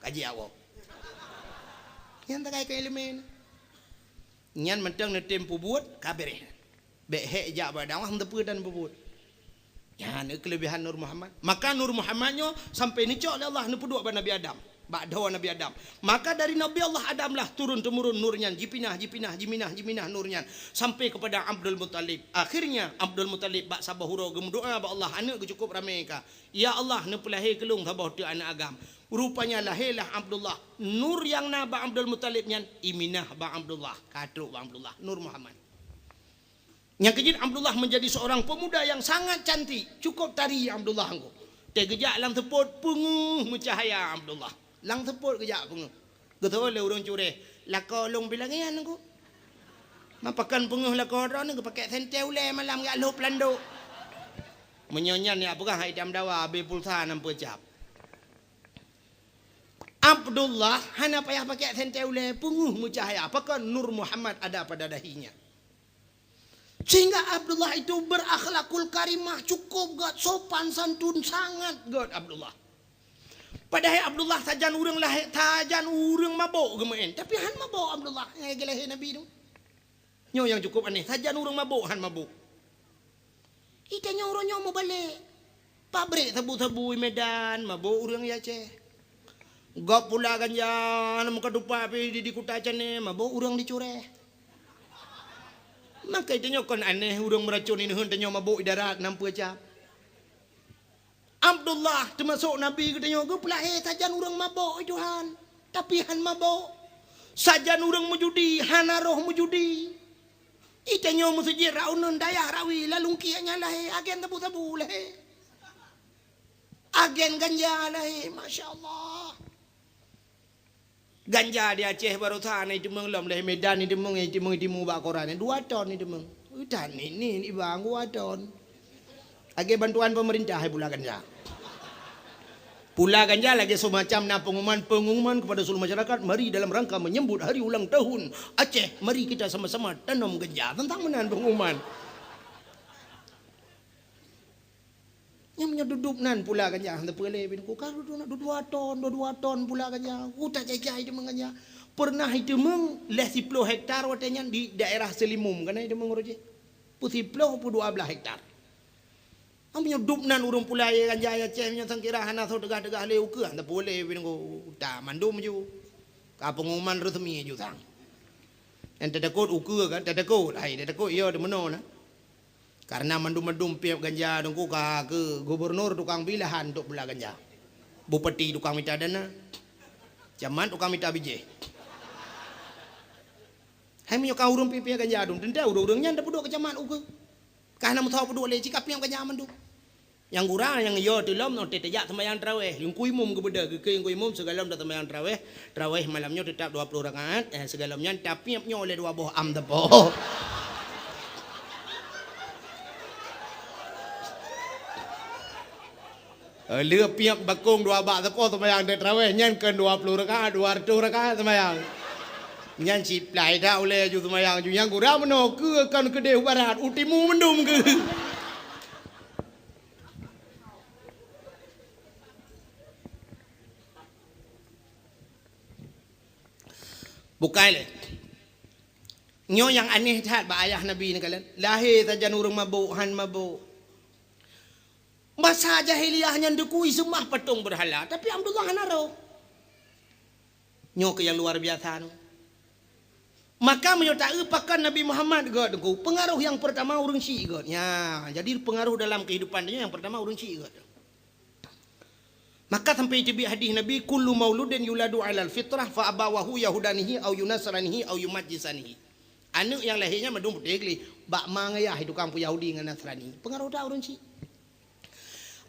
Kaji awak. Nyang takai keu ileumé. Nyan mantong neutem peubuet, ka bereh. Bék hék jak bak dakwah, meuteupeu dan peubuet. Nyan kelebihan Nur Muhammad. Maka Nur Muhammad nyoe sampai neucok lé Allah neupeuduek bak Nabi Adam. Bak dhoe Nabi Adam. Maka dari Nabi Allah Adam lah turun-temurun nur nyan, jipinah, jipinah, jiminah, jiminah nur nyan sampai kepada Abdul Muttalib. Akhirnya Abdul Muttalib bak saboh uroe geumeudoa bak Allah, aneuk geuh cukup ramé ka. "Ya Allah, neupeulahé keu lôn saboh teuk aneuk agam." Rupanya lahé lah Abdullah. Nur nyang na bak Abdul Muttalib nyan iminah bak Abdullah, ka trok bak Abdullah, Nur Muhammad. Nyang keujeuet Abdullah menjadi seorang pemuda yang sangat cantik, cukup tari Abdullah engko. Teugeujak lam seupôt peungeuh meucahaya Abdullah. Lam seupôt geujak peungeuh. Geutho lé ureuëng cureh, "Lakoe lôn bilangian engko." Mapakon peungeuh lakoe droeneuh geupakék sentée ulée malam jak lhôb landok. Meunyoe nyan ya peugah hai tam dawa abée pulsa nam peucab. Abdullah hana payah pakék sentée ulée, peungeuh meucahaya, pakon Nur Muhammad ada pada dahinya. Sehingga Abdullah itu berakhlakul karimah, cukup gét, sopan santun sangat gét Abdullah. Padahai Abdullah sajan ureuëng lahé, sajan ureuëng mabôk geumeuén, tapi han mabôk Abdullah nyang lahé Nabi tu. Nyoe nyang cukup aneh, sajan ureuëng mabôk han mabôk. Itanyoe uroe nyoe mubalek. Pabrék sabu-sabu i Medan, mabôk ureuëng i Aceh. Gob pula ganja, na meuka tupat pih di, di kuta Cane, mabôk ureuëng di Cureh. Maka itanyoe kon aneh ureuëng meuracon ineuheun tanyoe mabôk i darat nam peucab. Abdullah teumasok Nabi geutanyoe geupeulahé sajan ureuëng mabôk i Tuhan, tapi han mabôk. Sajan ureuëng meujudi hana roh meujudi. Itanyoe meuseujid Raunun dayah Rawi lalungkiek nyan lahé agen sabu-sabu lahé. Agen ganja lahé, masya Allah. Ganja di Aceh baroesa na iteumeung lom, lé Medan iteumeung, iteumeung, iteumeung bak koran, dua ton iteumeung. Utan ni, ni, ni bang dua ton. Lagée bantuan pemerintah hai pula ganja. Pula ganja lagée semacam na pengumuman, pengumuman kepada seluruh masyarakat, mari dalam rangka menyambut hari ulang tahun Aceh, mari kita sama-sama tanam ganja. Tentang meunan pengumuman. Nyang meunyoe dudup nan pula ganja, hana peue lé bin ku ka dudu na dua ton, dua ton pula ganja. Ku tak jai-jai iteumeung ganja. Pernah iteumeung lhée siploh hektar watée nyan di daerah Seulimum, kana iteumeung roh jih. Peu siploh peu dua blaih hektar. Am nyoe dup nan ureuëng pula ye ganja ya ceh nyoe sangkira hana soe teugah-teugah lé ukeue, hana peue lé bin ku ta mandum ju. Ka pengumuman resmi ju sang. Nyang teudeukot ukeue kan, teudeukot, hai teudeukot iya di meunoe na. Karena mandum-mandum piep ganja teungku ka keu gubernur tukang bi lahan untuk pula ganja. Bupati tukang mita dana. Camat tukang mita bijéh. Hai meunyoe ka ureuëng piep-piep ganja dum, teuntée ureuëng-ureuëng nyan tapeuduek keu camat ukeue. Ka hana meusawa peuduek lé cit ka piep ganja mandum. Nyang gura nyang yo teulom nyoe teuh teujak seumayang tarawéh. Teungku imum geubeudôh, geukheun teungku imum sigohlom taseumayang tarawéh. Tarawéh malam nyoe teutap dua ploh rakaat, eh, sigohlom nyan tapiep nyoe lé dua boh am teupok. Eh, lheueh piep bakong dua bak teupok seumayang tarawéh nyan kon dua ploh rakaat, dua reutôh rakaat seumayang. Nyan siplai that ulée ju seumayang ju nyang gura meunoe keu kon keudeh u barat, u timu mandum keu. Bukai lé. Nyoe nyang aneh that bak ayah Nabi ni kalon. Lahé sajan ureuëng mabôk, han mabôk. Masa jahiliyah nyan Teungku jiseumah patong beurhala, tapi Abdullah hana rhoh. Nyoe keuh nyang luar biasa nyoe. Maka meunyoe taeu pakon Nabi Muhammad geuh Teungku, peungaroh nyang peurtama ureuëng syiek geuh. Nya, jadi peungaroh dalam keuhidupan tanyoe nyang peurtama ureuëng syiek geuh. Maka sampai teubiet hadih Nabi, "Kullu mauludin yuladu 'alal fitrah fa abawahu yahudanihi au yunasranihi au yumajjisanihi." Aneuëk nyang lahé nyan mandum putéh gleh, bak ma ngon yah tukang peuyahudi ngon Nasrani. Peungaroh that ureuëng syiek.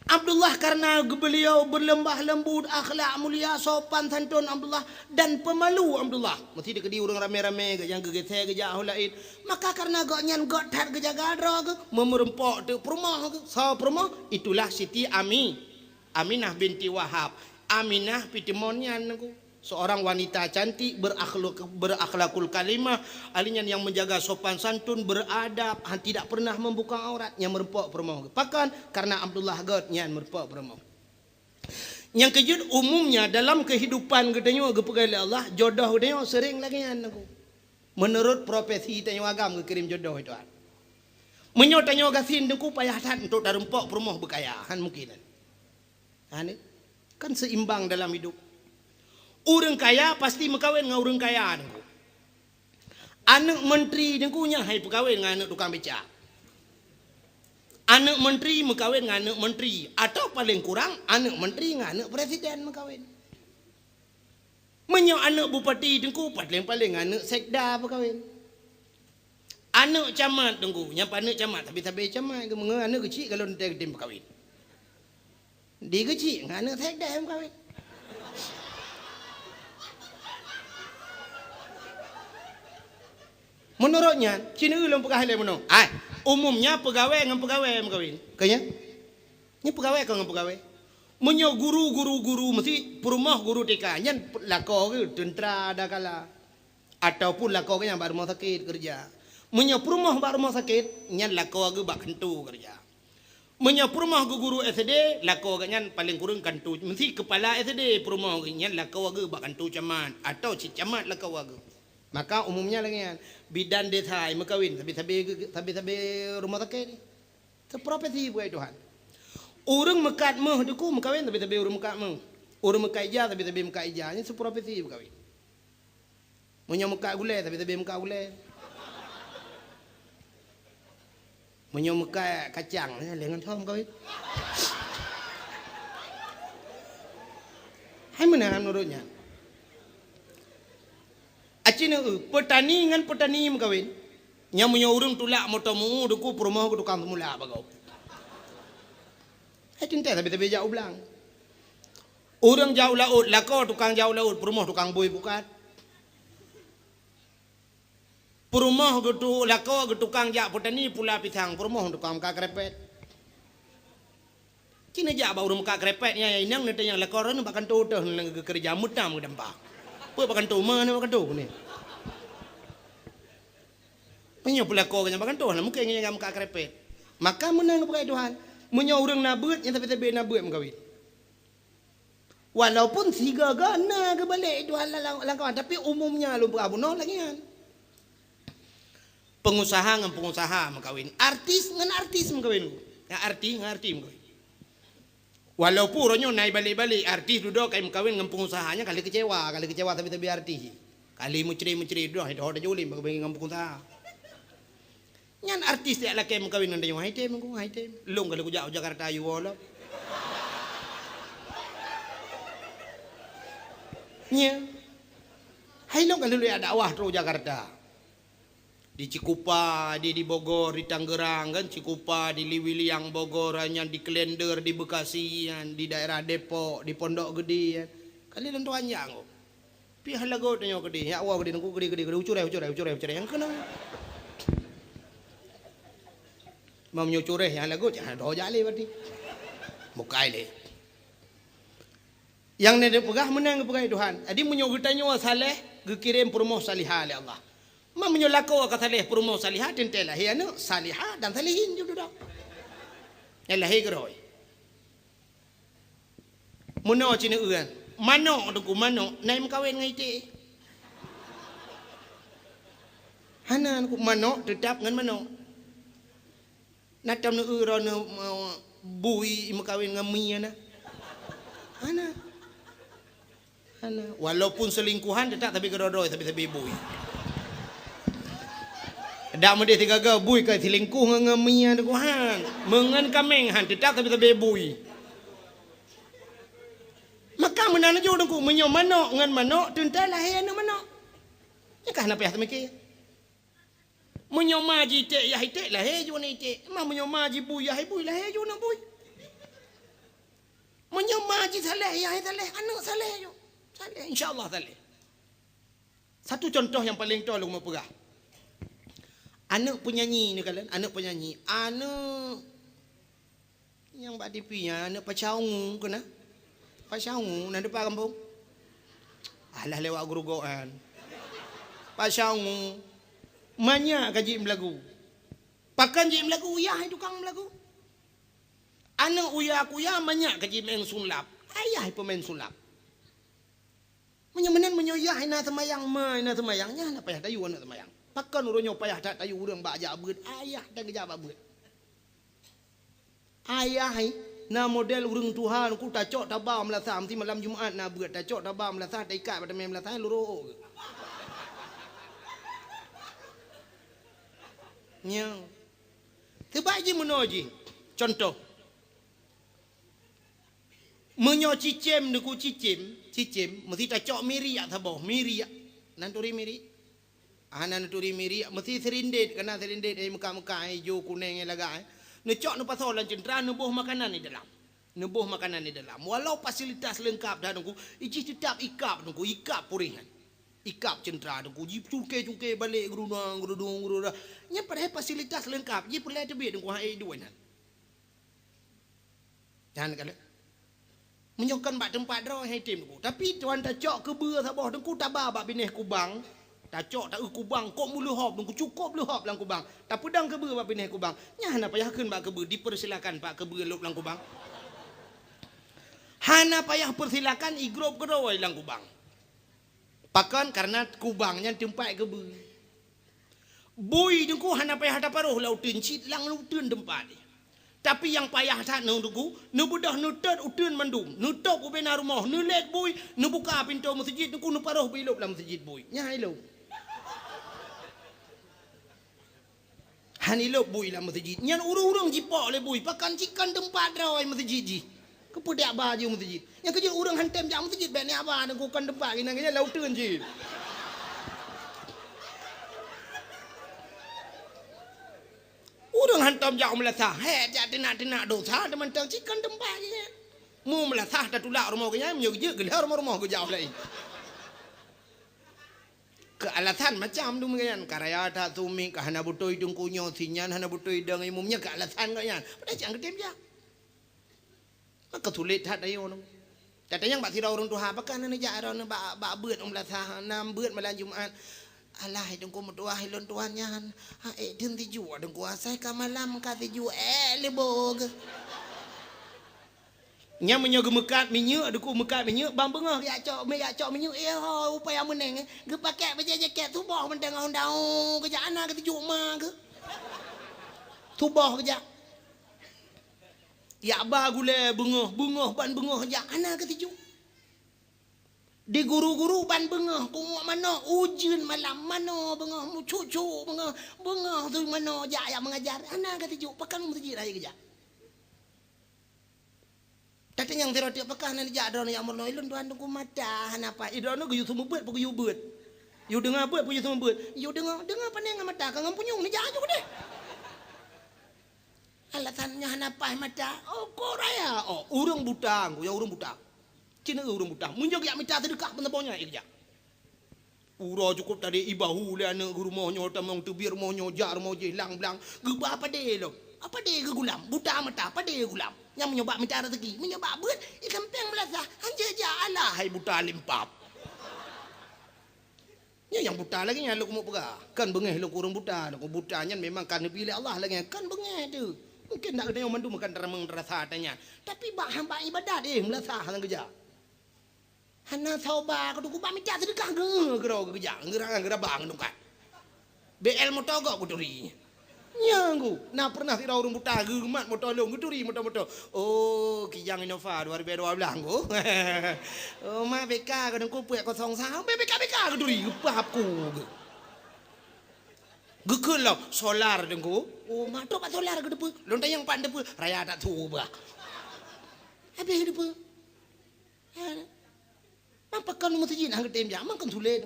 Abdullah karena beliau berlemah lembut, akhlak mulia, sopan santun Abdullah, dan pemalu Abdullah. Meusti dikeudi ureuëng ramé-ramé, geuh nyang geugeusé geujak ho laén. Maka karena gobnyan göt that geujaga droe geuh, meumeurumpok teuk peurumoh geuh. Soe peurumoh? Itulah Siti Ami, Aminah binti Wahab. Aminah pih teuh mon nyan Teungku. Seorang wanita cantik, berakhlak-, berakhlakul karimah, ahli nyan nyang menjaga sopan santun, beradab, han-, tidak pernah membuka aurat, nyang meurumpok peurumoh geuh. Pakon? Karena Abdullah göt nyan meurumpok peurumoh. Nyang keujeuet, umumnya dalam kehidupan geutanyoe geupeugah lé Allah, jodoh geutanyoe sering lagée nyan Teungku. Menurut profesi tanyoe agam geukirém jodoh itu. Meunyoe tanyoe gasien Teungku payah that untuk tarumpok peurumoh beukaya, han mungkin. Ha, ni. Kan seimbang dalam hidup. Ureuëng kaya pasti meukawen ngon ureuëng kaya Teungku. Aneuëk menteri Teungku nyan hai peukawen ngon aneuëk tukang beca. Aneuëk menteri meukawen ngon aneuëk menteri, atau paling kurang aneuëk menteri ngon aneuëk presiden meukawen. Meunyoe aneuëk bupati Teungku paling-paling ngon aneuëk sekda meukawen. Aneuëk camat Teungku, nyang aneuëk camat, sabe-sabe camat, meunyoe aneuëk keuchik kalau teuntée geutem meukawen. Di keuchik ngon aneuëk sekda meukawen. Meunurot nyan, ci neueu lôn peugah lé meunoe. Ai, umumnya peugawée ngon peugawée meukawen. Ka nyan? Nyan peugawée kon ngon peugawée. Meunyoe guru, guru, guru, meusti peurumoh guru TK, nyan lakoe geuh teuntra dakala. Ataupun lakoe geuh nyan bak rumoh sakét keureuja. Meunyoe peurumoh bak rumoh sakét, nyan lakoe geuh bak kantô keureuja. Meunyoe peurumoh geuh guru SD, lakoe geuh nyan paleng kureueng kantô, meusti keupala SD peurumoh geuh nyan lakoe geuh bak kantô camat, atawa cit camat lakoe geuh. Maka umumnya lagée nyan, bidan desa meukawen sabe-sabe geu-, sabe-sabe rumoh sakét. Seprofesi beugai Tuhan. Ureuëng meukat méuh Teungku meukawen sabe-sabe ureuëng meukat méuh. Ureuëng meukat ija sabe-sabe meukat ija. Nyan seprofesi meukawen. Meunyoe meukat gulée, sabe-sabe meukat gulée. Meunyoe meukat kacang, eh, lé ngon thom kawin. Hai meunan meunurot nyan. Aci neu, peutani ngon peutani meukawen. Nyan meunyoe ureuëng tulak moto meu-u Teungku peurumoh keu tukang seumula bagoe. Hai teuntée sabe-sabe jak u blang. Ureuëng jak u laôt, lakoe tukang jak u laôt, peurumoh tukang bui pukat. Peurumoh geutu-, lakoe geutukang jak peutani pula pisang, peurumoh tukang meukat keureupat. Ci neujak bak ureuëng meukat keureupat nyan, inong neutanyong lakoe droeneuh bak kantô teuh, neugeukeureja meutam geudampa. Peue bak kantô, ma neuh bak kantô ni. Meunyoe peulakoe geuh nyan bak kantô, hana mungken geuh nyan meukat keureupat. Maka meunan geupeugah Tuhan, meunyoe ureuëng na beuet, nyan sabe-sabe na beuet meukawen. Walaupun sigoe-goe na geubalek Tuhan lam, lam kawan, tapi umumnya lôn peugah bunoe lagée nyan. Pengusaha ngon pengusaha meukawen, artis ngon artis meukawen, ngon artis ngon artis meukawen. Walaupun uroe nyoe na ibalek-balek artis dudoe ka imeukawen ngon pengusaha, nyan ka lheueh keucewa, ka lheueh keucewa sabe-sabe artis. Ka lheueh meucre-meucre dudoe, hai doh tajak ulém bagi ngon pengusaha. Nyan artis jak lakée meukawen ngon tanyoe, hai tem, hai tem. Lôn ka lheueh kujak u Jakarta yue lom. Nya. Hai lôn ka lheueh jak dakwah trok u Jakarta. Di Cikupa, di, di Bogor, di Tangerang kan, Cikupa, di Liwiliang Bogor, nyan di Klender, di Bekasi, nyan di daerah Depok, di Pondok Gede, kan. Ka lheueh lôn tuan jak ngok. Pih lagot tanyoe keudeh, nyak woe keudeh, nungku keudeh, keudeh, keudeh, ucureh, ucureh, ucureh, ucureh, nyang keunoe. Meunyoe cureh nyang lagot, jangan doh jak lé berarti. Bukai lé. Nyang neupeugah meunan geupeugah Tuhan. Jadi meunyoe geutanyoe saleh, geukirém peurumoh salihah lé Allah. Ma meunyoe lakoe ka saleh, peurumoh salihah, teuntée lahé aneuëk salihah dan salihin ju dudoe. Nyang lahé keurôi. Meunoe ci neueu, manok Teungku, manok na imeukawen ngon iték? Hana Teungku, manok teutap ngon manok. Na tom neueu droeneuh, Bui meukawen ngon mi hana. Hana. Hana. Walaupun selingkuhan tetap tapi keudroe-droe, tapi-tapi bui. Dak meudeh sigaga bui ka selingkuh ngon, ngon mi hana, Tuhan. Meungon kaméng han tetap tapi-tapi bui. Maka meunan laju Teungku, meunyoe manok ngon manok teuntèe lahé aneuk manok. Nyan ka hana payah teumikir. Meunyoe ma jiték yah iték, lahé ju aneuk iték. Ma meunyoe ma jibui yah ibui, lahé ju aneuk bui. Meunyoe ma jisaléh yah isaléh, aneuk saléh ju. Saléh, insya Allah saléh. Satu contoh nyang paleng toe lôn meu peugah. Aneuk penyanyi neukalon, aneuk penyanyi, aneuk nyang bak T V nyan, aneuk Pasha Ungu keunan. Pasha Ungu na dipat gampông? Alah lewat geurugoe nyan. Pasha Ungu manyak ka jeuet meulagu. Pakon jeuet meulagu, yah tukang meulagu. Aneuk uya kuya manyak ka jimeu'en sulap. Ayah peumain sulap. Meunyoe meunan, meunyoe yah hana seumayang, ma hana seumayang, nyan hana payah tayue aneuk seumayang. Pakon uroe nyoe payah that tayue ureueng bak jak beuet, ayah tan geujak bak beuet. Ayah hai, na model ureueng tuha Teungku, tacok taba meulasah, meusti malam Jumat na beuet, tacok taba meulasah, taikat bak teumé meulasah, lurôk geuh. Nyan. Teubai jih meunoe jih. Contoh. Meunyoe cicém Teungku, cicém, cicém, meusti tacok miriak saboh, miriak. Na neuturi miriak? Hana neuturi miriak, meusti sirindét, kana sirindét, eh, meuka-meuka, eh, ijo, kuneng, eh, lagak, eh. Neucok neupasoe lam ceuntra, neuboh makanan di dalam. Neuboh makanan di dalam. Walau fasilitas leungkap that Teungku, ijih teutap ikab Teungku, ikab puréh nyan. Ikab ceuntra Teungku, jicuké-cuké balek geurudang, geurudung, geurudang. Nyan padahai fasilitas leungkap, jih peureulèe teubiet Teungku, hai iduek nyan. Nyan kalon. Meunyoe kon bak teumpat droe hai tem Teungku. Tapi tuan tacok keubeue saboh Teungku taba bak binéh kubang. Tacok taeu kubang kok meuleuhob Teungku, cukôp leuhob lam kubang. Tapeudong keubeue bak binéh kubang. Nyan hana payah kheun bak keubeue, dipersilakan pak keubeue lôb lam kubang. Hana payah persilakan igrôp keudroe lam kubang. Pakon? Karena kubang nyan teumpat keubeue. Bui Teungku hana payah taparoh lam uteuen cit, lam uteuen teumpat jih. Tapi nyang payah that nyoe Teungku, neubeudôh neutot uteuen mandum, neutôp ubena rumoh, neulét bui, neubuka pintoe meuseujid Teungku, neuparoh bui lôb lam meuseujid bui. Nyan hai lôn. Hana ilôb bui lam meuseujid. Nyan ureueng-ureueng jipok lé bui, pakon cit kon teumpat droe meuseujid jih. Keupeue tajak ba jih meuseujid? Nyang keujeuet ureueng han tem jak meuseujid, bèk neujak ba Teungku, kon teumpat geuh nyan, geuh nyan lam uteuen jih. Ureueng hantom jak u meulasah, hék jak teunak-teunak dosa teumantong cit kon teumpat geuh nyan. Mu meulasah tatulak rumoh geuh nyan, meunyoe geujeuet geulheueh rumoh-rumoh geujak laén. Keu alasan macam tu meunan, ka raya that sumiek, ka hana beutôi Teungku nyoe, si nyan hana beutôi dong imum nyan, keu alasan geuh nyan. Padahai cit han geutem jak. Maka sulet that ayoe nyoe. Tatanyong bak sidroe ureueng tuha, "Pakon hana neujak droeneuh bak, bak beuet u meulasah, na beuet malam Jumat?" "Alah, hai Teungku meutuah, ulôn tuan nyan, ha, ék deuh tijuek Teungku, asai ka malam ka tijuek, ék lé boh geuh." Nyan meunyoe geumeukat minyeuk, Teungku meukat minyeuk, ban beungoh geujak cok, mé jak cok minyeuk, eh ho, upaya meuneng, eh, geupakèk bajèe jakét, suboh mantong ngon daun, geujak hana ka tijuek ma geuh. Suboh geujak. Jak ba gulèe beungoh, beungoh ban beungoh jak, hana ka tijuek. Di guru-guru ban beungoh, punguek manok, ujeuen malam, manoe beungoh, meucuk-cuk beungoh, beungoh tu manoe jak, jak meungajar, hana ka tijuek, pakon meuseujid hai geujak. Tatanyong sidroe teuk, "Pakon hana neujak droeneuh jak meurunoe?" "Ulôn tuan Teungku mata hana paih." "Eh, droeneuh geuyue seumeubeuet peue geuyue beuet? Yue deungoe beuet peue yue seumeubeuet?" "Yue deungoe, deungoe panèng ngon mata, ka ngon punyueng neujak aju keudeh." Alasan nyoe hana paih mata. Oh, kok raya. Oh, ureueng buta, Teungku, ya ureueng buta. Cit na ureueng buta. Meunyoe geujak mita seudeukah peunaboh nyan, eh, geujak. Uroe cukôp tadi ibahu lé aneuk geuh rumoh nyoe, tamong teubiet rumoh nyoe, jak rumoh jih, lang-blang. Geuba padé lom. Padé geuh gulam. Buta mata, padé gulam. Nyang meunyoe bak mita raseuki, meunyoe bak beuet, i sampéng meulasah, hanjeuet jak alah hai buta limpab. Nyoe nyang buta lagèe nyan lôn keumeung peugah. Kan beungèh lôn keu ureueng buta, lôn keu buta nyan memang ka neubi lé Allah lagèe nyan. Kan beungèh teuh. Mungken dak geutanyoe mandum kan teuramong rasa ata nyan. Tapi bak hamba ibadat, eh, meulasah lam geujak. Hana soba keu Teungku, bak mita seudeukah geu-, geuro geujak, geura-, geuraba ngon tungkat. B L moto gob geuturi. Nyan ku, na pernah sidroe ureueng buta geumat moto lôn, geuturi moto-moto. Oh, Kijang Innova dua ribu dua belas ku. Oh, ma B K ka Teungku peuet kosong satu, B K B K geuturi, geupah ku. Geukheun lom, solar Teungku. Oh, ma trok bak solar geuteupeue. Lôn tanyong pat teupeu, raya that su bah. Habéh teupeu. Ha. Man pakon meuseujid hana geutem jak, man kon sulet.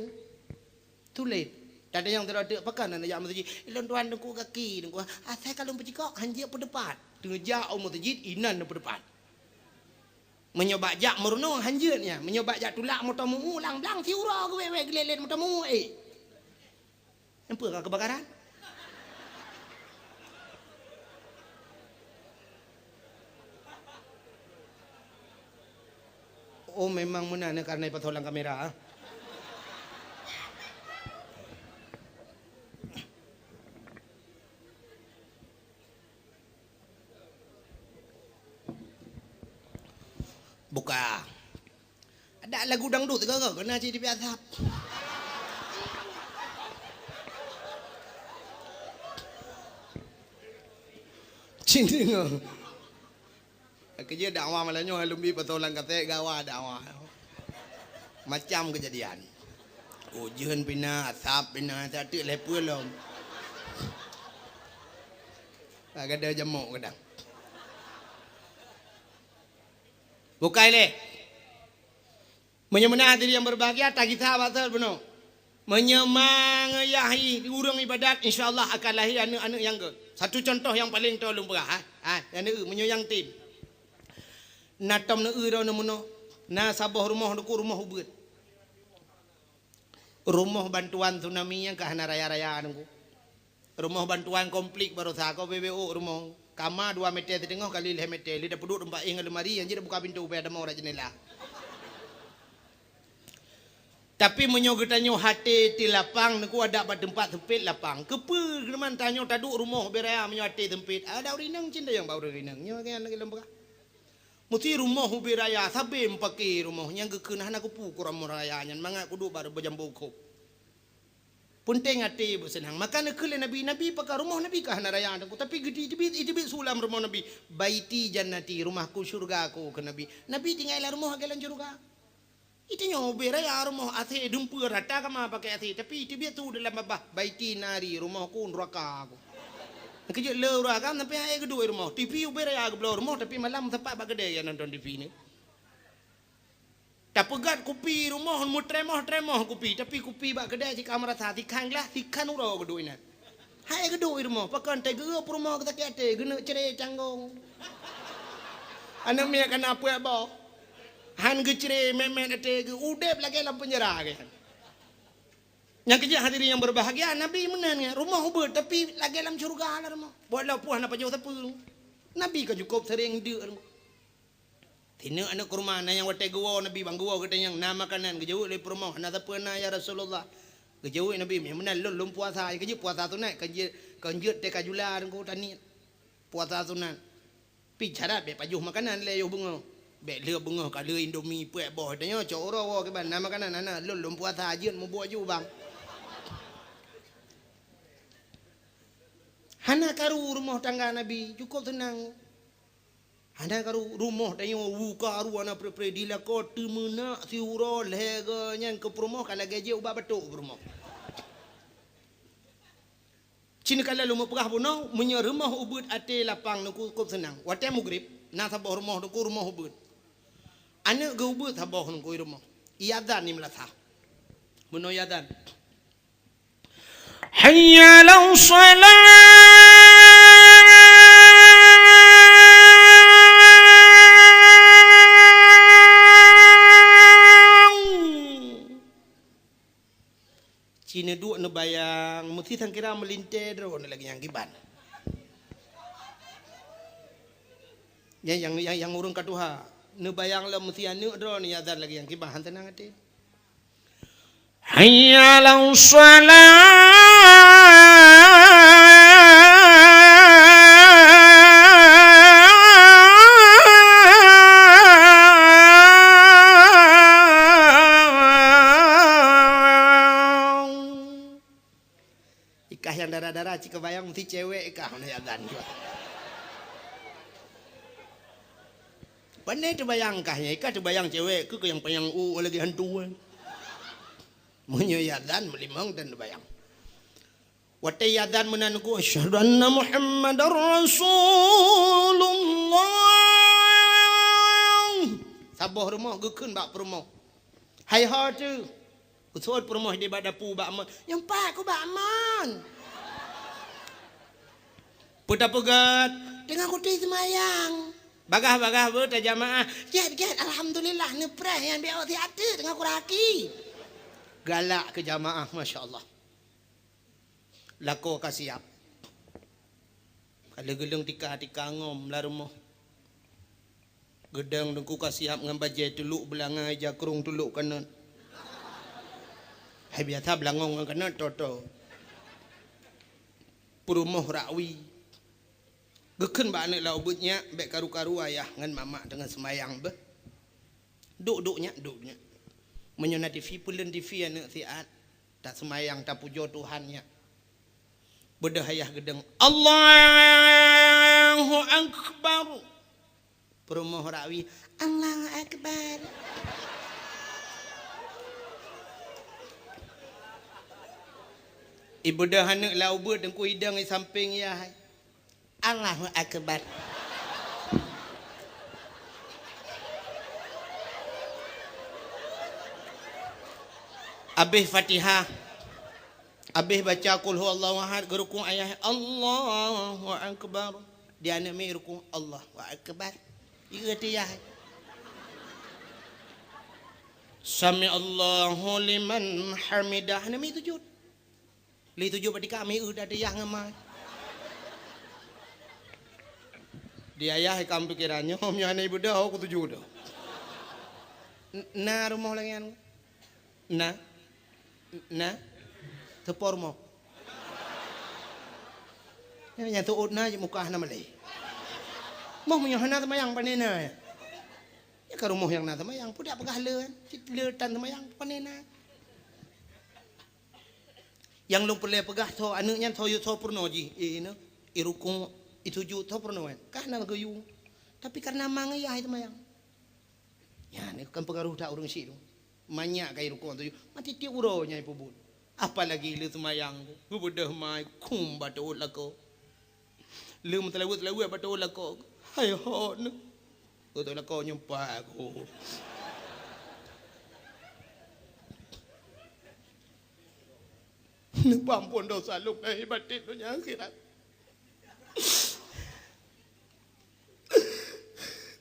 Sulet. Tanyong sidroe teuk, pakon hana jak meuseujid? Lôn tuan Teungku gaki, Teungku. Asai ka lôn peucikok, hanjeuet peudeupat. Teujak u meuseujid, inan peudeupat. Meunyoe bak jak meurunoe, hanjeuet nyan. Meunyoe bak jak tulak moto meu-ueng, lang-blang, siuroe geuwèe-wèe geulet-let moto meu-ueng, eh. Nyan peue ka keubakaran? Oh, memang meunan, karena ipasoe lam kamera. Buka. Ada lagu dangdut sigoe-goe, keunan cit dipiak asap. Cit deungoe. Keujeuet dakwah malam nyoe, lôn bi pasoe lam kaset, gawa dakwah. Macam keujadian. Ujeuen pih na, asap pih na, tak teuk lhèe peue lom. Agak ada jamok kadang. Bukai lé. Meunyoe meunan hadirin yang berbahagia, tagisa bak sot bunoe. Meunyoe mangeuyah ureueng ibadat, insya Allah akan lahé aneuk-aneuk nyang gét. Satu contoh nyang paleng toe lôn peugah, ha. Ha, nyang neu, meunyoe nyang tem. Na tom neu droeneuh meunoe, na saboh rumoh Teungku, rumoh ubeuet. Rumoh bantuan tsunami nyang ka hana raya-raya Teungku. Rumoh bantuan konflik baroesa ko B B O rumoh. Kama dua meter siteungoh kali lhèe meter, lé tapeuduek teumpat éh ngon lemari, nyang jeuet buka pintoe, bèk tamong rot jeundela. Tapi meunyoe geutanyoe até teu lapang, Teungku, adak bak teumpat seumpet lapang. Keupeue keuman tanyoe taduek rumoh ubé raya meunyoe até seumpet? Adak ureueng inong cit nyang bak ureueng inong. Nyoe kan lagèe lôn peugah. Meusti rumoh ubé raya, sabé meupaké rumoh nyang geukheun hana kupeue keu rumoh raya nyan, mangat kuduek bak jambo khôb. Peunteng até beuseunang. Maka neukheun lé Nabi, Nabi pakon rumoh Nabi ka hana raya Teungku, tapi geuteubiet, iteubiet su lam rumoh Nabi, "Baiti jannati, rumahku syurgaku," kheun Nabi. Nabi tinggai lam rumoh lagèe lam syurga. Geutanyoe ubé raya rumoh, asèe dumpeue rata kama pakai asèe, tapi iteubiet su dalam babah, "Baiti nari, rumohku neuraka ku." Keujeuet le ureueng agam sampai hai geuduek rumoh. T V ubé raya geubloe rumoh, tapi malam sapat bak keudè ya nonton T V ni. Tapeugöt kupi rumoh, meutremoh-tremoh kupi, tapi kupi bak keudè cit ka meurasa, sikhan glah, sikhan uroe geuduek inan. Hai geuduek i rumoh, pakon teuh geu peurumoh geusakét até, geuneuk cre canggong. Aneuk miet ka na peuet boh. Han geucre mèt-mèt até geu, udép lagèe lam peunjara geuh. Nyang keujeuet hadirin yang berbahagia, Nabi meunan nyan, rumoh ubeuet, tapi lagèe lam syeuruga lah rumoh. Walaupun hana pajoh sapeue. Nabi ka cukôp sering deuk rumoh. Sineuk aneuk kurma, na nyang watèe geuwoe Nabi, "Bang, geuwoe gata nyang na makanan." Geujaweueb lé peurumoh, "Hana sapeue na, ya Rasulullah." Geujaweueb Nabi, "Meunan lôn, lôn puasa." Geujeuet puasa sunat, kan jeuet, kan jeuet teuka jula Teungku taniet. Puasa sunat. Pi syarat bèk pajoh makanan lé yoh beungoh. Bèk lheueh beungoh ka lheueh Indomie peuet boh. Tanyoe cok uroe woe kiban, "Na makanan?" "Hana, lôn, lôn puasa, jeuet mubuet ju, Bang." Hana karu rumoh tangga Nabi, cukôp seunang. Hana karu rumoh tanyoe, u karu hana pre-pre, di lakoe teumeunak siuroe lhèe goe nyan keu peurumoh ka lagèe jeuet ubak batôk peurumoh. Cit neukalon lôn meupeugah bunoe, meunyoe rumoh ubeuet até lapang Teungku cukôp seunang. Watèe mugrib, na saboh rumoh Teungku rumoh ubeuet. Aneuk geuh ubeuet saboh Teungku i rumoh. Iazan di meulasah. Bunoe iazan. Hayya 'alas shalah. Cit neuduek neubayang, meusti sangkira meulintèe droeneuh lagèe nyang kiban. Nyang, nyang, nyang, nyang ureueng ka tuha, neubayang lom meusti aneuk droeneuh iazan lagèe nyang kiban, han seunang até. Hayya 'alas shalah. Ikah nyang dara Dara-dara cit kabayang meusti cewek kah hana azan jua. Pane teubayang kah nyan, ka teubayang cewek keu nyang panyang u lagèe hantu. Meunyoe azan meulimong dan teubayang. Watèe azan meunan ku, "Asyhadu anna Muhammadar Rasulullah." Saboh rumoh geukheun bak peurumoh. Hai ho teuh. Geuseuôt peurumoh di bak dapu bak mon. Nyang pat ku bak mon. Peue tapeugèt? Teungoh kutem seumayang. Bagah-bagah beuh tajamaah. Gèt, gèt, alhamdulillah, neupreh nyang biôh siat teuk teungoh kuraki. Galak keu jamaah, masya Allah. Lakoe ka siap. Ka lheueh geuleueng tika-tika ngom lam rumoh. Geudong teungku ka siap ngon bajèe tulok beulangong, ija krông tulok kanot. Hai biasa beulangong ngon kanot, toto. Peurumoh rakwi. Geukheun bak aneuk lam ubeut, "Nyak, bèk karu-karu ayah ngon mamak teungoh seumayang beuh. Duek, duek, Nyak, duek, Nyak. Meunyoe na T V, peuleuen T V aneuk siat. Taseumayang, tapujoe Tuhan, Nyak." Beudôh ayah geudong, "Allahu Akbar." Peurumoh rakwi, "Allahu Akbar." Ibeudôh aneuk lam ubeut teungku, idong i sampéng yah. "Allahu Akbar." Abéh Fatihah, abéh baca Qul Huwallahu Ahad, geurukuk ayah, "Allahu Akbar." Di aneuk miet rukuk, "Allahu Akbar." Ieu ateuh yah. "Sami'allahu liman hamidah." Aneuk miet sujud. Lheueh sujud bak tika, miet ateuh yah ngon ma. Di ayah ikam pikeran nyoe, meunyoe hana ibeudôh, ku sujud. N-, na rumoh lagèe nyan? Na? Na? Teupo rumoh. Nyang, nyang teuôt na, muka hana malèe. Moh meunyoe hana seumayang, pane na. Ya ka rumoh nyang na seumayang, peue dak peugah le, cit le tan seumayang, pane na. Nyang lôn peureulèe peugah, soe aneuk nyan, soe, soe peurunoe jih, eh, na, i rukuk, i sujud, soe peurunoe nyan. Ka hana geuyue. Tapi kareuna ma ngon yah seumayang. Nyan, kan peukaroh that ureueng syiek tu. Manyak ka i rukuk sujud, ma tiep-tiep uroe nyan ipeubuet. Apalagi le seumayang, geubeudôh ma, khum bak teuôt lakoe. Le meuteulaweuet-teulaweuet bak teuôt lakoe. Hai ho neuh. Teuôt lakoe nyoe pat ku. Neupeuamphon desya lôn lahé batén donya akhirat.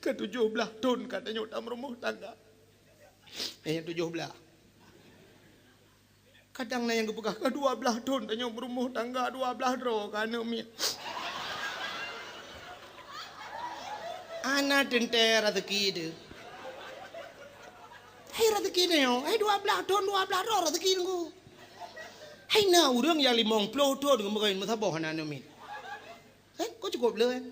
Ka tujoh blaih thon ka tanyoe tameurumoh tangga. Eh, tujoh blaih. Kadang na nyang geupeugah, "Ka dua blaih thon tanyoe meurumoh tangga, dua blaih droe ka aneuk miet." Hana teuntèe raseuki teuh. Hai raseuki tanyoe, hai dua blaih thon, dua blaih droe raseuki teungku. Hai na ureueng nyang limong ploh thon geumeukawen meusaboh hana aneuk miet. Kan? Kok cukôp le, kan?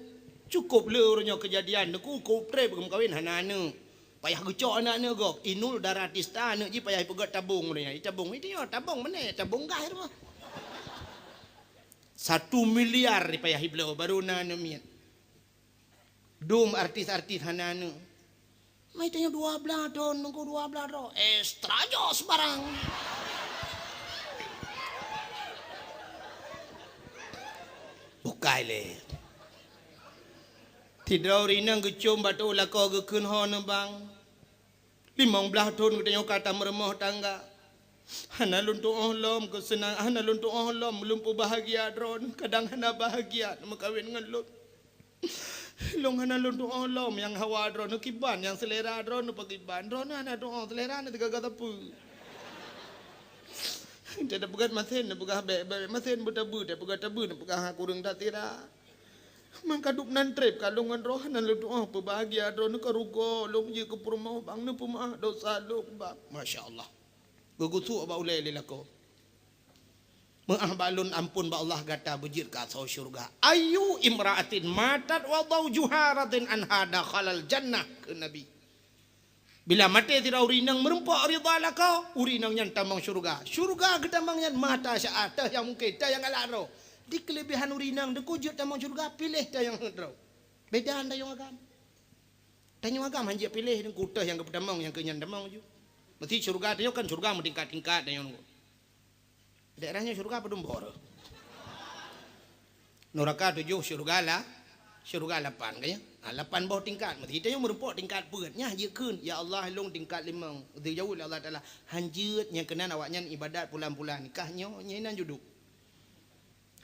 Cukôp le uroe nyoe keujadian, teungku, cukôp trép geumeukawen hana aneuk. Payah geucok aneuk-aneuk gob. Inul Daratista aneuk jih payah ipeugöt tabong uroe nyoe. Itabong, itu nyoe, tabong meunan, tabong gah i rumoh. Satu miliar payah ibloe, baru na aneuk miet. Dum artis-artis hana aneuk. Mai tanyoe dua blaih thon, teungku, dua blaih droe. Extra jos barang. Bukai lé. Sidroe ureueng inong geucôm bak teuôt lakoe geukheun ho neubang. Limong blaih thon geutanyoe ka tameurumoh tangga. Hana lôn tu'oh lom keuseunang, hana lôn tu'oh lom lôn peubahgia droeneuh, kadang hana bahgia neumeukawen ngon lôn. Lôn hana lôn tu'oh lom nyang hawa droeneuh kiban, nyang seulera droeneuh pakriban. Droeneuh hana tu'oh, seulera neuh teugaga sapeue. Teupeugöt masen, neupeugah bèk, bèk masen, beuteubeu, teupeugah teubeu, neupeugah kureueng that sira. Mangka dub nan trép ka lôn ngon droe hana lôn tu'oh peubahgia droeneuh, ka rugoe lôn jeuet keu peurumoh bang, neupeumeu'ah dosa lôn bang. Masya Allah. Geugusok bak ulèe lé lakoe. Meu'ah bak lôn, ampôn bak Allah, gata beujeuet keu asoe syeuruga. Ayyu imra'atin matat wa zawjuha radin anha dakhalal jannah, kheun Nabi. Bila maté sidroe ureueng inong meurumpok ridha lakoe, ureueng inong nyan tamong syeuruga. Syeuruga geutamong nyan mata syaat, teuh nyang mungken, teuh nyang galak droe. Di keulebihan ureueng inong Teungku jeuet tamong syeuruga, piléh tayong droe. Beda tayong agam. Tayong agam han jeuet piléh Teungku, teuh nyang geupeutamong nyang keu nyan tamong ju. Meusti syeuruga tayong kan syeuruga meutingkat-tingkat tayong Teungku. Daerah nyoe syeuruga padum boh? Nuraka tujoh, syeuruga la, syeuruga lapan, kan ya? Ha, lapan boh tingkat. Meusti tayong meureumpok tingkat peuet. Nyan jeuet kheun, "Ya Allah, lôn tingkat limong." Geujaweueb lé Allah Taala, "Han jeuet, nyang keunan awaknyan ibadat pulan-pulan." Kah nyoe, nyan inan juduk.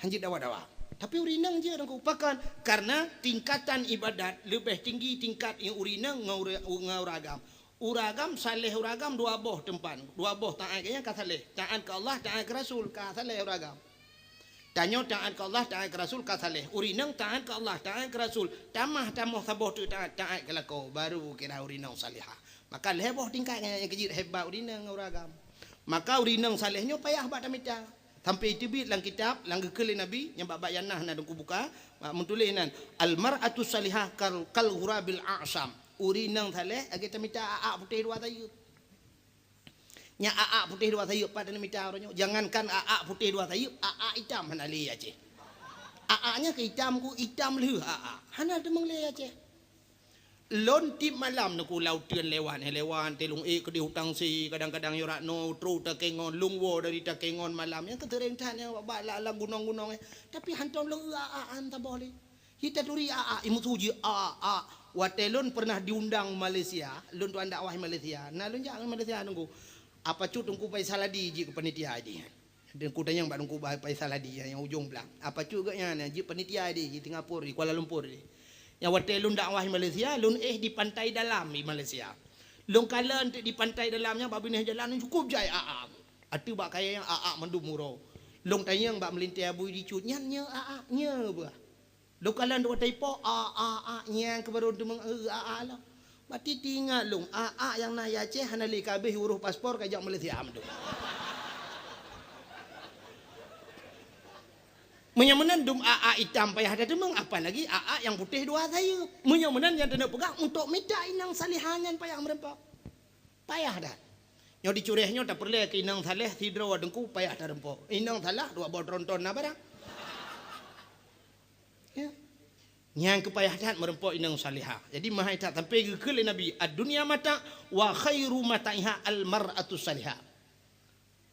Han jeuet dawa-dawa. Tapi ureueng inong jeuet Teungku. Pakon? Karena tingkatan ibadat leubeh tinggi tingkat ureueng inong ngon ureueng, ngon ureueng agam. Ureueng agam saleh, ureueng agam dua boh teumpat. Dua boh taát keu nyang ka saleh. Taát keu Allah, taát keu Rasul, ka saleh ureueng agam. Tanyoe taát keu Allah, taát keu Rasul, ka saleh. Ureueng inong taát keu Allah, taát keu Rasul. Tamah tamoh saboh teuk taát, taát keu lakoe, baru kira ureueng inong salihah. Maka lhèe boh tingkat nyang keu jeuet hebat ureueng inong ngon ureueng agam. Maka ureueng inong saleh nyoe payah bak tamita. Sampai teubiet lam kitab, lam geukheun lé Nabi, nyang bak-bak nyang na, na Teungku buka, meutuléh nan, "Al mar'atu salihah kal, kal ghurabil a'sam." Ureueng inong saleh lagèe tamita a'ak putéh dua sayeup. Nyan a'ak putéh dua sayeup pat tamita uroe nyoe. Jangankan a'ak putéh dua sayeup, a'ak itam hana lé Aceh. A'ak nyan keu itam ku itam lheueh a'ak. Hana teumeung lé Aceh. Lôn tiep malam Teungku lam uteuen lewat, eh, lewat, teuh lôn ék keudéh u Tangse, kadang-kadang yoh rot noe, trôk Takengon, lôn woe dari Takengon malam. Nyang keuteuréng that nyang bak, bak lam, lam gunong-gunong, eh. Tapi hantom lôn eu a'ak, a'ak han saboh lé. Jih taturi a'ak, imeusu jih a'ak, a'ak. Watèe lôn pernah diundang Malaysia, lôn tuan dakwah Malaysia. Na lôn jak ngon Malaysia Teungku. Apa cut Teungku Faisal Hadi jih keu panitia jih. Teungku tanyong bak Teungku Faisal Hadi nyang ujong blang. Apa cut geuh nyan, jeuet panitia di, di Singapura, di Kuala Lumpur di. Nyang watèe lôn dakwah di Malaysia, lôn éh di Pantai Dalam di Malaysia. Lôn kalon teuk di Pantai Dalam nyan bak binéh jalan cukôp jai a'ak. Ateueh bak kayèe nyan a'ak mandum uroe. Lôn tanyong bak meulintèe bui di cut nyan, nyoe a'ak, nyoe bah. Lôn kalon dua taipo, a, a, a, nyang keuh barô teumeung, e, a, a, lom. Bati teuingat lôn, a, a, nyang na i Aceh hana lé ka abéh urôh paspor ka jak Malaysia meunan. Meunyoe meunan dum a, a, itam payah tateumeung, apalagi a, a, nyang putéh dua sayeup. Meunyoe meunan nyang taneuk peugah, untuk mita inong salihah nyan payah meureumpok. Payah that. Nyoe di Curéh nyoe tapeureulèe keu inong saleh sidroe Teungku payah tareumpok. Inong salah dua boh tronton na barang. Ya. Nyang keu payah that meureumpok inong salihah. Jadi meuhai that sampai geukheun lé Nabi, "Ad-dunya mata' wa khairu mata'iha al-mar'atus salihah."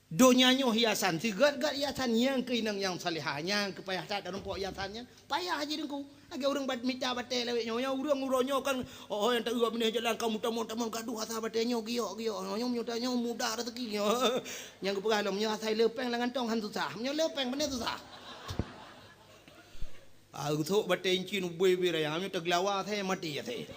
Donya nyoe hiasan, sigét-gét hiasan nyang keu inong nyang salihah, nyang keu payah that tareumpok hiasan nyan. Payah jih Teungku. Lagèe ureueng bat-, mita batèe lawét nyoe, nyoe ureueng uroe nyoe kan, oh, oh, nyang taeu binéh jalan ka meutamong-tamong gadoh asai batèe nyoe giok-giok. Nyoe, nyoe, nyoe, nyoe mudah raseuki nyoe. Nyang geupeugah lom, nyoe asai le pèng lam kantong han susah. Nyoe le pèng pane susah. Ah, geuthok batèe incin ubé-ubé raya, nyoe teugeulawa asai maté asai.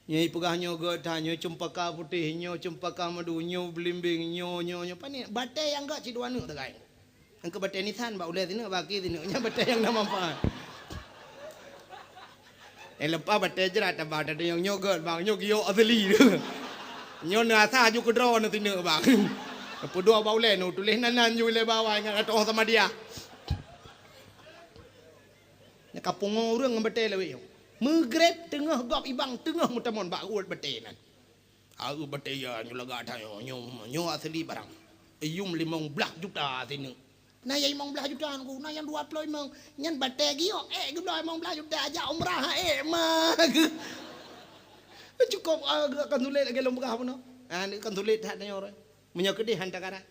Nyoe ipeugah nyoe geuh that, nyoe ceumpaka putéh, nyoe ceumpaka madu, nyoe beulimbeng, nyoe, nyoe, nyoe. Pane batèe nyang gèt sidua neuk teukai. Nyang keu batèe nisan bak ulèe sineuk, bak akhé sineuk. Nyan batèe nyang na manfaat. Nyang leupah batèe jrat tabang, tada nyang nyoe gèt bang, nyoe giok asli. Nyoe na asa aju keudroe na sineuk bang. Peudua bak ulèe nu tuléh nan, nan ju lé bawai ngon atoh sama dia. Nyang ka pungo ureueng ngon batèe lawét nyoe. Meugreb teungoh gob ibang teungoh meutamong bak uet batèe nan. Aeu batèe ya nyoe lagak that nyoe, nyoe, nyoe asli barang. Iyum limong blaih juta sineuk. Na nyang limong blaih juta Teungku, na nyang dua ploh limong. Nyan batèe giok, eh, geubloe limong blaih juta jak umrah, eh, ma geuh. Cukôp, ah, geuh akan sulet lagèe lôn peugah bunoe. Ah, ni kan sulet that nyoe. Meunyoe keudéh han takarat.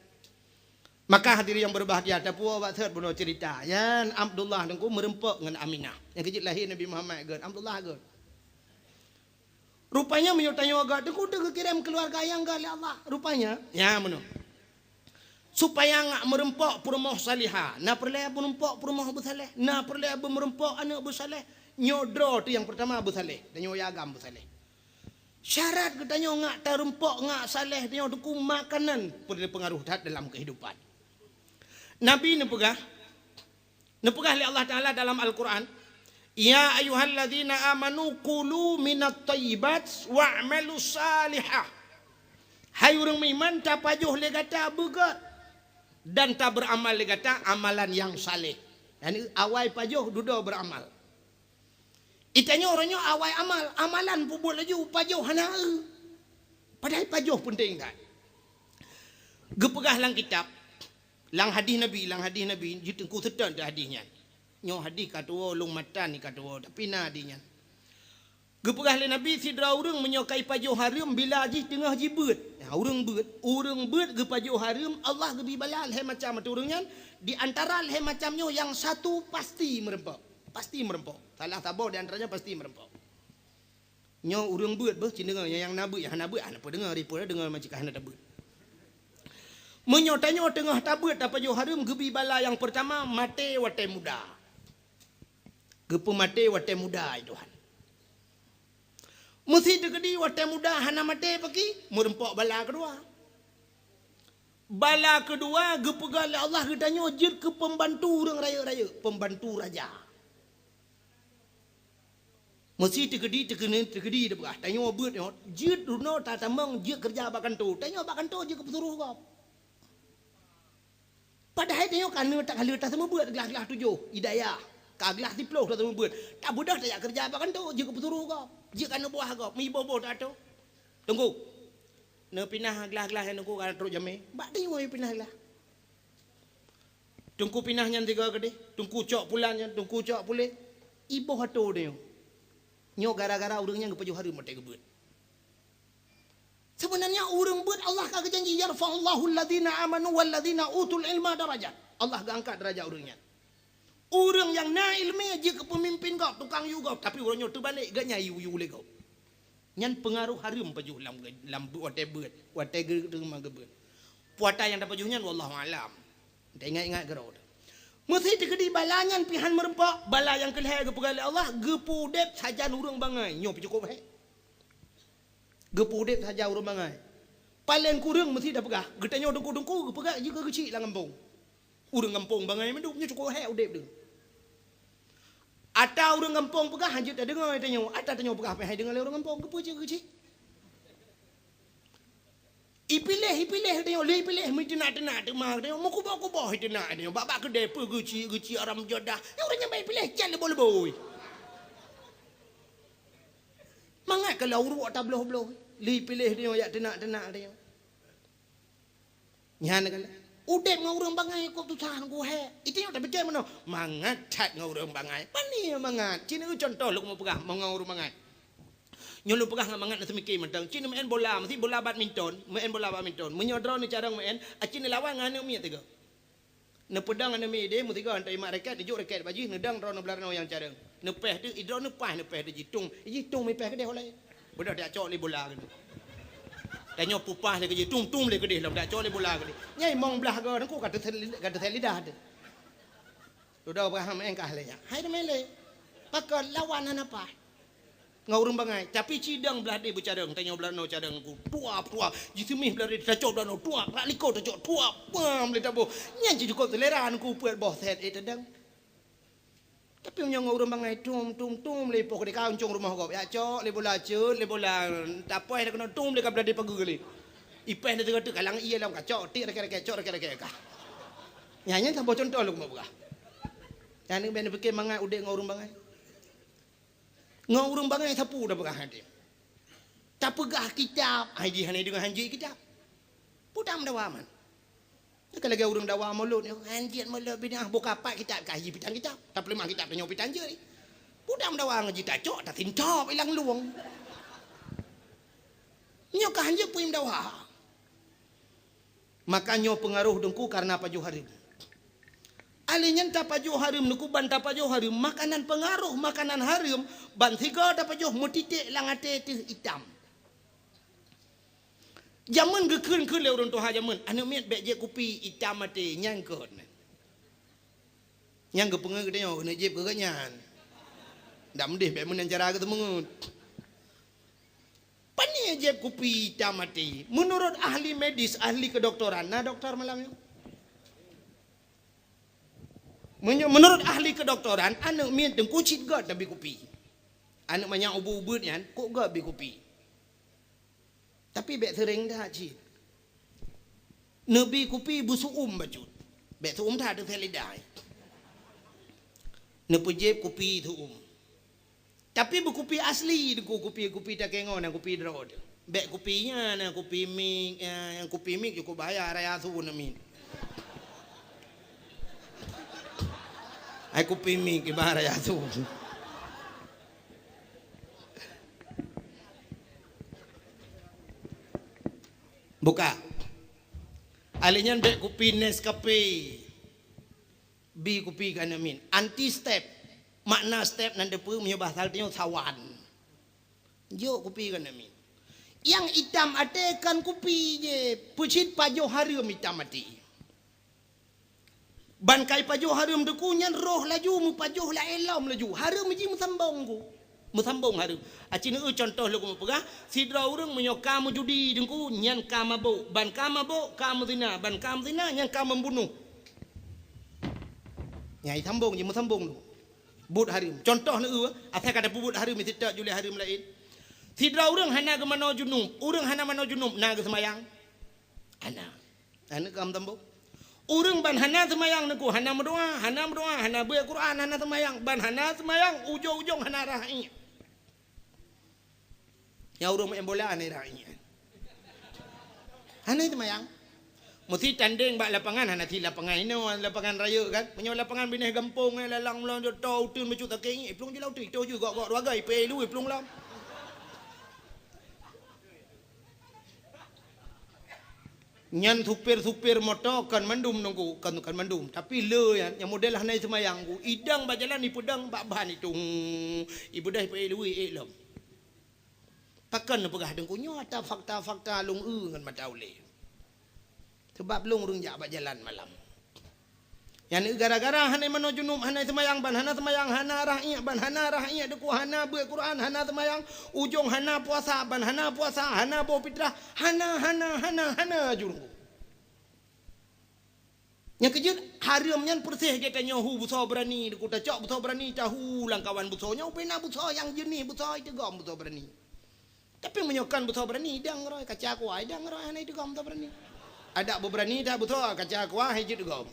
Maka hadirin yang berbahagia, tapuwoe bak sot bunoe cerita. Nyan Abdullah Teungku meureumpok ngon Aminah. Nyang keu jeuet lahé Nabi Muhammad gèt, Abdullah gèt. Rupanya meunyoe tanyoe agak Teungku teuh geukirém keuluwarga nyang gèt lé Allah. Rupanya, nya meunoe. Supaya ngak meureumpok peurumoh salihah, na peureulèe meureumpok peurumoh beusaleh, na peureulèe beumeureumpok aneuk beusaleh. Nyoe droe teuh nyang peurtama beusaleh, dan nyoe agam beusaleh. Syarat geutanyoe ngak tareumpok, ngak saleh, tanyoe Teungku makanan peureulèe peungaruh that dalam keuhidupan. Nabi neupeugah, neupeugah lé Allah Taala dalam Al-Quran, "Ya ayyuhalladzina amanu kulu minat thayyibat wa'malu salihah." Hai ureueng meuiman, tapajoh lé gata beugèt dan taberamal lé gata amalan nyang saleh. Yani awai pajoh dudoe beramal. Geutanyoe uroe nyoe awai amal, amalan peubuet laju, pajoh hana eu. Padahai pajoh peunteng that. Geupeugah lam kitab, Lam hadih Nabi, lam hadih Nabi, jeuet Teungku seutôt hadih nyan. Nyoe hadih ka tuwoe, lôn matan ka tuwoe, tapi na hadih nyan. Geupeugah lé Nabi, sidroe ureuëng meunyoe ka ipajoh hareuem, bila jih teungoh jibeuet. Nah, ureuëng beuet, ureuëng beuet geupajoh hareuem, Allah geubri bala lhée macam ateueh ureuëng nyan, di antara lhée macam nyoe nyang satu pasti meureumpok. Pasti meureumpok. Salah saboh di antaranya pasti meureumpok. Nyoe ureuëng beuet beuh, ci deungoe nyang na beuet, nyang hana beuet, hana peudeungoe, ripot deungoe macam ka hana tabeuet. Meunyoe tanyoe teungoh tabeuet tapajoh hareuem, geubri bala nyang peurtama maté watée muda. Geupeumaté watée muda, ai Tuhan. Meusi teukeudi watée muda hana maté paki, meureumpok bala keudua. Bala keudua geupeugah lé Allah geutanyoe jeuet keu peumbantu ureuëng rayeuk-rayeuk, peumbantu raja. Meusi teukeudi, teukeudi, teukeudi teupeugah, tanyoe beuet nyoe, jeuet runoe tatamong jeuet keureuja bak kantô. Tanyoe bak kantô jeuet keu peusuroh gob. Padahai tanyoe ka neuh tak ka lheueh taseumeubeuet glah-glah tujoh, i dayah. Ka glah siplôh taseumeubeuet. Tabeudôh tajak keureuja bak kantô, jeuet keu peusuroh gob. Jeuet keu aneuk buah gob, meuiboh-boh tato. Teungku, neupinah glah-glah nyang Teungku ka trok jamé. Bak tanyoe pinah glah. Teungku pinah nyan tiga keudeh, Teungku cok pulan nyan, Teungku cok puléh. Iboh atô tanyoe. Nyoe gara-gara ureuëng nyan geupajoh hareuem watée geubeuet. Sebenarnya ureuëng beuet Allah ka geujanji, "Yarfa'ullahu alladzina amanu walladzina utul ilma darajat." Allah geuangkat darajat ureuëng nyan. Ureuëng nyang na iéleumé jeuet keu peumimpin gob, tukang yue gob, tapi uroe nyoe teubalek, geuh nyan yue-yue lé gob. Nyan peungaroh hareuem pajoh lam, lam watée beuet, watée geu-, teuma geubeuet. Puata nyang tapajoh nyan wallahu alam. Taingat-ingat keudroe. Meusi teukeudi bala nyan pih han meureumpok, bala nyang keulhée geupeugah lé Allah, geupeuudeb sajan ureuëng bangai. Nyoe pih cukôp hék. Geupeuudeb sajan ureuëng bangai. Paleng kureueng meusi tapeugah, geutanyoe teungku-teungku geupeugah jeuet keu geuchik lam gampông. Ureuëng gampông bangai mandum, nyoe cukôp hék udeb deuh. Ata ureuëng gampông peugah han jeuet tadeungoe tanyoe, ata tanyoe peugah pih han deungoe lé ureuëng gampông, keupeue jeuet keu geuchik? Ipiléh, ipiléh tanyoe, lé ipiléh meuteunak-teunak teuma tanyoe, meukuboh-kuboh iteunak tanyoe, bak-bak keudée peue geuchik-geuchik haram jadah. Nyoe ureuëng nyang ba ipiléh jan leuboi-leuboi. Mangat ka lheueh uruek tabloh-bloh, lé ipiléh tanyoe jak teunak-teunak tanyoe. Nyan kan. Udeb ngon ureuëng bangai kok tusah ngon hék. Itu nyang tapike meunoe. Mangat that ngon ureuëng bangai. Pani mangat. Cina contoh lôn mau peugah ngon ureuëng bangai. Nyoe lôn peugah ngon mangat na seumike mantong. Cina main bola, mesti bola badminton, main bola badminton. Meunyoe droeneuh carong main, acin lawan ngon aneuk miet tiga. Neupeudong aneuk miet deh, meusigoe hantom imat raket, neujok raket bak jih, neudong droeneuh blah noe nyang carong. Neupeh teuh, idroeneuh paih neupeh teuh jitung. Jitung mipeh keudeh oleh. Beudôh dak cok lé bola keudeh. Tanyoe pupah lé keudeh, tum-tum lé keudeh lom dak cok lé bola keudeh. Nyai mong blah goe nangku ka teusel, ka teusel lidah teuh. Dudoe Abraham engkah lé nyan. Hai teumé lé. Pakon lawan hana paih. Ngon ureuëng bangai, tapi cidong blah deh beucarong, tanyoe blah noe carong ku. Tuap, tuap. Jiseumih blah deh tacok blah noe, tuap. Rak likot tacok, tuap. Pam lé taboh. Nyan cit cukôp selera nangku peuet boh set, eh, tadong. Tapi meunyoe ngon ureuëng bangai, tum, tum, tum, lé ipoh keudeh ka uncong rumoh gob. Yak cok, lé bola cut, lé bola tapoh, lé keunoe tum, lé ka blah deh pageue lé. Ipeh na teuka-teuka lang ié lom ka cok, tik raket-raket, cok raket-raket ka. Nyan, nyan saboh contoh lôn mau peugah. Nyan ni ben pike mangat udeb ngon ureuëng bangai. Ngon ureuëng bangai sapeue tapeugah hadeh. Tapeugah kitab, ai jih hana deungoe hanjeuet kitab. Peue tam dawa man. Ka lagée ureuëng dawa mulod nyoe, hanjeuet mulod bidah boh kapat kitab ka jih pitan kitab. Tapeuleumah kitab tanyoe pitan jeuet. Peue tam dawa ngon jih tacok, tasintop ilang luwong. Nyoe ka hanjeuet peue dawa. Maka nyoe peungaroh deungku kareuna pajoh hareuem. Alèh nyan tapajoh hareuem, neukuban tapajoh hareuem, makanan peungaroh makanan hareuem, ban sigoe tapajoh meutiték lam até teuh itam. Jameun geukheun-kheun lé ureuëng tuha jameun, aneuk miet bék jieb kupi itam até, nyan keuh. Nyang geupeungeut geutanyoe keuneuk jieb keu geuhnyan. Dak meudeh bék meunan cara geuteumeungeut. Paniet jieb kupi itam até. Meunurot ahli medis, ahli keudoktoran, na doktor malam nyoe? Meunyoe meunurot ahli keudoktoran, aneuk miet teungku cit göt tabi kupi. Aneuk manyak ubeuet-ubeuet nyan, kok göt bi kupi. Tapi bék seuréng that cit. Neubi kupi beusu'um bacut. Bék su'um that teuh lidah. Neupeujieb kupi su'um. Tapi beukupi asli deungku, kupi-kupi takengon, kupi droe teuh. Bék kupi nyan, kupi mik, eh, kupi mik cukôp bahaya, raya su neumit. Hai kupi mi kiban raya su. Buka. Alèh nyan bèk kupi Nescafe. Bi kupi keu aneuk miet. Anti step. Makna step nan teupeue meunyoe bahasa tanyoe sawan. Jok kupi keu aneuk miet. Nyang itam até kon kupi jih, peucit pajoh hareuem itam até. Ban kai pajoh hareuem teuku nyan roh laju meupajoh laén lom laju. Hareuem jih meusambong ku. Meusambong hareuem. Aci neueu contoh lôn peugah, sidroe ureueng meunyoe ka meujudi teungku nyan ka mabök, ban ka mabök ka meuzina, ban ka meuzina nyan ka membunuh. Nyan sambong jih meusambong tu. Buet hareuem. Contoh neueu, asai ka tapeubuet hareuem, meusitak juli hareuem laén. Sidroe ureueng hana geumanoe junub, ureueng hana manoe junub na geuseumayang? Hana. Hana ka meusambong. Ureueng ban hana seumayang teungku, hana meudoa, hana meudoa, hana beuet Quran, hana seumayang, ban hana seumayang ujong-ujong hana rhah iék. Nyang ureueng main bola hana rhah iék. Hana seumayang. Meusti tandeng bak lapangan, hana sit lapangan inoe, lapangan rayeuk kan. Meunyoe lapangan binéh gampông, eh, lalang meulon jeuet to uteuen bacut sakét iék, iplueng jih lam uteuen, itoh jih gok-gok dua gay, ipeu lu iplueng lom. Nyan supir-supir moto kon mandum nunggu, kon, kon mandum. Tapi le nyan, nyang model hana seumayang ku. Idong bak jalan ipeudong bak ban itu. Ibeudôh ipeului ék lom. Pakon neupeugah teungku nyoe ata fakta-fakta lôn eu ngon mata ulée. Sabab lôn ureueng jak bak jalan malam. Nyan gara-gara hana manoe junub, hana seumayang, ban hana seumayang, hana rhah iék, ban hana rhah iék teungku, hana beuet Quran, hana seumayang, ujong hana puasa, ban hana puasa, hana boh fitrah, hana, hana, hana, hana jurung. Nyang keujeuet, hareuem nyan peureséh geutanyoe hu beusoe beurani, teungku tacok beusoe beurani, tahu lam kawan beusoe nyoe, ubena beusoe nyang jeunih beusoe iteugom beusoe beurani. Tapi meunyoe kon beusoe beurani, idong roe, kaca kuah, idong roe, hana iteugom beusoe beurani. Adak beubeurani that beusoe, kaca kuah, hai jeuet teugom.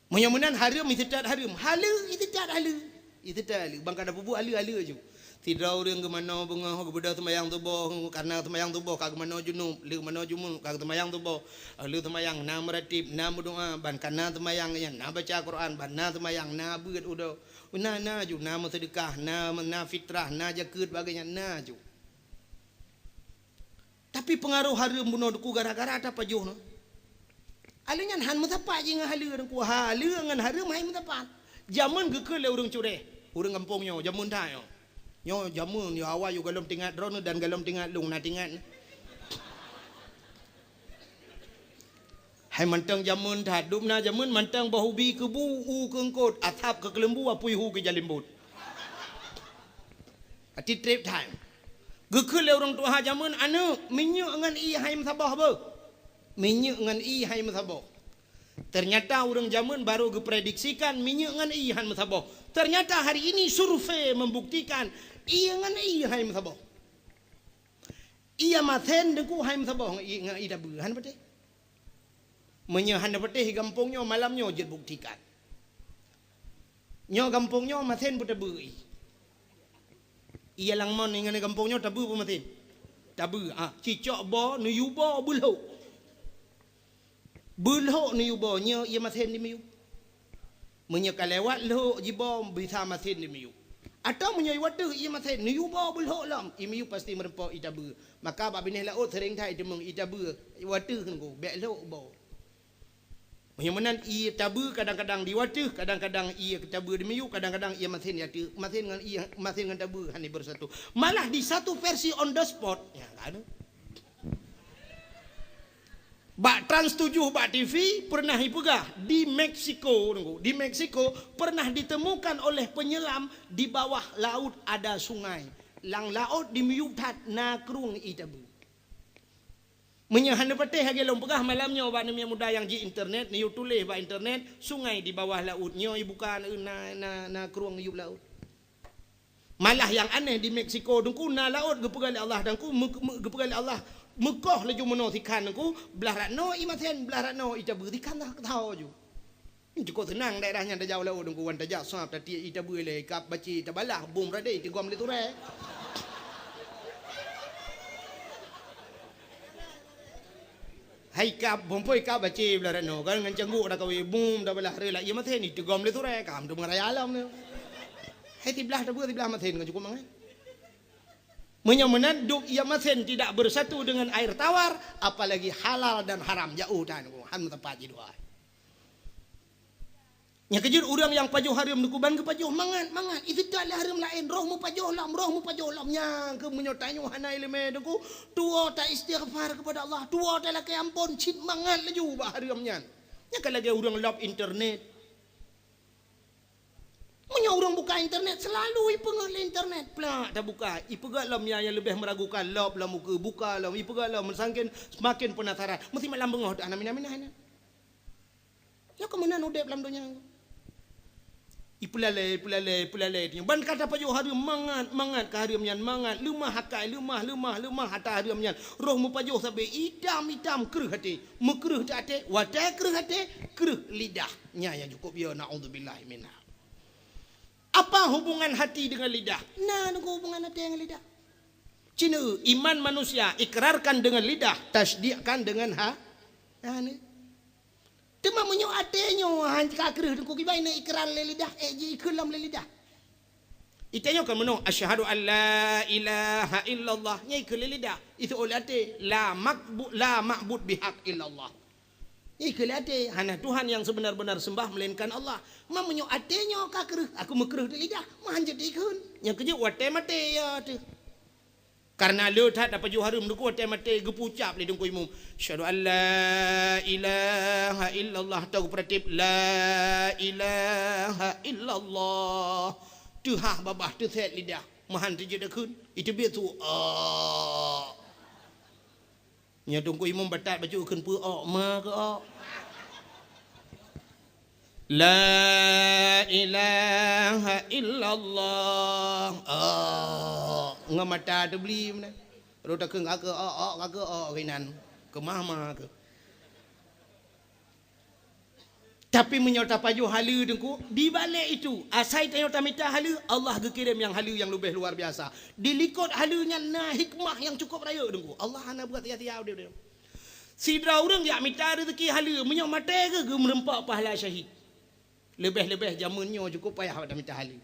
Meunyoe meunan hareuem, iseutôt hareuem. Haleue, iseutôt haleue. Iseutôt haleue. Ban ka tapeubuet haleue-haleue ju. Sidroe ureueng geumanoe beungoh, geubeudôh seumayang suboh, kareuna seumayang suboh ka geumanoe junub, le manoe junub ka seumayang suboh. Lheueh seumayang na meuratéb, na meudoa, ban ka na seumayang nyan, na baca Quran, ban na seumayang, na beuet udoe. Na, na ju, na meuseudeukah, na, na fitrah, na jakeuet, bagaih nyan na ju. Tapi peungaroh hareuem bunoe teungku gara-gara tapajoh nyoe. Haleue nyan han meusapat jih ngon haleue teungku. Haleue ngon hareuem han meusapat. Jameun geukheun lé ureueng cureh. Ureueng gampông nyoe, jameun that nyoe. Nyoe jameun, ya awai yôh gohlom teuingat droeneuh dan gohlom teuingat lôn na teuingat. Hai mantong jameun that, dum na jameun mantong boh ubi keubu u keu eungkôt, asab keu keuleumbu, apui hu keu jalembot. Ati trép that. Geukheun lé ureueng tuha jameun, "Aneuk, minyeuk ngon ié han meusaboh beuh. Minyeuk ngon ié han meusaboh." Ternyata ureueng jameun baru geuprediksikan minyeuk ngon ié han meusaboh. Ternyata hari ini survei membuktikan ié ngon ié han meusaboh. Ié masen teungku han meusaboh ngon ié, ngon ié tabeue, han patéh. Meunyoe hana patéh gampông nyoe, malam nyoe jeuet buktikan. Nyoe gampông nyoe masen peue tabeue ié. Ié lam mon ngon gampông nyoe tabeue peue masen? Tabeue, ah, cicok boh, neuyue boh, beulhok. Beulhok neuyue boh, nyoe ié masen dimiyueb. Meunyoe ka lewat lhok jiboh, bisa masen dimiyueb. Atawa meunyoe ié wateuh ié masen, neuyue boh beulhok lom, ié miyueb pasti meurumpok ié tabeue. Maka bak binéh laôt seuréng that iteumeung ié tabeue, ié wateuh teungku, bèk lhok boh. Meunyoe meunan ié tabeue kadang-kadang di wateuh, kadang-kadang ié tabeue dimiyueb, kadang-kadang ié masen di ateueh, masen ngon ié, masen ngon tabeue hana bersatu. Malah di satu versi on the spot, ya, kan? Bak Trans tujuh bak T V pernah ipeugah di Meksiko, di Meksiko pernah ditemukan oleh penyelam di bawah laut ada sungai. Lam laôt dimiyueb that na krueng ié tabeue. Meunyoe hana patéh lagèe lôn peugah malam nyoe bak aneuk muda nyang ji internet, neuyue tuléh bak internet, sungai di bawah laut nyoe ibuka na, na, na krueng yub laôt. Malah nyang aneh di Meksiko teungku na laôt geupeugah lé Allah teungku, meu-, meu-, geupeugah lé Allah meukoh laju meunoe sikhan teungku, blah rat noe ié masen, blah rat noe ié tabeue sikhan tho ju. Cukôp seunang daerah nyan tajak u laôt teungku, wan tajak sab tatiek ié tabeue lé, kab bacé tabalah bom radé teugom lé turée. Hai kab, bumpôi kab baci blah rano kan ngon cangguk dah kawé bum dah balah rela iya masen iteugom lé surée kam tu mengaraya alam tu. Hai siblah tabeu siblah masen kan cukup mangat. Meunyoe meunan duk iya masen tidak bersatu dengan air tawar, apalagi halal dan haram jauh tan han meutepat jidua. Nyang keujeuet ureuëng nyang pajoh hareuem neukuban geupajoh mangat-mangat. Iseutôt lé hareuem laén, roh meupajoh lom, roh meupajoh lom. Nyang keu meunyoe tanyoe hana iéleumé deungoe, tuwoe ta istighfar keupada Allah, tuwoe ta lakée amphon, cit mangat laju bak hareuem nyan. Nyang ka lagée ureuëng lop internet. Meunyoe ureuëng buka internet, seulalu ipeungeut lé internet. Plak tabuka, ipeugah lom nyang, nyang leubeh meuragukan, lop lom ukeue, buka lom, ipeugah lom, meusangken semakin penasaran. Meusi malam beungoh teuh hana minah-minah nyan. Nyoe keuh meunan udeb lam donya. Ipeulalée, ipeulalée, ipeulalée. Ban ka tapajoh hareuem mangat, mangat ka hareuem nyan mangat. Leumah akai, leumah, leumah, leumah ata hareuem nyan. Roh meupajoh sabe itam-itam kreueh até. Meukreueh teuh até, watée kreueh até, kreueh lidah. Nyan nyang cukup yo, naudzubillahi minha. Apa hubungan hati dengan lidah? Na nunggu hubungan até ngon lidah. Cina iman manusia ikrarkan dengan lidah, tasdikkan dengan ha-, hana. Teuma meunyoe até nyoe han ka kreueh teungku kiban na ikrar lé lidah, eh, ji ikheun lom lé lidah. Ita nyoe kan meunoe, "Asyhadu an la ilaha illallah." Nyan ikheun lé lidah. Itu oleh até, "La makbu-, la ma'bud bihaq illallah." Nyan ikheun lé até, "Hana Tuhan yang sebenar-benar sembah melainkan Allah." Ma meunyoe até nyoe ka kreueh, aku meukreueh di lidah, ma han jeuet ikheun. Nyang keujeuet watée maté ya teuh. Karena le that tapajoh hareuem deungoe watée maté geupeucap lé deungoe imum, "Asyhadu an la ilaha illallah," atau geupeuratéb, "La ilaha illallah." Teuhah babah teusét lidah, ma han teujeuet takheun, iteubiet su, "Ah." Nyoe deungoe imum batat bacut kheun peu ok ma keu ok. La ilaha illallah. Oh, ngon mata teubli meunan. Rot takheun ka keu ok, ok ka keu ok keunan. Keumah ma keu. Tapi meunyoe tapajoh haleue deungoe, di balek itu, asai tanyoe tamita haleue, Allah geukirém nyang haleue nyang leubeh luar biasa. Di likot haleue nyan na hikmah nyang cukup rayeuk deungoe. Allah hana buat sia-sia udeb deungoe. Sidroe ureuëng jak mita reuzeki haleue, meunyoe maté geuh geumeureumpok pahala syahid. Leubeh-leubeh jameun nyoe cukup payah bak tamita haleue.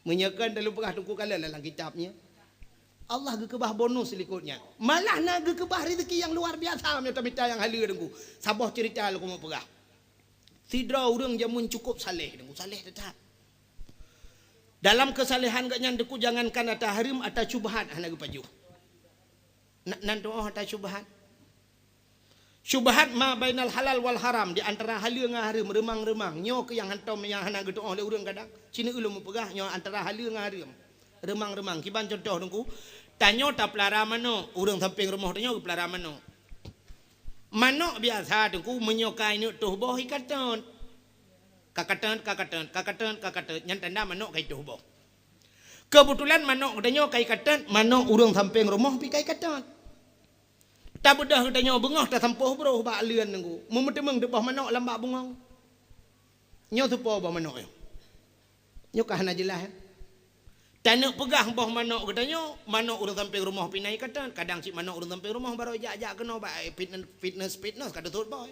Meunyoe kon talu peugah teungku kala lam kitab nyoe, Allah geukeubah bonus likot nyan. Malah na geukeubah reuzeki nyang luar biasa meunyoe tamita nyang haleue teungku. Saboh ceurita lôn keumeung peugah. Sidroe ureuëng jameun cukup saleh teungku, saleh that-that. Dalam keusalehan geuh nyan teungku jangankan ata hareuem, ata syubhat hana geupajoh. Na-, nan tuoh ata syubhat. Syubhat ma bainal halal wal haram, di antara haleue ngon hareuem, reumang-reumang. Nyoe keuh nyang hantom nyang hana geutuoh lé ureuëng kadang. Cina ulôn meupeugah nyoe antara haleue ngon hareuem. Reumang-reumang. Kiban contoh teungku, tanyoe tapeulara manok, ureuëng sampéng rumoh tanyoe geupeulara manok. Manok biasa teungku meunyoe ka ineuk toh boh ikatot. Kakatot, kakatot, kakatot, kakatot. Nyan tanda manok ka itoh boh. Keubeutulan manok geutanyoe ka ikatot, manok ureuëng sampéng rumoh pi ka ikatot. Tabeudôh geutanyoe beungoh tasampôh broh bak leuen teungku. Meumeuteumeung teuboh manok lam bak bungong. Nyoe supo boh manok nyoe. Nyoe ka hana jeulaih. Taneuk peugah boh manok geutanyoe, manok ureuëng sampéng rumoh pi na ikatot. Kadang cit manok ureuëng sampéng rumoh barô jak-jak keunoe bak, eh, fitnes, fitnes, fitnes ka teusot boh.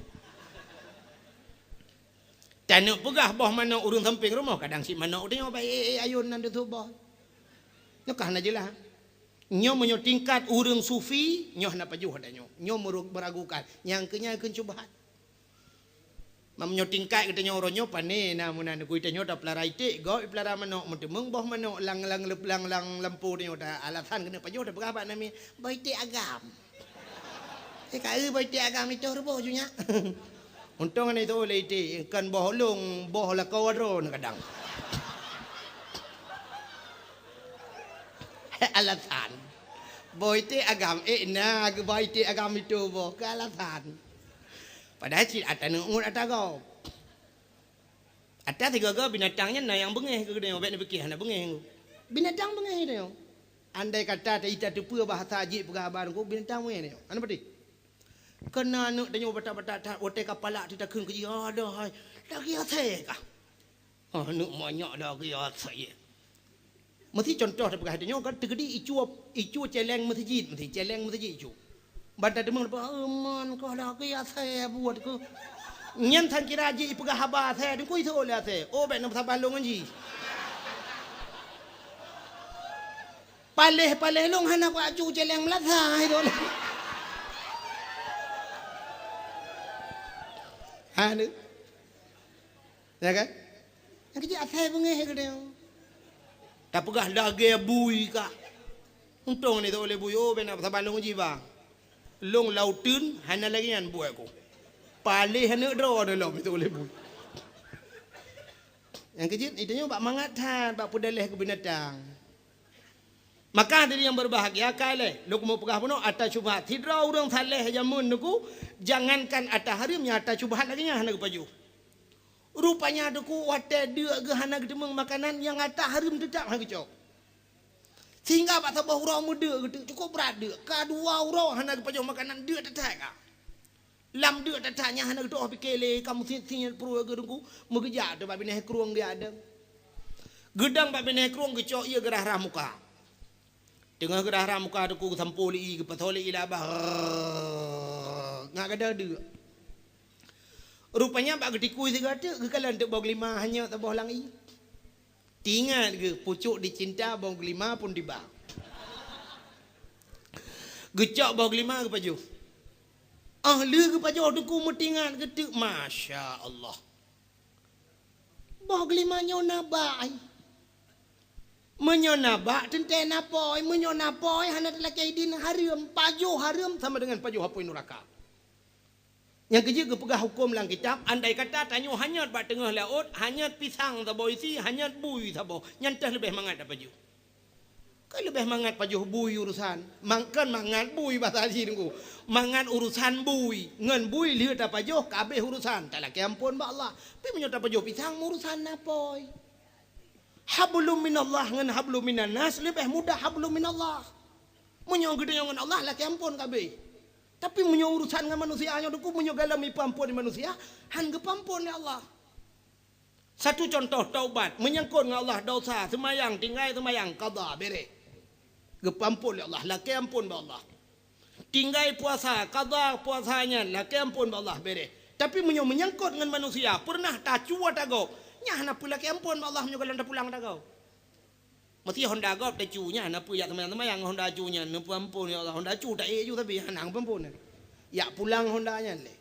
Taneuk peugah boh manok ureuëng sampéng rumoh, kadang cit manok geutanyoe bak, eh, eh, ayôn nan teusot boh. Nyoe ka hana jeulaih. Nyoe meunyoe tingkat ureuëng sufi, nyoe hana pajoh ata nyoe. Nyoe meuru-, meuragukan. Nyang keu nyan kheun syubhat. Meunyoe tingkat geutanyoe uroe nyoe pane na meunan kui tanyoe tapeulara iték, gob ipeulara manok, meuteumeung boh manok lam, lam, lam, lam lampôh tanyoe ta alasan keuneuk pajoh tapeugah bak namiet, "Boh iték agam." Eh, ka eu boh iték agam itoh ruboh ju nyak. Untông hana itoh lé iték, kon boh ulông, boh lakoe droe kadang. Alasan. Boh iték agam, eh, na geuboh iték agam itoh boh, keu alasan. Padahai cit ata neuôt ata gob. Ata sigoe-goe binatang nyan na nyang beungéh keu geutanyoe, bék neupike hana beungéh. Binatang beungéh geutanyoe. Andai kata ta-, ita teupeue bahasa jih peugah haba nyoe, binatang beungéh geutanyoe. Hana peudeh. Keu na aneuk tanyoe batat-batat that, watée ka palak teutakheun keu jih, "Adoh hai, lagée asée kah?" "Aneuk manyak lagée asée." Meusi contoh tapeugah tanyoe kan, teukeudi icue, icue céléng meuseujid, meusi céléng meuseujid icue. Ban tateumeung, "Beuh, man keuh lagèe asèe buet keuh." Nyan tan kira jih ipeugah haba asèe, dengku iseuôt lé asèe. Oh, bèk na saban lôn ngon jih. Paléh-paléh lôn hana kuacu céléng meulasa itu. Hana. Ya kan? Nyang keuh jih asèe beungèh keudéh. Tapeugah lagèe bui kah. Untông ni teuôt lé bui, oh, bèk na saban lôn ngon jih, bang. Lôn lam uteuen hana lagèe nyan buet ku. Paléh aneuk droe lom itu lé bui. Nyang keuh jih, itu nyoe bak mangat that, bak peudaleh keu binatang. Maka hadirin yang berbahagia, ka lheuh lôn keumeung peugah bunoe ata syubhat. Sidroe ureueng saleh jameun nyoe, jangankan ata hareuem, nyang ata syubhat lagèe nyan hana geupajoh. Rupanya teuku watèe deuk geuh hana geuteumeung makanan nyang ata hareuem teutap hana geucok. Sehingga bak saboh uroe meudeuk geuteuk cukôp brat deuk, ka dua uroe hana geupajoh makanan deuk teutap ka. Lam deuk teutap nyan hana geutoh pike lé ka meusiet-siet pruet geuh teungku, meugeujak teuk bak binéh krueng geujak dong. Geudong bak binéh krueng geucok ie geurah-rah muka. Teungoh geurah-rah muka teungku geusampoe lé ie geupasoe lé ie labah. Ngat gadôh deuk. Rupanya bak geutikui sigoe teuk geukalon teuk boh geulima hanyot saboh lam ie. Tingat geuh pucuk dicinta boh geulima pun tiba. Geucok boh geulima geupajoh. Ah lheueh geupajoh teungku meutingat geuh teuk, masya Allah. Boh geulima nyoe na bak ai. Meunyoe na bak teuntèe na pôi, meunyoe na pôi hana talakèe idin hareuem, pajoh hareuem sama dengan pajoh apui nuraka. Nyang keuh jih geupeugah huköm lam kitab, andai kata tanyoe hanyot bak teungoh laôt, hanyot pisang saboh isi, hanyot bui saboh, nyan teuh leubeh mangat tapajoh. Kan leubeh mangat pajoh bui urusan. Mang-, kan mangat bui basa jih teungku. Mangat urusan bui. Ngon bui lheueh tapajoh, ka abéh urusan. Talakèe amphon bak Allah. Tapi meunyoe tapajoh pisang, urusan na pôi. Hablum minallah ngon hablum minannas leubeh mudah hablum minallah. Meunyoe geutanyoe ngon Allah, lakèe amphon ka abéh. Tapi meunyoe urusan ngon manusia nyoe teungku, meunyoe gohlom ipeuamphon lé manusia, han geupeuamphon lé Allah. Satu contoh taubat, meunyangkot ngon Allah dosa, seumayang, tinggai seumayang, qadha, bèrèh. Geupeuamphon lé Allah, lakèe amphon bak Allah. Tinggai puasa, qadha puasa nyan, lakèe amphon bak Allah, bèrèh. Tapi meunyoe meunyangkot ngon manusia, peureunah tacue tagob, nyan hana peue lakèe amphon bak Allah meunyoe gohlom tapulang tagob. Meusti honda gob tacue nyan, hana peue jak seumayang-seumayang honda cue nyan, neupeuamphon, ya Allah, honda cue taék ju sabe, hana geupeuamphon. Jak pulang honda nyan lé.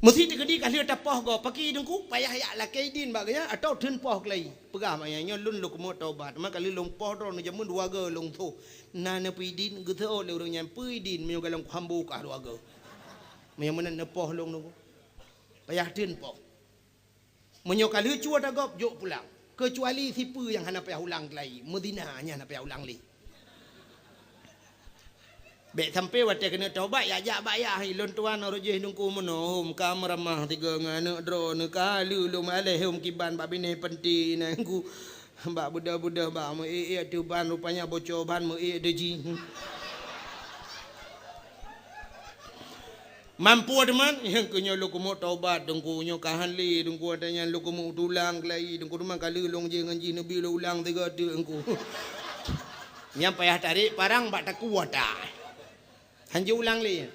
Meusti teukeudi ka lheueh tapoh gob, pakri teungku, payah jak lakèe idin bak geuhnyan, atawa theun poh keulayi. Peugah bak geuhnyan, "Nyoe lôn lôn keumeung taubat, teuma ka lheueh lôn poh droeneuh jameun dua goe lôn tho. Na neupeu idin?" Geutho lé ureueng nyan, "Peue idin, meunyoe gohlom kuhambo kah dua goe. Meunyoe meunan neupoh lôn teungku." Payah theun poh. Meunyoe ka lheueh cue tagob, jok pulang. Keucuali sipeue nyang hana payah ulang keulayi, meuzina nyan hana payah ulang lé. Bèk sampoe watèe keuneuk taubat, jak-jak bak yah, "Lôn tuan, uroe jih teungku meunoe, hom ka meuramah sigoe ngon aneuk droeneuh, ka lheueh lôn alèh hom kiban bak binéh panti nyan ku, bak beudôh-beudôh bak meu-ék-ék ateueh ban, rupanya boco ban meu-ék ateueh jih." Mampu teuma, nyang keu nyoe lôn keumeung taubat, teungku, nyoe ka han lé, teungku, watèe nyan lôn keumeung tulang keulayi, teungku, teuma ka lheueh lôn jih ngon jih neubi lôn ulang sigoe teuk, teungku. Nyan payah tarek parang bak takue ata. Han jiulang lé.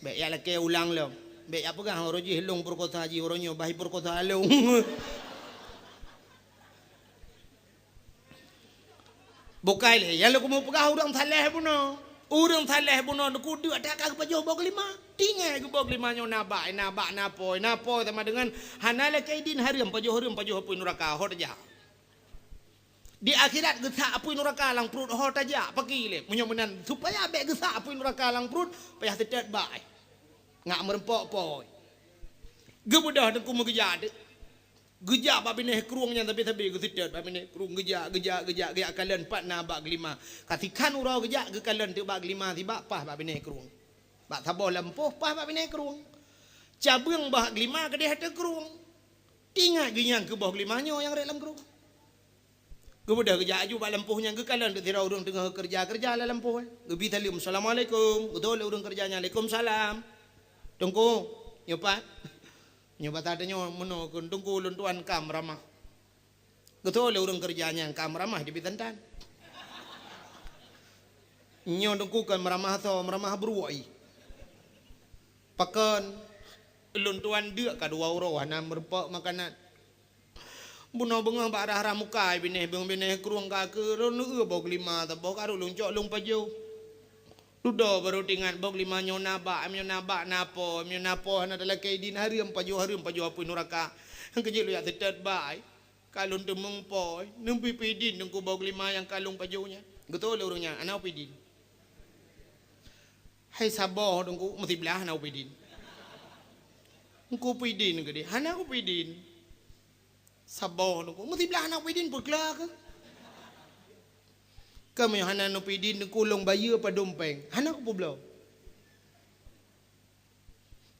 Bèk jak lakèe ulang lom. Bèk jak peugah, "Uroe jih lôn peurekosa jih, uroe nyoe bah ipeurekosa lôn." Bukai lé, nyang lôn keumeung peugah ureueng saleh bunoe. Ureueng saleh bunoe teungku deuk that ka geupajoh boh geulima. Tinggai geuboh geulima nyoe na bak, na bak, na pôi, na pôi sama dengan hana lakèe idin hareuem, pajoh hareuem, pajoh apui nuraka, ho tajak. Di akhirat geusak apui nuraka lam pruet, ho tajak, pakri lé. Meunyoe meunan, supaya bèk geusak apui nuraka lam pruet, payah seutôt bak. Ngat meureumpok pôi. Geubeudôh teungku meugeujak teuk. Geujak bak binéh krueng nyan sabe-sabe geuseutôt bak binéh krueng, geujak, geujak, geujak, geujak kalon pat na bak geulima. Ka sikhan uroe geujak geukalon teuk bak geulima sibak paih bak binéh krueng. Bak saboh lampôh paih bak binéh krueng. Cabeueng bak geulima keudéh ateueh krueng. Tingat geuh nyang keu boh geulima nyoe nyang rhot lam krueng. Geubeudôh geujak aju bak lampôh nyan geukalon teuk sidroe ureueng teungoh keureuja-keureuja lam lampôh, eh. Geubi saleuem, "Assalamualaikum." Geutho lé ureueng keureuja nyan, "Waalaikumsalam." "Teungku, nyoe pat?" "Nyoe basa tanyoe meunoe kheun, Teungku, lôn tuan ka meuramah." Geutho lé ureueng keureuja nyan ka meuramah, jibi tan-tan. Nyoe Teungku kon meuramah soe, meuramah bruek. Pakon? Lôn tuan deuk ka dua uroe hana meurumpok makanan. Bunoe beungoh bak rhah-rhah muka binéh, beung binéh krueng ka keu lôn eu boh glima saboh ka lôn cok lôn pajoh. Dudoe barô teuingat boh glima nyoe na bak, nyoe na bak na po, nyoe na po hana talakée idin, hareuem pajoh, hareuem pajoh apui nuraka. Keujeuet lôn jak seutôt bak. Ka lôn teumeung po, neubri pidin Teungku boh glima nyang ka lôn pajoh nyan. Geutôi lé ureuëng nyan, hana pidin. Hai saboh Teungku, meusiblah hana pidin. Teungku pidin keudeh, hana kupidin. Saboh Teungku, meusiblah hana pidin peukla keu. Keu meunyoe hana neupidin Teungku lôn bayeue padum péng, hana kupeubloe.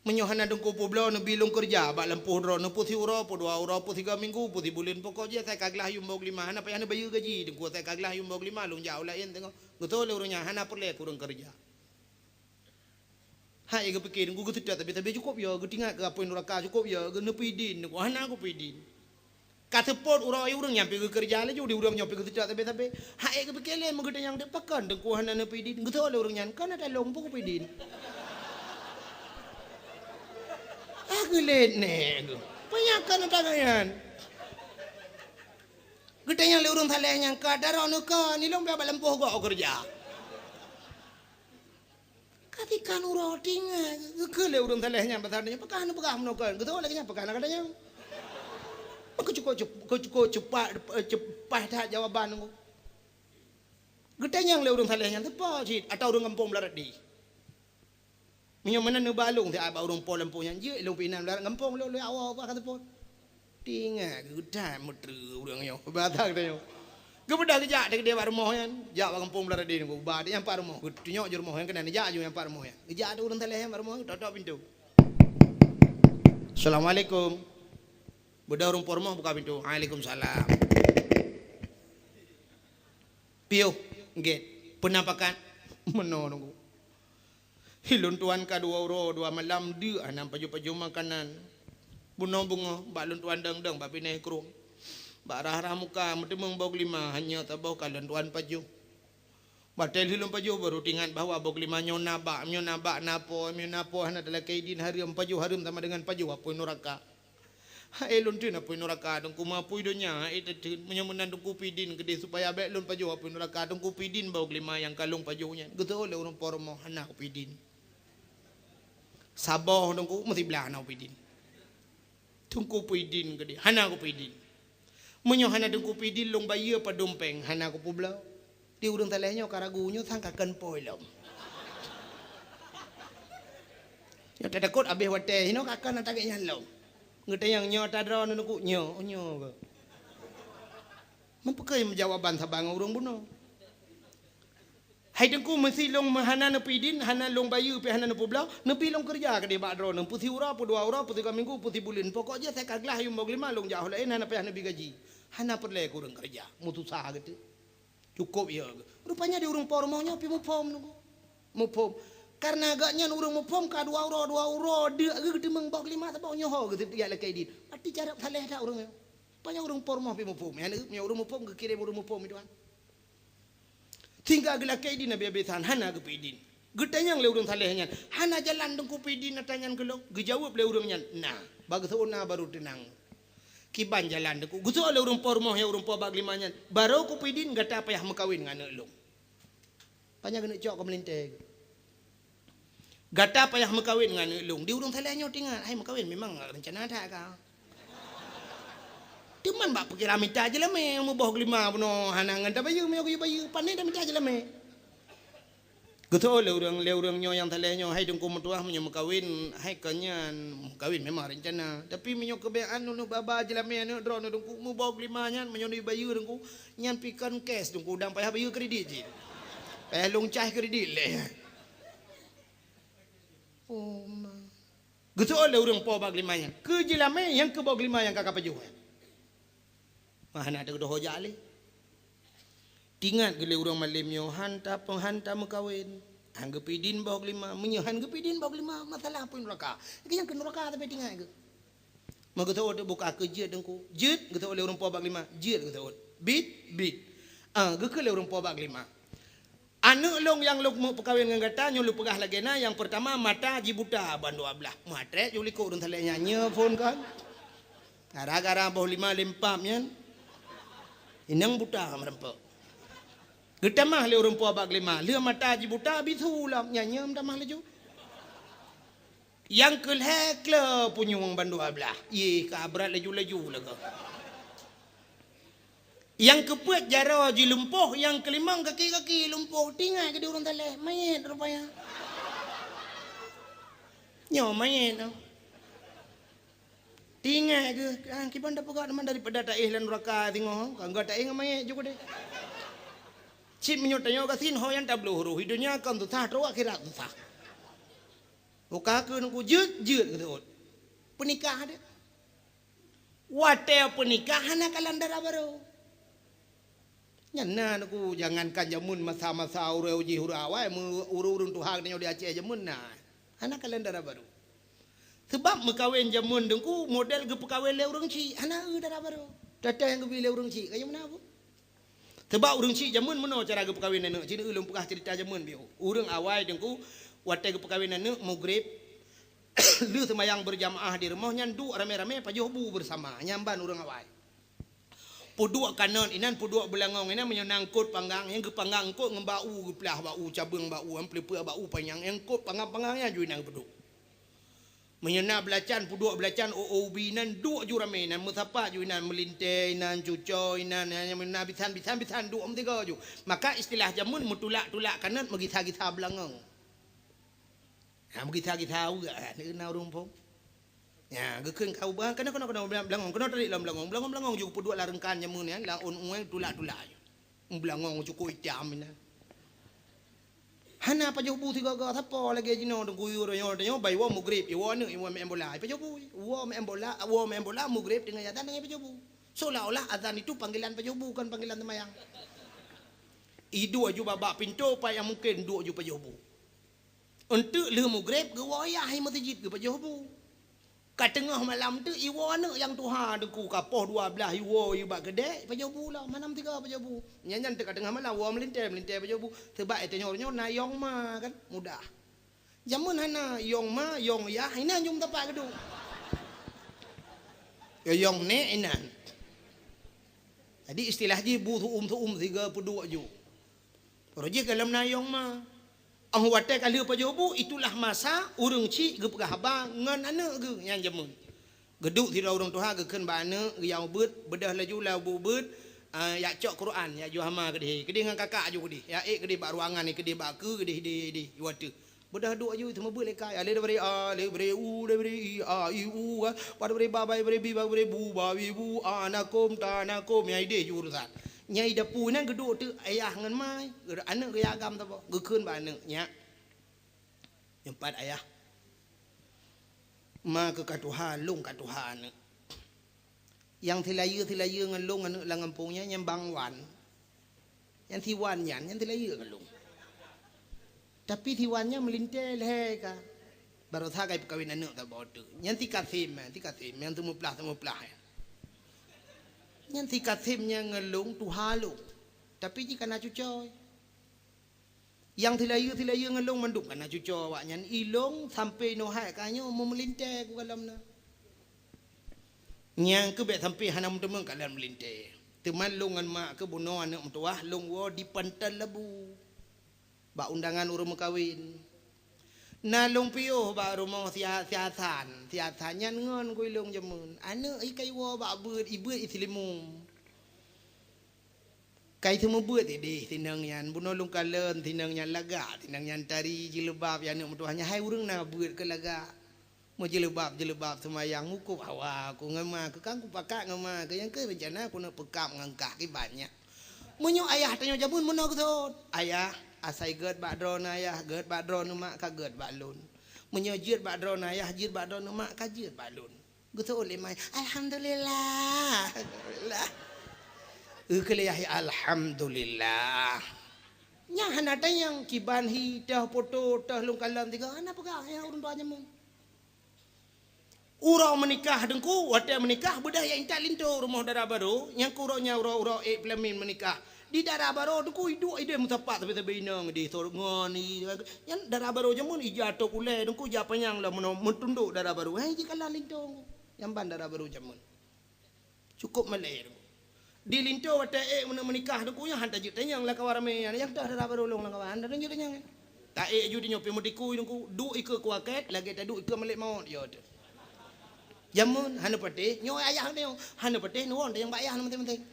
Meunyoe hana Teungku peubloe neubi lôn keureuja bak lampôh droe, neupeusiuroe, peudua uroe, peusigoe minggu, peusibuleuen, pokok jih asai ka glah yuem boh glima, hana payah neubayeue gaji Teungku, asai ka glah yuem boh glima lôn jak u laén teungoh. Geutôi lé ureuëng nyan hana peureulée keu ureuëng keureuja. Hai geupiké Teungku geuseutôt tabi-tabi cukôp yo, geutingat keu apui nuraka cukôp yo, geuneupidin Teungku hana kupidin. Ka seupôt uroe ureuëng nyan pi geukeureuja laju di ureuëng nyoe pi geuseutôt tabi-tabi. Hai geupiké lé meugeutanyong teuk pakon Teungku hana neupidin. Geutôi lé ureuëng nyan kon ata lôn pun kupidin. Ah geulet nè. Peunyakan ata nyan. Geutanyong lé ureuëng saleh nyan ka daroe neuka nilong bak lampôh gok keureuja. Ka tika nuroti ngai geukheun lé ureuëng saleh nyan pasal nyan peugah neupeugah meunoe kon. Geutôi lagée nyan peugah na gata nyan. Maka cukup cukup cukup cepat cepat that jawaban nunggu. Geutanyong lé ureuëng saleh nyan teupeu cit atau ureuëng gampông Belarat di. Meunyoe meunan neuba lôn siat bak ureuëng po lampôh nyan jeuet lôn pinan Belarat gampông lôn lôn awak bah ka teupeu. Tingat geudah meutreue ureuëng nyoe. Bata geutanyoe. Geubeudôh geujak teukeudeh bak rumoh nyan, jak bak gampông Belaradin, geuba di nyan pat rumoh, geutunyok ju rumoh nyan keunan, jak ju nyan pat rumoh nyan. Geujak ateueh ureuëng saleh nyan bak rumoh, totok pintoe. "Assalamualaikum." Beudôh ureuëng po rumoh buka pintoe. "Waalaikumsalam." "Piôh, gét. Peuna pakat?" "Meunoe Teungku." "Hi lôn tuan ka dua uroe dua malam deuk hana pajoh-pajoh makanan. Bunoe beungoh bak lôn tuan dong-dong bak binéh krueng. Bak rhah-rhah muka meuteumeung boh glima hanya saboh ka lôn tuan pajoh. Watée lheueh lôn pajoh barô teuingat bahwa boh glima nyoe na bak, nyoe na bak na po, nyoe na po hana talakée idin, hareuem pajoh hareuem sama deungon pajoh apui nuraka." "Hai lôn teun apui nuraka Teungku, meupui donya hai teuteuet. Meunyoe meunan Teungku pidin keudeh supaya bék lôn pajoh apui nuraka, Teungku pidin boh glima nyang ka lôn pajoh nyan." Geutôi lé ureuëng po rumoh, "Hana kupidin." "Saboh Teungku, meusiblah hana kupidin." "Teungku pidin keudeh." "Hana kupidin." "Meunyoe hana Teungku pidin lôn bayeue padum péng." "Hana kupeubloe." Di ureuëng saleh nyoe ka ragu nyoe sang ka kon po lom. Nyoe tatakot abéh watée hinoe ka kon ata gét nyan lom. Geutanyong nyoe ata droe neuneuk nyoe, nyoe keuh. Meupeukeue jawaban saban ngon ureuëng bunoe. "Hai Teungku, meusi lôn hana neupidin, hana lôn bayeue pih hana neupeubloe, neubi lôn keureuja keudeh bak droeneuh, peusiuroe, peudua uroe, peusigoe minggu, peusibuleuen. Pokok jih asai ka glah yuem boh glima lôn jak ho laén hana payah neubi gaji." Hana peureulée keu ureuëng keureuja, meususah geuteuk. Cukôp ya. Rupanya di ureuëng po rumoh nyoe pi muphom Teungku. Muphom. Karena gobnyan ureuëng muphom ka dua uroe, dua uroe deuk geuh geuteumeung boh glima saboh nyoe ho geuh jak lakée idin. Berarti carab saleh that ureuëng nyoe. Rupanya ureuëng po rumoh pi muphom. Nyan ureuëng muphom geukirém ureuëng muphom itu kan. Sehingga geulakée idin habéh-habésan hana geupeu idin. Geutanyong lé ureuëng saleh nyan, "Hana jalan Teungku pidin ata nyan keu lôn?" Geujaweueb lé ureuëng nyan, "Na." Bak geuseuôt na barô teunang. "Kiban jalan Teungku?" Geuseuôt lé ureuëng po rumoh nyang ureuëng po bak glima nyan, "Barô kupidin gata payah meukawen ngon aneuëk lôn." Panyang keuneuk cok keu meulintée. "Gata payah meukawen ngon aneuëk lôn." Di ureuëng saleh nyoe teuingat, "Hai meukawen memang rencana that ka." Teuma bak pikiran mita jeulamé, muboh glima bunoe hana ngon tabayeue, meunyoe geuyue bayeue, pane tamita jeulamé. Geutôi lé ureuëng, lé ureuëng nyoe nyang saleh nyoe, "Hai Teungku meutuah, meunyoe meukawen, hai kon nyan meukawen memang rencana. Tapi meunyoe keubiasaan neuneuk ba-ba jeulamé aneuëk droeneuh Teungku, muboh glima nyan meunyoe neubayeue Teungku, nyan pi kon cash Teungku, dang payah bayeue kredit cit. Payah lôn cah kredit lé." Oh ma. Geuseuôt lé ureuëng po bak glima nyan, "Keu jeulamé nyang keu boh glima nyang ka kapajoh nyan?" Mah hana teudoho jak lé. Teuingat geuh lé ureuëng malém nyoe, "Han ta-, han tameukawen, han geupeu idin boh glima." Meunyoe han geupeu idin boh glima, masalah apui nuraka. Nyang keu nuraka tapi teuingat geuh. Meugeuseuôt buka keu jeuet Teungku. "Jeuet," geuseuôt lé ureuëng po bak glima. "Jeuet," geuseuôt. "Bit," bit. Ah, geukheun lé ureuëng po bak glima. Aneuk lôn nyang lôn meupeukawen ngon gata nyoe lôn peugah lagée na, nyang peurtama mata jibuta ban dua blaih. Meuatrek ju likot ureuëng saleh nyan nyoe phon kan. Gara-gara boh lima lempam nyan. Inong buta meureumpok. Geutamah lé ureuëng po bak lima, lheueh mata jibuta bisu lom nyan nyoe meutamah laju. Nyang keulhée kle punyueng ban dua blaih. Yeh, ka brat laju-laju lagoe. Nyang keupeuet jaroe jilumpoh, nyang keulimong kaki-kaki lumpoh. Tinggai keu di ureuëng saleh, manyét rupanya. Nyoe manyét nyoe. Tinggai keu, ah, kiban da peugah teuma daripada taéh lam nuraka singoh, ka enggak taéh ngon manyét ju keudeh. Cit meunyoe tanyoe gasien ho nyang tabloh roh, di donya kon susah, trok akhirat susah. Muka keu nungku jeuet, jeuet keu seuôt. Peunikah deh. Watée peunikah hana kalon dara barô. Nyan na nungku, jangankan jameun masa-masa ureuëng jih ureuëng awai, ureuëng-ureuëng tuha geutanyoe di Aceh jameun na. Hana kalon dara barô. Sebab meukawen jameun teungku model geupeukawen lé ureuëng chik, hana eu dara barô. Teuh-teuh nyang geubi lé ureuëng chik, ka jameun na bu. Sebab ureuëng chik jameun meunoe cara geupeukawen aneuk, cit ulôn peugah ceurita jameun biôh. Ureuëng awai teungku, watée geupeukawen aneuk, mugreb, lheueh seumayang beurjamaah di rumoh nyan duek ramé-ramé pajoh bu beusama, nyan ban ureuëng awai. Peuduek kanot inan, peuduek beulangong inan, meunyoe na eungkot panggang, nyang geupanggang eungkot ngon bak u, geuplah bak u, cabeueng bak u, peuleupeuk bak u panyang, nyang eungkot panggang-panggang nyan ju inan geupeuduek. Meunyoe na beulacan, peuduek beulacan, o-o ubi inan, duek ju ramé inan, meusapat ju inan, meulintée inan, cucoe inan, nyan, nyan, na bisan, bisan, bisan, duek meusigoe ju. Maka istilah jameun meutulak-tulak kanot, meugisa-gisa beulangong. Ha, meugisa-gisa uek, ha, na ureuëng phon. Nya, geukheun ka ubah, keunoe, keunoe, keunoe, beulangong, keunoe tarék lom beulangong, beulangong, beulangong ju geupeuduek lam reungkan jameun nyan, lam ôn ueng tulak-tulak ju. Beulangong cukôp itam inan. Hana pajoh bu sigoe-goe, sapo lagée jinoe teungku yue roh nyoe, tanyoe bai woe mugreb, iwoe aneuk, iwoe meu'en bola, ipajoh bu. Woe meu'en bola, woe meu'en bola, mugreb teungoh azan teungoh ipajoh bu. Seolah-olah azan itu panggilan pajoh bu, kon panggilan seumayang. Iduek ju bak-bak pintoe, pat nyang mungken duek ju pajoh bu. Eunteuk lheueh mugreb geuwoe yah i meuseujid geupajoh bu. Ka teungoh malam teuk iwoe aneuk nyang tuha teungku ka poh dua blaih iwoe i bak keudè ipajoh bu lom, hana meusigoe pajoh bu. Nyan, nyan teuk ka teungoh malam woe meulintée, meulintée pajoh bu. Sebab i tanyoe nyoe na yong ma kan, mudah. Jameun hana yong ma, yong yah, inan jeuem tapak geuduek. Ya yong nek inan. Jadi istilah jih bu su'um-su'um sigoe peuduek ju. Roh jih ka lom na yong ma. Óh watée ka lheueh pajoh bu, itulah masa ureuëng chik geupeugah haba ngon aneuk geuh nyang jameun. Geuduek sidroe ureuëng tuha geukheun bak aneuk, geuyang ubeuet, beudôh laju lam ubeuet, ah, jak cok Quran, jak ju hama keudeh. Keudeh ngon kakak ju keudeh, jak ék keudeh bak ruangan, keudeh bak keue, keudeh, keudeh, keudeh, watée. Beudôh duek ju, seumeubeuet lé kai, alif, ba, ri, a, alif, ba, ri, u, ba, ri, i, a, i, u, ka. Ba, ba, ri, ba, ba, ba, ri, bi, ba, ba, ri, bu, ba, bi, bu, a, na, kum, ta, na, kum, nyang ideh ju urusan. Nyang i dapu nyan geuduek teuk ayah ngon ma, aneuk geuyagam saboh, geukheun bak aneuk, "Nyak, nyoe pat ayah. Ma keuh ka tuha, lôn ka tuha aneuk. Nyang silayeue-silayeue ngon lôn aneuk lam gampông nyan, nyan Bang Wan. Nyang si Wan nyan, nyan silayeue ngon lôn. Tapi si Wan nyan meulintée lhée ka. Baroesa ka ipeukawen aneuk saboh teuk. Nyan si Kasem, si Kasem, nyang seumeuplah-seumeuplah nyan. Nyan si Kasem nyan ngon lôn tuha lôn. Tapi jih ka na cucoe. Nyang silayeue-silayeue ngon lôn mandum ka na cucoe awaknyan. Ilôn sampoe noe hai ka nyoe meu-, meulintée ku gohlom na." Nyang keuh bék sampoe hana meuteumé ka lôn meulintée. Teuma lôn ngon mak keuh bunoe aneuk meutuwah lôn woe di Pantai Labu. Bak undangan ureuëng meukawen. Na lôn piôh bak rumoh si Ha-, si Hasan. Si Hasan nyan ngon keu ilôn jameun. Aneuk i ka iwoe bak beuet, ibeuet i Seulimeum. Ka i seumeubeuet ideh sinong nyan. Bunoe lôn kalon sinong nyan lagak, sinong nyan tari jileubab, ya aneuk meutuwah nyan hai ureuëng na beuet keu lagak. Meujileubab-jileubab seumayang, mukub hawa ku ngon ma keuh, kan kupakat ngon ma keuh, nyang keuh reuncana keuneuk peukab ngon kah kiban nyan. Meunyoe ayah tanyoe jameun meunoe geuthon, "Ayah, asai gét bak droeneuh ayah, gét bak droeneuh mak, ka gét bak lôn. Meunyoe jeuet bak droeneuh ayah, jeuet bak droeneuh mak, ka jeuet bak lôn." Geuthon lé ma, "Alhamdulillah." Alhamdulillah. Eukeuleuyah, "Alhamdulillah." Nyan hana tanyong kiban hi, toh poto, toh lôn kalon tiga, hana peugah, ya ureuëng tuha jameun. Uroe meunikah teungku, watée meunikah beudôh jak intat linto rumoh dara barô, nyang keu uroe nyan uroe-uroe ék peulamin meunikah. Di dara barô teungku iduek ideh meusapat sabe-sabe inong di sor ngon i. Nyan dara barô jameun ija tok ulèe teungku ija panyang lah meuno meutundok dara barô. Hai jikalon linto. Nyang ban dara barô jameun. Cukôp malèe teungku. Di linto watèe ék meuno meunikah teungku nyan han tajeuet tanyong lam kawan ramè nyan. Nyang toh dara barô lôn lam kawan han tajeuet tanyong. Ta ék ju tanyoe pih meutikui teungku. Duek ikeue kuakét lagèe taduek ikeue malèk mawöt yo teuh. Jameun hana patéh, nyoe ayah nyoe hana patéh nuwon tanyong bak ayah na manteng-manteng.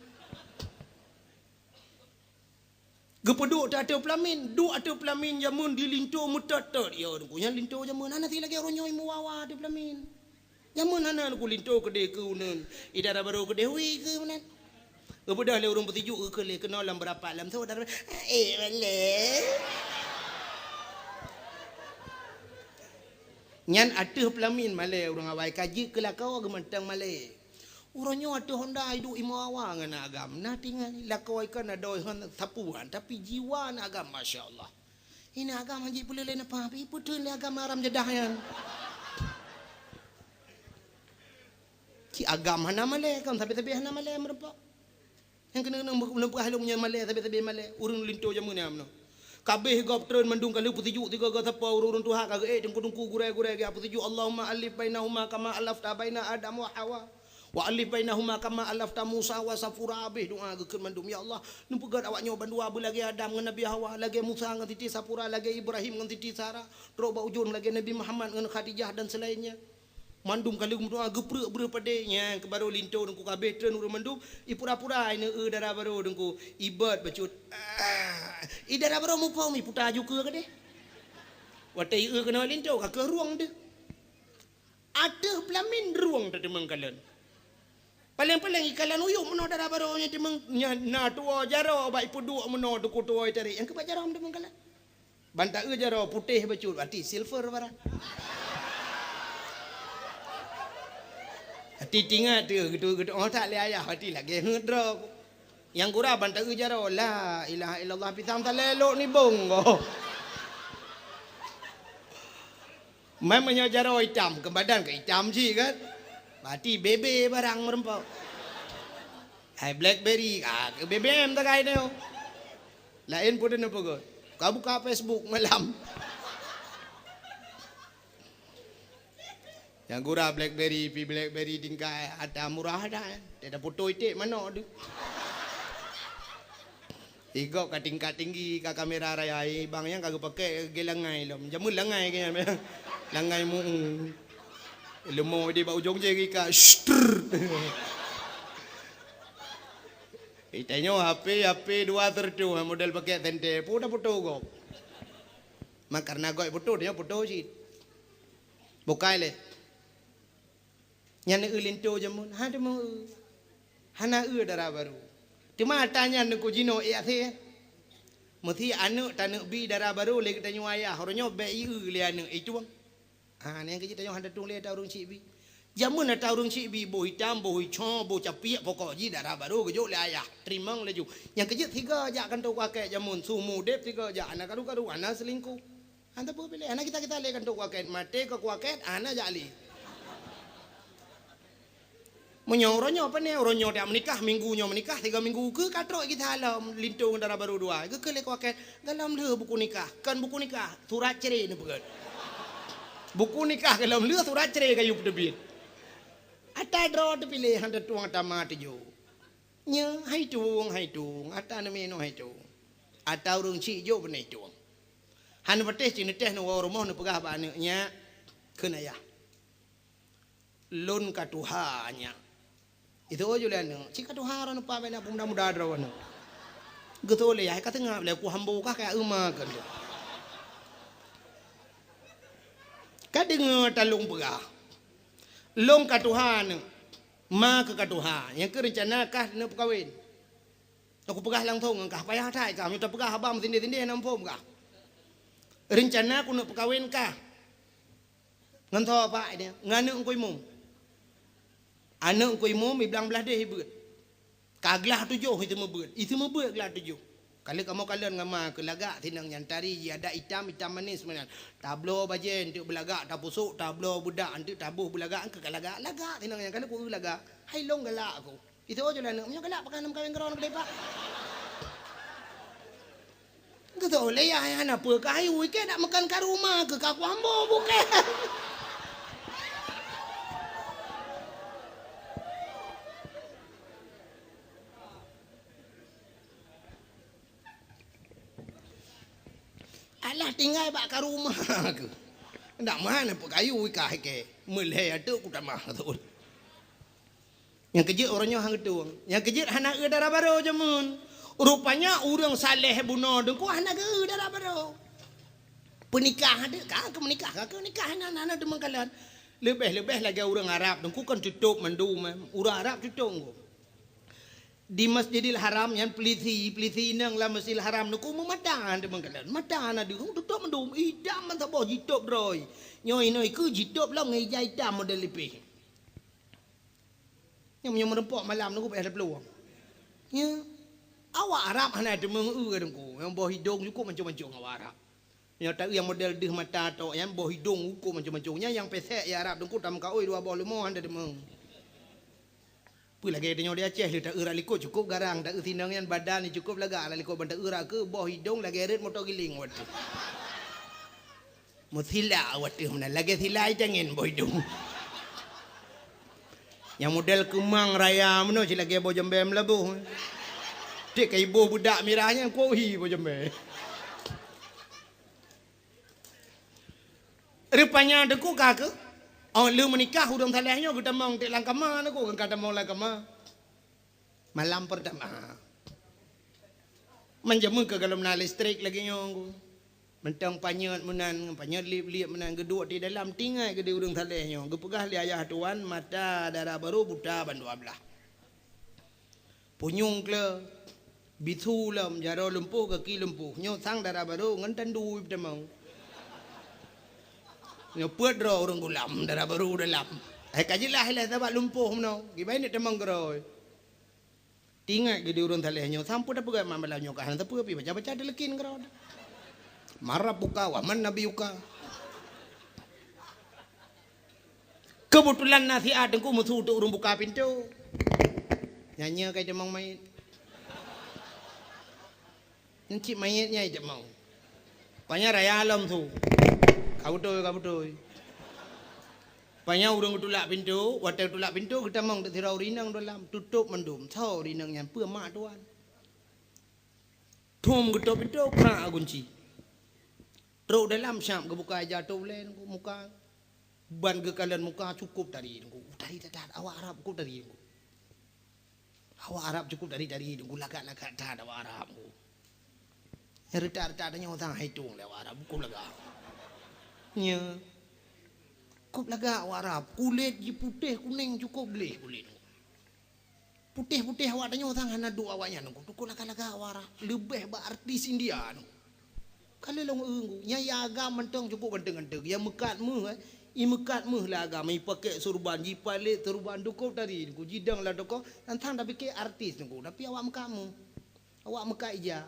Geupeuduek teuh ateueh peulamin, duek ateueh peulamin jameun di linto meutot-tot. Ya, teungku, nyan linto jameun hana silagèe uroe nyoe meuwawa ateueh peulamin. Jameun hana, teungku, linto keudeh keu uneun. I dara barô keudeh wi keu meunan. Geubeudôh lé ureueng peusijuek geukheun lé keunoe lam beurapat lam soe dara. Eh, malèe. Nyan ateueh peulamin malèe ureueng awai ka jeuet keu lakoe geumantong malèe. Uroe nyoe ateueh honda iduek imoe awa ngon agam. Na tinggai lakoe kan na doi hon sapuan, tapi jiwa na agam, masya Allah. Ina agam han jipeuleueh lé neupah, pi peuteun lé agam haram jadah nyan. Ci agam hana malèe, kan sabe-sabe hana malèe meureumpok. Nyang keuneuk-keuneuk meuleumpah lom nyan malèe, sabe-sabe malèe, ureueng linto jameun nyan meunoe. Kabeh gob treun mandum ka lheueh peusijuek sigoe-goe sapo ureueng-ureueng tuha ka geuék teungku-teungku gurèe-gurèe geuh peusijuek, Allahumma allif bainahuma kama allafta baina Adam wa Hawa. Wa allif bainahuma kama allafta Musa wa Safura, abéh doa geukheun mandum, "Ya Allah, neupeugöt awak nyoe bandua beulagèe Adam ngon Nabi Hawa, lagèe Musa ngon Siti Safura, lagèe Ibrahim ngon Siti Sara, trok bak ujông lagèe Nabi Muhammad ngon Khadijah dan selainnya." Mandum ka lheueh meudoa geupreuek breueh padé, nyan keu barô linto teungku kabéh treun ureueng mandum, ipura-pura ineu eu dara barô teungku, ibot bacut. Ah, i dara barô muphom iputa ju keue keudeh. Watèe ieu keunoe linto ka keuh rueng deuh. Ateueh peulamin rueng tateumeung kalon. Paleng-paleng ikalon uyueb meunoe dara barô nyan teumeung nyan na tuwoe jaroe bak ipeuduek meunoe teungku tuwoe tarek nyang keubat jaroe teumeung kalon. Ban ta eu jaroe putéh bacut, berarti silver barang. Berarti tingat teuh geutu-geutu oh tak lé ayah, berarti lagèe heuet droe. Nyang gura ban ta eu jaroe, la ilaha illallah, pisang talé lok nibong goh. Mai meunyoe jaroe itam, keu badan ka itam cit kan? Berarti bebe barang meureumpok. Hai Blackberry, ah, keu B B M tagai nyoe. Laén pun neupeugah. Ka buka Facebook malam. Nyang gura Blackberry, pi Blackberry tingkat ata murah dah. Dia dah foto iték manok tu. Igok ka tingkat tinggi, ka kamera raya, eh, bang nyang ka geupakè lagèe langai lom. Jameun langai keu nyan, langai mu. Leumo di bak ujong jari ka, shtr. Eh, tanyoe H P, H P dua seratus, model pakè senter, pun dah foto gop. Mak karena gop foto, tanyoe foto cit. Bukai lé. Nyan eu linto jameun, ha teumeung eu. Hana eu dara barô. Teuma ata nyan teungku jinoe ék asé. Meusi aneuk taneuk bi dara barô lé geutanyoe ayah, uroe nyoe bèk ieu lé aneuk, itueng. Ha, nyang keu jih tanyoe hana tueng lé ata ureueng chik bi. Jameun ata ureueng chik bi, boh itam, boh ico, boh capiek, pokok jih dara barô geujok lé ayah. Teurimong laju. Nyang keu jeuet sigoe jak kantô kuakét jameun, su mudép sigoe jak, hana karu-karu, hana seulingkuh. Hana peue piléh, hana kita-kita lé kantô kuakét, maté ka kuakét, hana jak lé. Meunyoe uroe nyoe pane, uroe nyoe tajak meunikah, minggu nyoe meunikah, tiga minggu keu ka trok kita lom linto ngon dara barô dua. Geukheun lé kuakét, galom lheueh buku nikah, kon buku nikah, surat cerai neupeugöt. Buku nikah galom lheueh, surat cerai ka yue peuteubiet. Ata droe teupiléh, hana tueng ata ma tujoh. Nyoe hai tueng, hai tueng, ata neumé nyoe hai tueng. Ata ureueng chik jok beunai tueng. Hana patéh cit neutéh neuwoe rumoh neupeugah bak aneuk, "Nyak," kheun ayah, "lôn ka tuha, nyak." Itu jok lé aneuk, "Cit ka tuha droeneuh pa bak na peumuda-muda droeneuh." Geutôi lé yah, "Ka teungab lé ku hambo kah ka euma," kheun lé. Ka deungoe talôn peugah, "Lôn ka tuha, aneuk." Ma keu ka tuha, nyang keu reuncana kah neupeukawen. Aku peugah langsong ngon kah, payah that kah, meunyoe tapeugah haba meusindeh-sindeh hana muphom kah. Reuncana ku neupeukawen kah. Ngon soe pak dia? Ngon aneuk Teungku Imum. Aneuk Teungku Imum i blang blaih deh i beuet. Ka glah tujoh i teumeubeut, i teumeubeut glah tujoh. Ka lheueh kamoe kalon ngon ma keu lagak sinong nyan tari ji adat itam, itam manis meunan. Tabloe bajèe eunteuk beulagak, tapusok, tabloe beudak eunteuk taboh beulagak, keu ka lagak, lagak sinong nyan ka lheueh ku lagak. Hai lôn galak aku. Itu aja lah aneuk, meunyoe galak pakai nam kawin keudroe keudeh pak. Keu soe lé yah, hana peue keu ayu, ikei nak meukan ka rumoh keu ka kuambo bukée. Alah tinggai bak ka rumoh keu. Ndak meuhan peue keu ayu ikah ikei. Meulhée ateueh kutamah beutôi. Nyang keujeuet uroe nyoe han geutueng. Nyang keujeuet hana eu dara barô jameun. Rupanya ureuëng saleh bunoe deungku hana geu dara barô. Peunikah adak ka keu meunikah, ka keu nikah hana, hana, hana teumeung kalon. Leubeh-leubeh lagée ureuëng Arab deungku kan tutôp mandum, eh. Ureuëng Arab tutôp deungku. Di Masjidil Haram nyan peulisi, peulisi inong lam Masjidil Haram deungku meumata teumeung kalon. Mata hana deuh, tutôp mandum, idam mantong boh jitôp droe. Nyoe inoe keu jitôp lom ngon ija itam model lipeh. Nyang meunyoe meureumpok malam nunggu payah taplueng. Ya. Awak Arab hana teumeung eu deungku. Nyang boh idong cukôp mancong-mancong awak Arab. Nyoe taeu nyang model deuh mata tok nyan boh idong cukôp mancong-mancong. Nyan nyang pesek ya Arab deungku tameukaôi dua boh leumo hana teumeung. Peue lagée tanyoe di Aceh lé taeu rak likot cukôp garang, taeu sinong nyan badan cukôp lagak rak likot ban taeu rak keu boh idong lagée rot moto giling watée. Meusila watée meunan lagée sila itangen boh idong. Nyang model keumang raya meunoe cit lagée boh jembée meulaboh. Tiek ka iboh beudak mirah nyan kuoh hi boh jembée. Rupanya deungku ka keu, oh lheueh meunikah ureuëng saleh nyoe geutamong tiek lam kama deungku, ka tamong lam kama. Malam pertama. Manjameu keu galom na listrik lagée nyoe ngku. Mantong panyöt meunan, panyöt liep-liep meunan geuduek di dalam tinggai geude ureuëng saleh nyoe. Geupeugah lé ayah tuan mata dara barô buta bandua blaih. Punyueng kle, bisu lom, jaroe lumpoh, gaki lumpoh. Nyoe sang dara barô ngon tandu itamong. Nyoe peuet droe ureuëng gulam dara barô dalam. Hai ka jeulaih lé sabab lumpoh meunoe. Gibai ni tamong keudroe. Tingat geude ureuëng saleh nyoe, sampoe tapeugah mak malam nyoe ka hana sapeue pi baca-baca dileukin keudroe. Mara buka wa man nabi uka. Keubeutulan na siat deungku meusu teuk ureuëng buka pintoe. Nyan nyoe ka itamong manyét. Nyan cit manyét nyan itamong. Panya raya lom su. Ka beutôi, ka beutôi. Panya ureuëng geutulak pintoe, watée geutulak pintoe geutamong teuk sidroe ureuëng inong dalam, tutôp mandum. Soe ureuëng inong nyan peue mak tuan. Thom geutôp pintoe, krak gunci. Trok dalam syam geubuka ija tôp lé muka. Ban geukalon muka cukôp tari deungku. Tari that-that awak Arab cukôp tari deungku. Awak Arab cukôp tari-tari deungku, lagak-lagak that awak Arab deungku. Nyang reutak-reutak tanyoe sang hai tueng lé awak Arab, cukôp lagak. Nya. Cukôp lagak awak Arab, kulét jih putéh kunéng cukôp gleh kulét. Putéh-putéh awak tanyoe sang hana duek awaknyan deungku, cukôp lagak-lagak awak Arab, leubeh bak artis India deungku. Ka lheueh lôn eu, nyan ya agam mantong cukôp ganteng-ganteng. Ya meukat méuh, eh. I meukat méuh lé agam, i pakèk surban, jipalét surban, cukôp tari deungku, jidong lam toko, nyan sang tapike artis deungku, tapi awak meukat méuh. Awak meukat ija.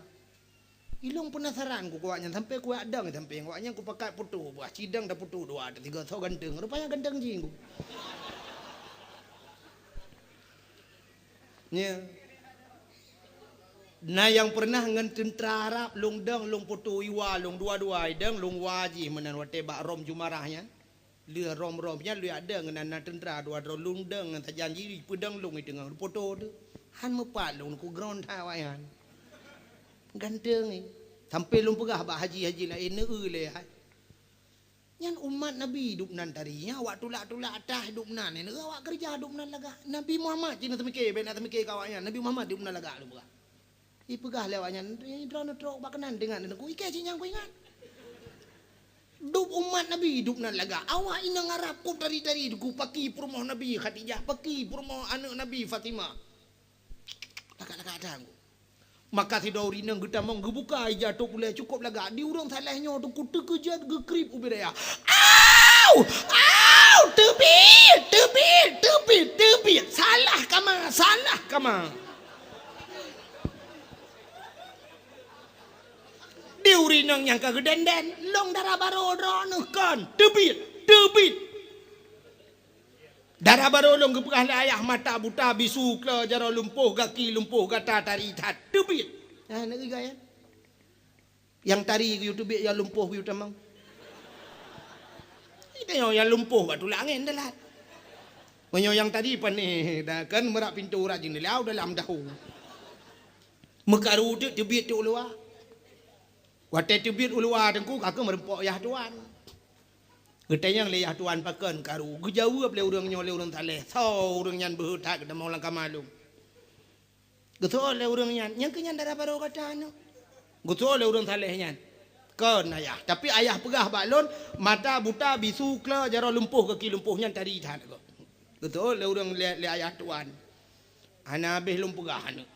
Ilôn peunasaran ku awaknyan sampai kuadong sampai awaknyan kupakat putôh buah cidong taputôh dua tiga soe ganteng. Rupanya ganteng jih deungku. Nya. Na nyang peureunah ngon teuntra Arab lôn dong lôn putôh iwa lôn dua-dua idong lôn wa jih meunan watée bak Rom Jumarah nyan. Lheueh Rom-Rom nyan lheueh adong ngon na teuntra dua droe lôn dong ngon sajan jih peudong lôn i teungoh putôh tu. Han meupat lôn ku gron that awaknyan. Ganteng i. Sampai lôn peugah bak haji-haji laén neu lé hai. Nyan umat Nabi dubnan tari, nyan awak tulak-tulak atah dubnan, nyan awak keureuja dubnan lagak. Nabi Muhammad cit na teumike, bèk na teumike keu awaknyan, Nabi Muhammad dubnan lagak lôn peugah. Ipeugah lé awaknyan, "Droeneuh trok bak keunan deungon deungon ku ikei cit nyang kuingat." Dub umat Nabi dubnan lagak. Awak inong Arab kôb tari-tari deungon paki peurumoh Nabi Khadijah, paki peurumoh aneuëk Nabi Fatimah. Lagak-lagak that deungon. Maka sidroe ureuëng inong geutamong geubuka ija tôp ulée cukôp lagak di ureuëng saleh nyoe teungku teukeujot geukrieb ubit raya. Au! Au! Teubiet! Teubiet! Teubiet! Teubiet! Salah kama! Salah kama! Di ureuëng inong nyang ka geudenden, lôn dara barô droeneuh kon. Teubiet! Teubiet! Dara barô lôn geupeugah lé ayah mata buta bisu klo jaroe lumpoh gaki lumpoh gata tari that teubiet. Nah, nak geugai kan? Nyang tari geuyue teubiet, nyang lumpoh geuyue tamong. Ita nyoe nyang lumpoh bak tulak angén dalat. Meunyoe nyang tari panéh, dah kan meurak pintoe urat jeuneula u dalam dahu. Meukaru teuk teubiet teuk u luwa. Watée teubiet u luwa teungku, ka keuh meureumpok yah tuan. Geutanyong lé yah tuan pakon karu. Geujaweueb lé ureuëng nyoe lé ureuëng saleh. Soe ureuëng nyan beuhe that geutamong lam kama lôn. Geuseuôt lé ureuëng nyan, nyang keu nyan dara barô gata nyoe. Geuseuôt lé ureuëng saleh nyan. Kon ayah, tapi ayah peugah bak lôn, mata buta, bisu, klo, jaroe lumpoh, gaki lumpoh, nyan tari that gob. Geuseuôt lé ureuëng lé, lé ayah tuan. Hana habéh lôn peugah aneuk.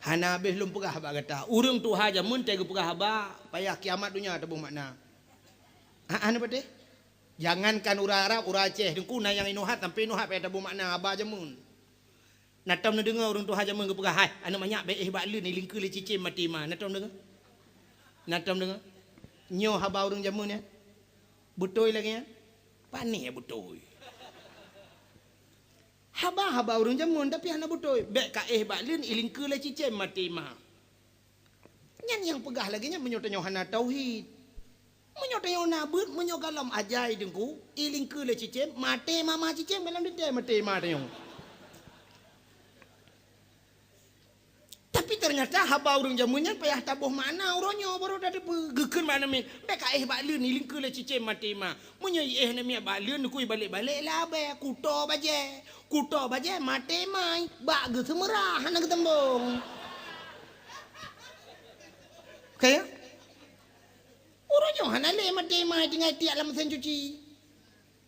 Hana habéh lôn peugah bak gata. Ureuëng tuha jameun teuh geupeugah haba, payah kiamat donya taboh makna. Ha, hana patéh? Jangankan ureuëng Arab, ureuëng Aceh, teungku na nyang inoe hat sampai inoe hat payah taboh makna haba jameun. Na tom neudeungoe ureuëng tuha jameun geupeugah, "Hai, aneuk manyak, bék éh bak leuen, ilingkeue lé cicém maté ma." Na tom deungoe? Na tom deungoe? Nyoe haba ureuëng jameun nyan? Beutôi lagée nyan? Panéh beutôi. Haba-haba ureuëng jameun, tapi hana beutôi. Bék ka éh bak leuen, ilingkeue lé cicém maté ma. Nyan nyang peugah lagée nyan meunyoe tanyoe hana tauhid. Meunyoe tanyoe na beuet, meunyoe gohlom ajai teungku, ilingkeue lé cicém, maté ma, ma cicém gohlom teuntée maté ma tanyoe. Tapi ternyata haba ureuëng jameun nyan payah taboh makna uroe nyoe baru tateupeue. Geukheun bak aneuk miet, "Bék ka éh bak leuen, ilingkeue lé cicém maté ma." Meunyoe iéh aneuk miet bak leuen, neukui balek-balek labée, kuto bajée. Kuto bajée maté mai, bak geuseumeurah hana geuteumbong. Oke, ya? Uroe nyoe hana lé maté mai tinggai tiak lam meusén cuci.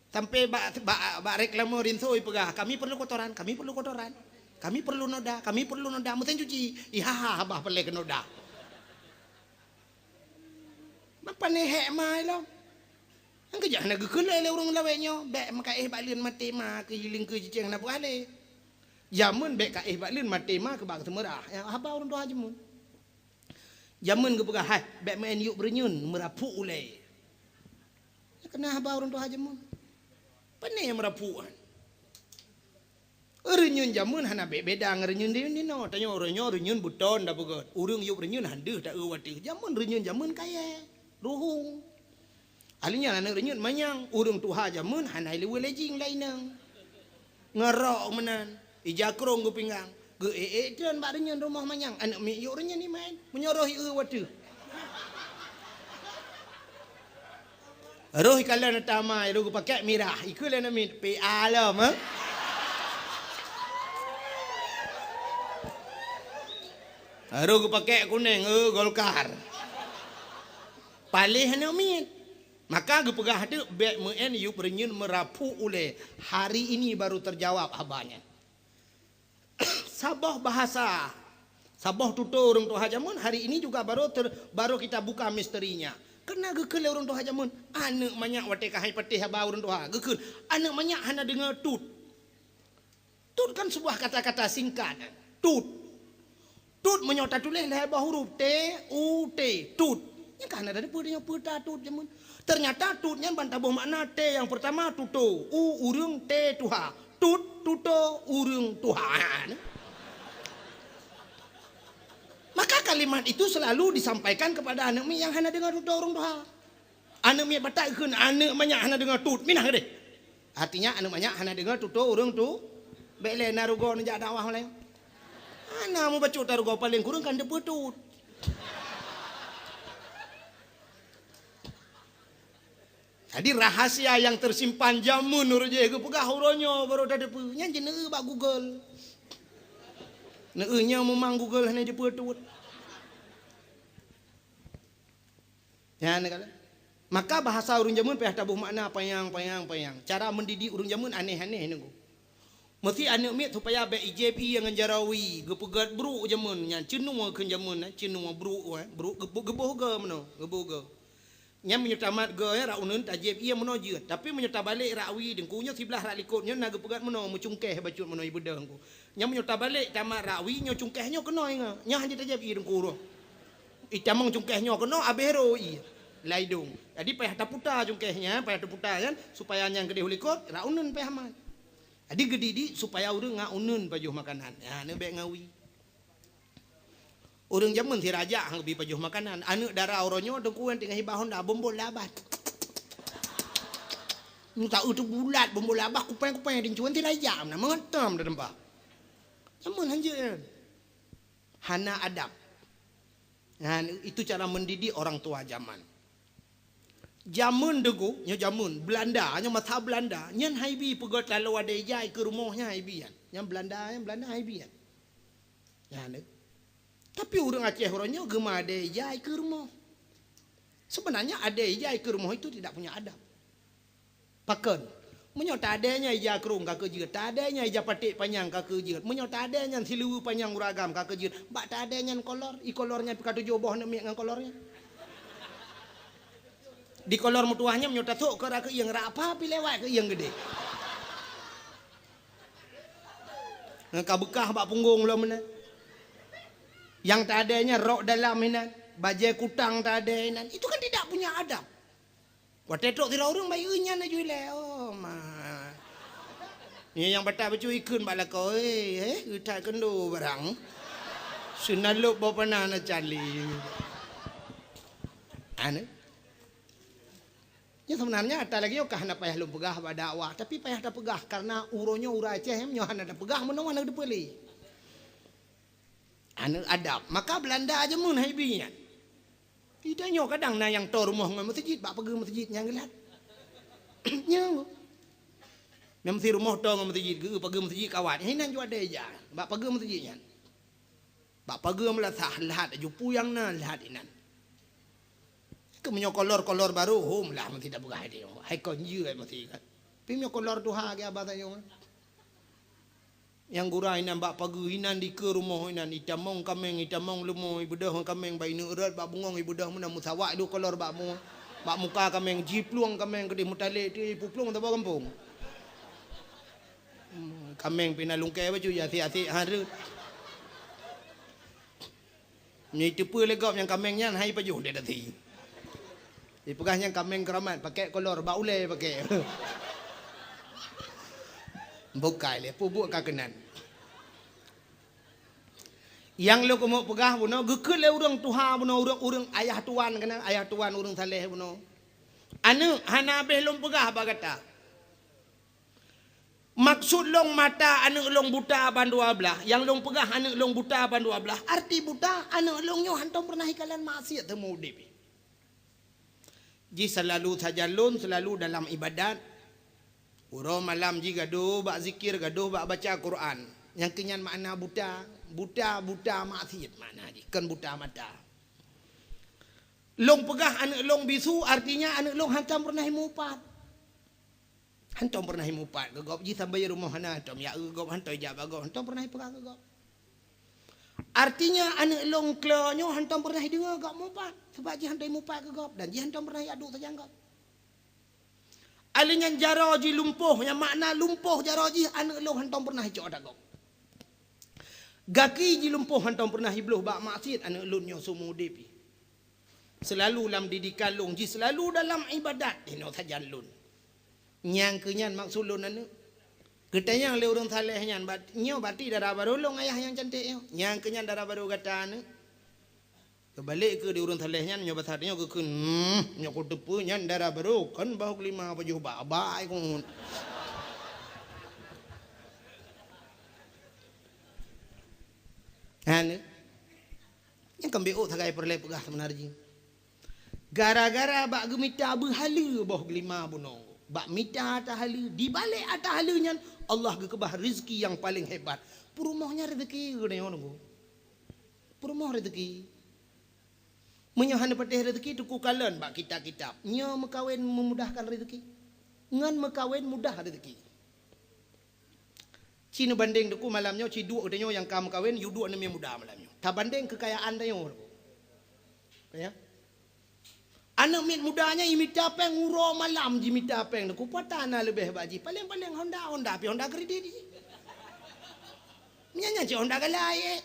Sampai bak, bak, bak reklame rinso ipeugah, "Kami perlu kotoran, kami perlu kotoran. Kami perlu noda, kami perlu noda." Meusén cuci, ihaha babah peureulée keu noda. Mapa neuhek ma ilom? Nyang keujak hana geukheun lé ureuëng lawét nyoe, bék meukaéh bak leuen maté ma keu ilingkeue cicém hana peugah lé. Jameun bék kaéh bak leuen maté ma keu bak seumeurah. Ya, haba ureuëng tuha jameun. Jameun geupeugah, "Hai, bék meu'en yup reunyeun meurapuk ulée." Keuna haba ureuëng tuha jameun. Pane nyang meurapuk nyan? Reunyeun jameun hana beda ngon reunyeun di, di noe. Tanyoe uroe nyoe reunyeun beuton tapeugöt. Ureuëng yup reunyeun han deuh taeu watèe. Jameun reunyeun jameun kayèe, ruhueng. Ahli nyan aneuk reunyeun manyang, ureuëng tuha jameun hana ileuweue lé jing lam inong. Ngon rok meunan, ija krong geupinggang. Geu-ék-ék treun bak reunyeun rumoh manyang, aneuk miet yup reunyeun iman. Meunyoe roh ieu watèe. Roh ikalon tamai, roh geupakèk mirah, ikheun lé aneuk miet, "P A lom, eh?" Roh geupakèk kunèng, "Eh, Golkar." Paléh aneuk miet. Maka geupeugah teuk, "Bék meu'en yup reunyeun meurapuk ulée." Hari ini baru terjawab haba nyan. Saboh bahasa, saboh tutoe ureuëng tuha jameun hari ini juga baru ter-, baru kita buka misterinya. Keuna geukheun lé ureuëng tuha jameun, aneuk manyak watèe ka hai patéh haba ureuëng tuha, geukheun, aneuk manyak hana deungoe tut. Tut kan sebuah kata-kata singkat. Tut. Tut meunyoe tatuléh lhèe boh huruf, T, U, T. Tut. Nyan ka hana tateupeue tanyoe peue ta tut jameun. Ternyata tut nyan ban taboh makna T nyang peurtama tutoe, U ureuëng, T tuha. Tut, tutoe, ureuëng tuha. Maka kalimat itu selalu disampaikan kepada aneuk miet nyang hana deungoe tutoe ureuëng tuha. Aneuk miet Batak geukheun, aneuk manyak hana deungoe tut, minah keudeh. Artinya aneuk manyak hana deungoe tutoe ureuëng tu, bék lé na rugoe neujak dakwah laén. Hana mubacut ta rugoe, paléng kureueng kan teupeue tut. Jadi rahasia nyang tersimpan jameun ureuëng jih geupeugah uroe nyoe baru tateupeue. Nyan jeuet neueu bak Google. Neueu nyoe meumang Google hana jeuet tut. Nyan kan. Maka bahasa ureuëng jameun payah taboh makna panyang, panyang, panyang. Cara mendidik ureuëng jameun aneh-aneh nunggu. Meusti aneuk miet supaya bék ijép ié ngon jaroe wie, geupeugöt brôk jameun nyan, ceunua kheun jameun, eh, ceunua brôk, eh, brôk geuboh, geuboh goe meunoe, geuboh goe. Nyan meunyoe tamat goe, eh, rot uneuen tajép ié meunoe jeuet. Tapi meunyoe tabalek rot wie teungku nyoe siblah rot likot nyoe na geupeugöt meunoe, meucungkéh bacut meunoe ibeudôh teungku. Nyan meunyoe tabalek tamat rot wie nyoe cungkéh nyoe keunoe ingat. Nyoe hana tajép ié teungku roh. Itamong cungkéh nyoe keunoe abéh ro ié. Lam idông. Jadi payah taputa cungkéh nyan, payah taputa kan supaya nyan keudeh u likot, rot uneuen payah mat. Jadi geudidik supaya ureuëng ngat uneuen pajoh makanan. Ha, neubèk ngawi. Ureuëng jameun sirajak han geubi pajoh makanan. Aneuëk dara uroe nyoe teungku nyang teungoh hibah honda, bombol labah. Meuta eu teubulat bombol labah, kupeng-kupeng dincuen sirajak meunan, meungetam da teumpat. Jameun hanjeuet nyan. Hana adab. Nah, itu cara mendidik orang tua zaman. Jameun teungku, nyoe jameun Belanda, nyoe masa Belanda, nyan han ibi peugöt laloe adé ija ikeue rumoh nyan han ibi nyan. Nyan Belanda, nyan Belanda han ibi nyan. Nyan. Tapi ureuëng Aceh uroe nyoe geumeuadé ija ikeue rumoh. Sebenarnya adé ija ikeue rumoh itu tidak punya adab. Pakon? Meunyoe tadé nyan ija krong ka keu jeuet, tadé nyan ija paték panyang ka keu jeuet, meunyoe tadé nyan siluweue panyang ureuëng agam ka keu jeuet, bak tadé nyan kolor, i kolor nyan pih ka tujoh boh aneuk miet ngon kolor nyan. Di kolor meutuwah nyan meunyoe tasok keu rot keuieng, rot apa pih lewat keuieng geudeh. Ngon ka beukah bak punggong lom meunan. Nyang tadé nyan rok dalam inan, bajée kutang tadé inan. Itu kan tidak punya adab. Watée trok sidroe ureuëng bayeue nyan laju ilée, "Oh, ma." Nyan nyang batat bacut ikheun bak lakoe, "Eh, eh, geutat keundo barang. Seunalop boh panah na cali." Aneuëk. Nyan sebenarnya ata lagée nyoe ka hana payah lôn peugah bak dakwah, tapi payah tapeugah karena uroe nyoe ureuëng Aceh nyoe hana tapeugah meunoe hana teupeue lé. Aneuëk adab. Maka Belanda jameun hai bi nyan. Di tanyoe kadang na nyang toe rumoh ngon meuseujid, bak pageue meuseujid nyang geulat. Nyang. Nyang meusi rumoh toe ngon meuseujid, geu pageue meuseujid kawat. Hai nan jua daya, bak pageue meuseujid nyan. Bak pageue meulasah, lahat aju puyang na, lahat inan. Keu meunyoe kolor-kolor barô, hom lah meusi tapeugah hai tanyoe. Hai kon jeuet meusi kan. Pi meunyoe kolor tuha ge abah tanyoe. Nyang gura inan bak pageue inan dikeue rumoh inan, itamong kaméng, itamong leumo, ibeudôh kaméng bak ineuk rot, bak bungong ibeudôh meunan, meusawak duek kolor bak mu-, bak muka kaméng, jiplueng kaméng keudeh meutalek ti ipuplueng saboh gampông. Hmm, kaméng pih na lungkée bacut, ya asik-asik han rot. Nyoe iteupeue lé gob nyang kaméng nyan hai pajoh dek dasi. Ipeugah nyang kaméng keuramat, pakèk kolor, bak ulée pakèk. Bukai lé, peubuet ka keunan. Nyang lôn keumeuk peugah bunoe, geukheun lé ureuëng tuha bunoe, ureuëng, ureuëng ayah tuan keunan, ayah tuan ureuëng saleh bunoe. Aneuëk, hana habéh lôn peugah bak gata. Maksud lôn mata aneuëk lôn buta ban dua blaih, nyang lôn peugah aneuëk lôn buta ban dua blaih, arti buta aneuëk lôn nyoe hantom peureunah ikalon maksiat teuma udeb. Jih seulalu sajan lôn seulalu dalam ibadat. Uroe malam jih gadôh bak zikir, gadôh bak baca Quran. Nyang keu nyan makna buta, buta, buta maksiat makna jih, kon buta mata. Lôn peugah aneuëk lôn bisu, artinya aneuëk lôn hantom peureunah imupat. Hantom peureunah imupat keu gob, jih sambai rumoh hana hantom, ya eu gob hantom ijak bak gob, hantom peureunah ipeugah keu gob. Artinya aneuëk lôn klo nyoe hantom peureunah ideungoe gob mupat, sabab jih hantom imupat keu gob dan jih hantom peureunah iadu sajan gob. Alèh nyan jaroe jih lumpoh, nyang makna lumpoh jaroe jih aneuëk lôn hantom peureunah icok ata gob. Gaki jih lumpoh hantom peureunah ibloh bak maksiat aneuëk lôn nyoe seumeu udeb jih. Seulalu lam didikan lôn jih, seulalu dalam ibadat, inoe sajan lôn. Nyang keu nyan maksud lôn aneuëk. Geutanyong lé ureuëng saleh nyan, bat-, nyoe bati dara barô lôn ayah nyang cantik nyoe. Nyang keu nyan dara barô gata aneuëk. Keubalek keu di ureuëng saleh nyan, nyoe basa nyoe geukheun, hmm, nyoe kuteupeue nyan dara barô, kon bahu keulima pajoh bak, bak ai keumun. Aneuëk. Nyang keumbeuôt sagai peureulée peugah seumeunar jih. Gara-gara bak geumita beuhaleue boh geulima bunoe, bak mita ata haleue, dibalek ata haleue nyan Allah geukeubah rezeki nyang paleng hebat. Peurumoh nyan rezeki geutanyoe nunggu. Peurumoh rezeki. Meunyoe hana patéh rezeki, teuku kalon bak kitab-kitab. Nyoe meukawen memudahkan rezeki. Ngon meukawen mudah rezeki. Ci neubandeng teuku malam nyoe, ci duek geutanyoe nyang ka meukawen, yue duek aneuk miet muda malam nyoe. Tabandeng keukayaan tanyoe teuku. Ya. Aneuk miet muda nyan imita péng uroe malam jimita péng teuku, pat na leubeh bak jih. Paleng-paleng Honda, Honda pih Honda kredit jih. Nyan, nyan cit Honda galai, eh.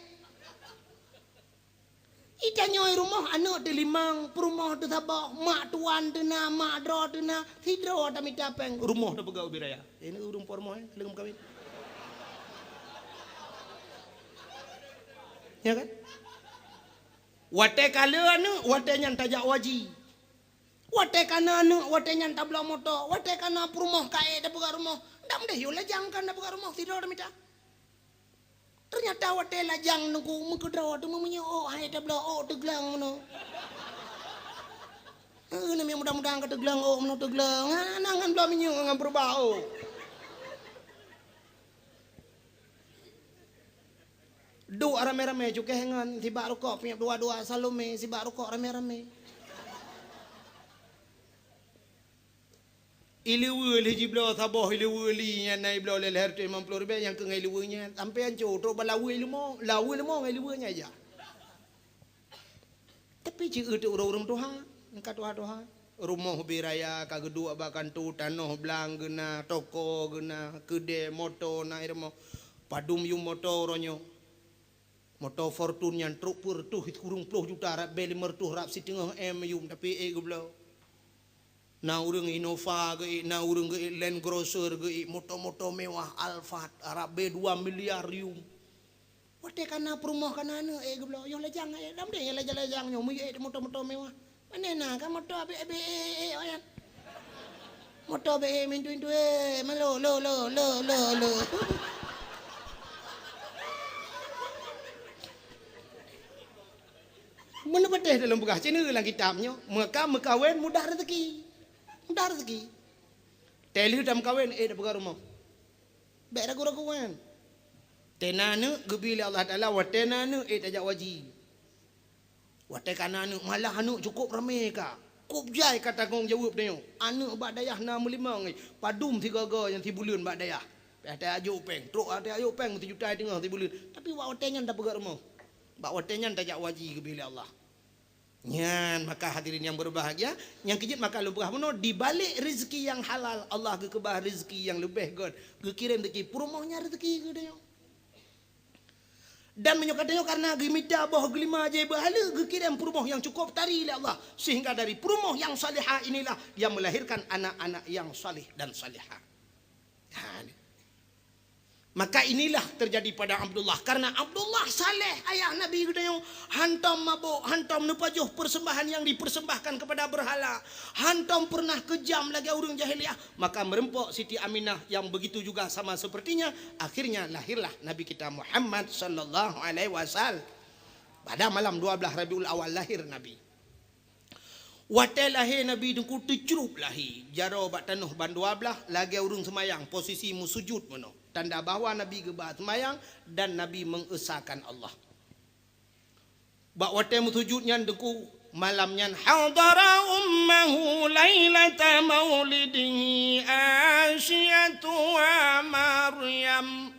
Itanyoe rumoh aneuk teulimong, peurumoh teusaboh, mak tuan teuna, mak droe teuna, sidroe tamita péng, rumoh tapeugah ubit raya. Ini ureuëng po rumoh, eh, leueng meukawen. Ya kan? Watée ka le aneuëk, watée nyan tajak u haji. Watée ka na aneuëk, watée nyan tabloe moto. Watée ka na peurumoh ka ék tapeugah rumoh. Dam deh yôh lajang kan tapeugah rumoh, sidroe tamita. Teunyata watée lajang nungku meukeudroe teuma meunyoe ôk hai tabloe ôk teuglang meunoe. Heuh, namiet muda-muda ka teuglang ôk meunoe teuglang. Ha, na ngon bloe minyeuk ngon peureubah ôk. Duek ramé-ramé cukéh ngon sibak rukok, piep dua-dua Salome sibak rukok ramé-ramé. Ileue lheueh jibloe saboh ileue li nyan na ibloe lé lhèe reutôh limong ploh ribèe nyang keu ngon ileue nyan. Sampoe ancô trok bak laweue leumo, laweue leumo ngon ileue nyan ija. Tapi ci eu teuk ureuëng-ureuëng tuha, ka tuha-tuha. Rumoh ubé raya ka geuduek bak kantô, tanoh blang geuna, toko geuna, keudè, moto na i rumoh. Padum yum moto uroe nyoe. Moto Fortuner nyan trok peureutôh sikureueng ploh juta, rab bè limong reutôh, rab siteungoh M yum, tapi ék geubloe. Na ureuëng Innova geuék, na ureuëng geuék Land Cruiser geuék, moto-moto mewah Alphard, rab bè dua miliar yum. Watée ka na peurumoh ka na aneuëk ék geubloe, yoh lajang ék, dam deh nyang lajang-lajang nyoe meuék moto-moto mewah. Pane na ka moto abéh-abéh ék, ék, ék, oh, nyan. Moto bék, eh, mintu-mintu, eh, malo, lo, lo, lo, lo, lo. Meuneuk patéh dalam peugah, cina lam kitab nyoe, meuka meukawen mudah rezeki. Mudah rezeki. Teuh lheueh tameukawen, eh, dak peugah rumoh. Bék ragu-ragu nyan. Teuh na aneuëk geubri lé Allah Taala, watée na aneuëk, eh, tajak u haji. Watée ka na aneuëk, malah aneuëk cukôp ramé ka. Kôb jai ka tanggong jaweueb tanyoe. Aneuëk bak dayah na meulimong, eh, padum sigoe-goe nyang sibuleuen bak dayah. Pih tajak jok péng, trok tajak jok péng sijuta teungoh sibuleuen. Tapi bak watée nyan tapeugét rumoh. Bak watée nyan tajak u haji geubri lé Allah. Nyan maka hadirin yang berbahagia, nyang keujeuet maka lôn peugah bunoe, di balek rezeki nyang halal, Allah geukeubah rezeki nyang leubeh gét, geukirém rezeki peurumoh nyan rezeki geutanyoe. Dan meunyoe ka tanyoe kareuna geumita boh geulima jai beuhala, geukirém peurumoh nyang cukôp tari lé Allah, sehingga dari peurumoh nyang salihah inilah yang melahirkan anak-anak yang salih dan salihah. Ha, ni. Maka inilah terjadi pada Abdullah. Karena Abdullah saleh ayah Nabi geutanyoe, hantom mabök, hantom neupajoh persembahan yang dipersembahkan kepada berhala, hantom pernah kejam lagée ureuëng jahiliyah, maka meureumpok Siti Aminah yang begitu juga sama sepertinya, akhirnya lahirlah Nabi kita Muhammad sallallahu alaihi wasallam. Pada malam dua belas Rabiul Awal lahir Nabi. Watée lahé Nabi Teungku teucrup lahé, jaroe bak tanoh bandua blaih lagée ureuëng seumayang, posisi meusujut meunoe, tanda bahwa Nabi geuba seumayang dan Nabi mengesahkan Allah. Bak watée meusujut nyan Teungku, malam nyan hadara ummahu lailata maulidihi Asiyatu wa Maryam.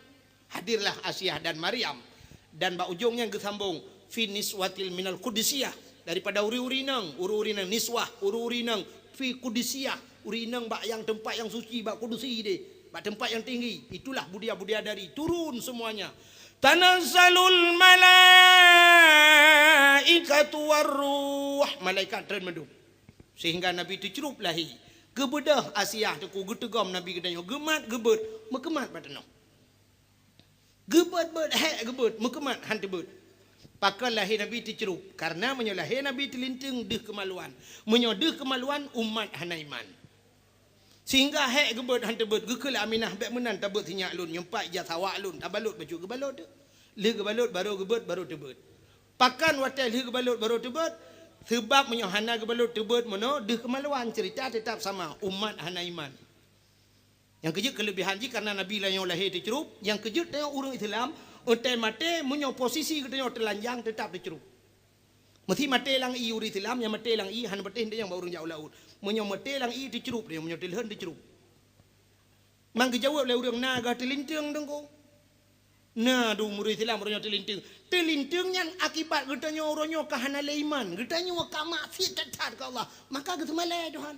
Hadirlah Asiah dan Maryam. Dan bak ujong nyan geusambong, fi niswatil minal qudusiyah, daripada uri-uri inong, uri-uri inong niswah, uri-uri inong fi qudusiyah, uri inong bak nyang teumpat nyang suci, bak kudusi deh, bak teumpat nyang tinggi. Itulah budia-budia dari turun semuanya. Tanazzalul malaikatu warruh, malaikat treun mandum. Sehingga Nabi teucrup lahé. Geubeudôh Asiah Teungku, geuteugom Nabi geutanyoe, geumat geubeuet, meukeumat bak tanoh. Geubeuet-beuet, hék geubeuet, meukeumat han teubeuet. Pakon lahé Nabi teucrup? Karena meunyoe lahé Nabi teulinteung deuh keumaluan. Meunyoe deuh keumaluan, umat hana iman. Sehingga hék geubeuet han teubeuet, geukheun lé Aminah, bék meunan tabeuet sinyak lôn, nyoe pat ija sawak lôn, tabalot bacut geubalot. Lheueh geubalot, barô geubeuet, barô teubeuet. Pakon watée lheueh geubalot, barô teubeuet? Seubab meunyoe hana geubalot teubeuet meunoe, deuh keumaluan, ceurita teutap sama, umat hana iman. Nyang keujeuet keuleubihan jih karena Nabi lanyong lahé teucrup, nyang keujeuet tanyoe ureuëng Islam, watée maté meunyoe posisi geutanyoe teulanjang teutap teucrup. Meusi maté lam ié ureuëng Islam, nyang maté lam ié hana patéh tanyong bak ureuëng jak u laôt. Meunyoe maté lam ié teucrup, meunyoe teulheueh teucrup. Mang geujaweueb lé ureuëng na gah teulinteung Teungku. Na dum ureuëng Islam uroe nyoe teulinteung. Teulinteung nyan akibat geutanyoe uroe nyoe ka hana lé iman. Geutanyoe ka maksiet that-that keu Allah. Maka geuseumalée Tuhan.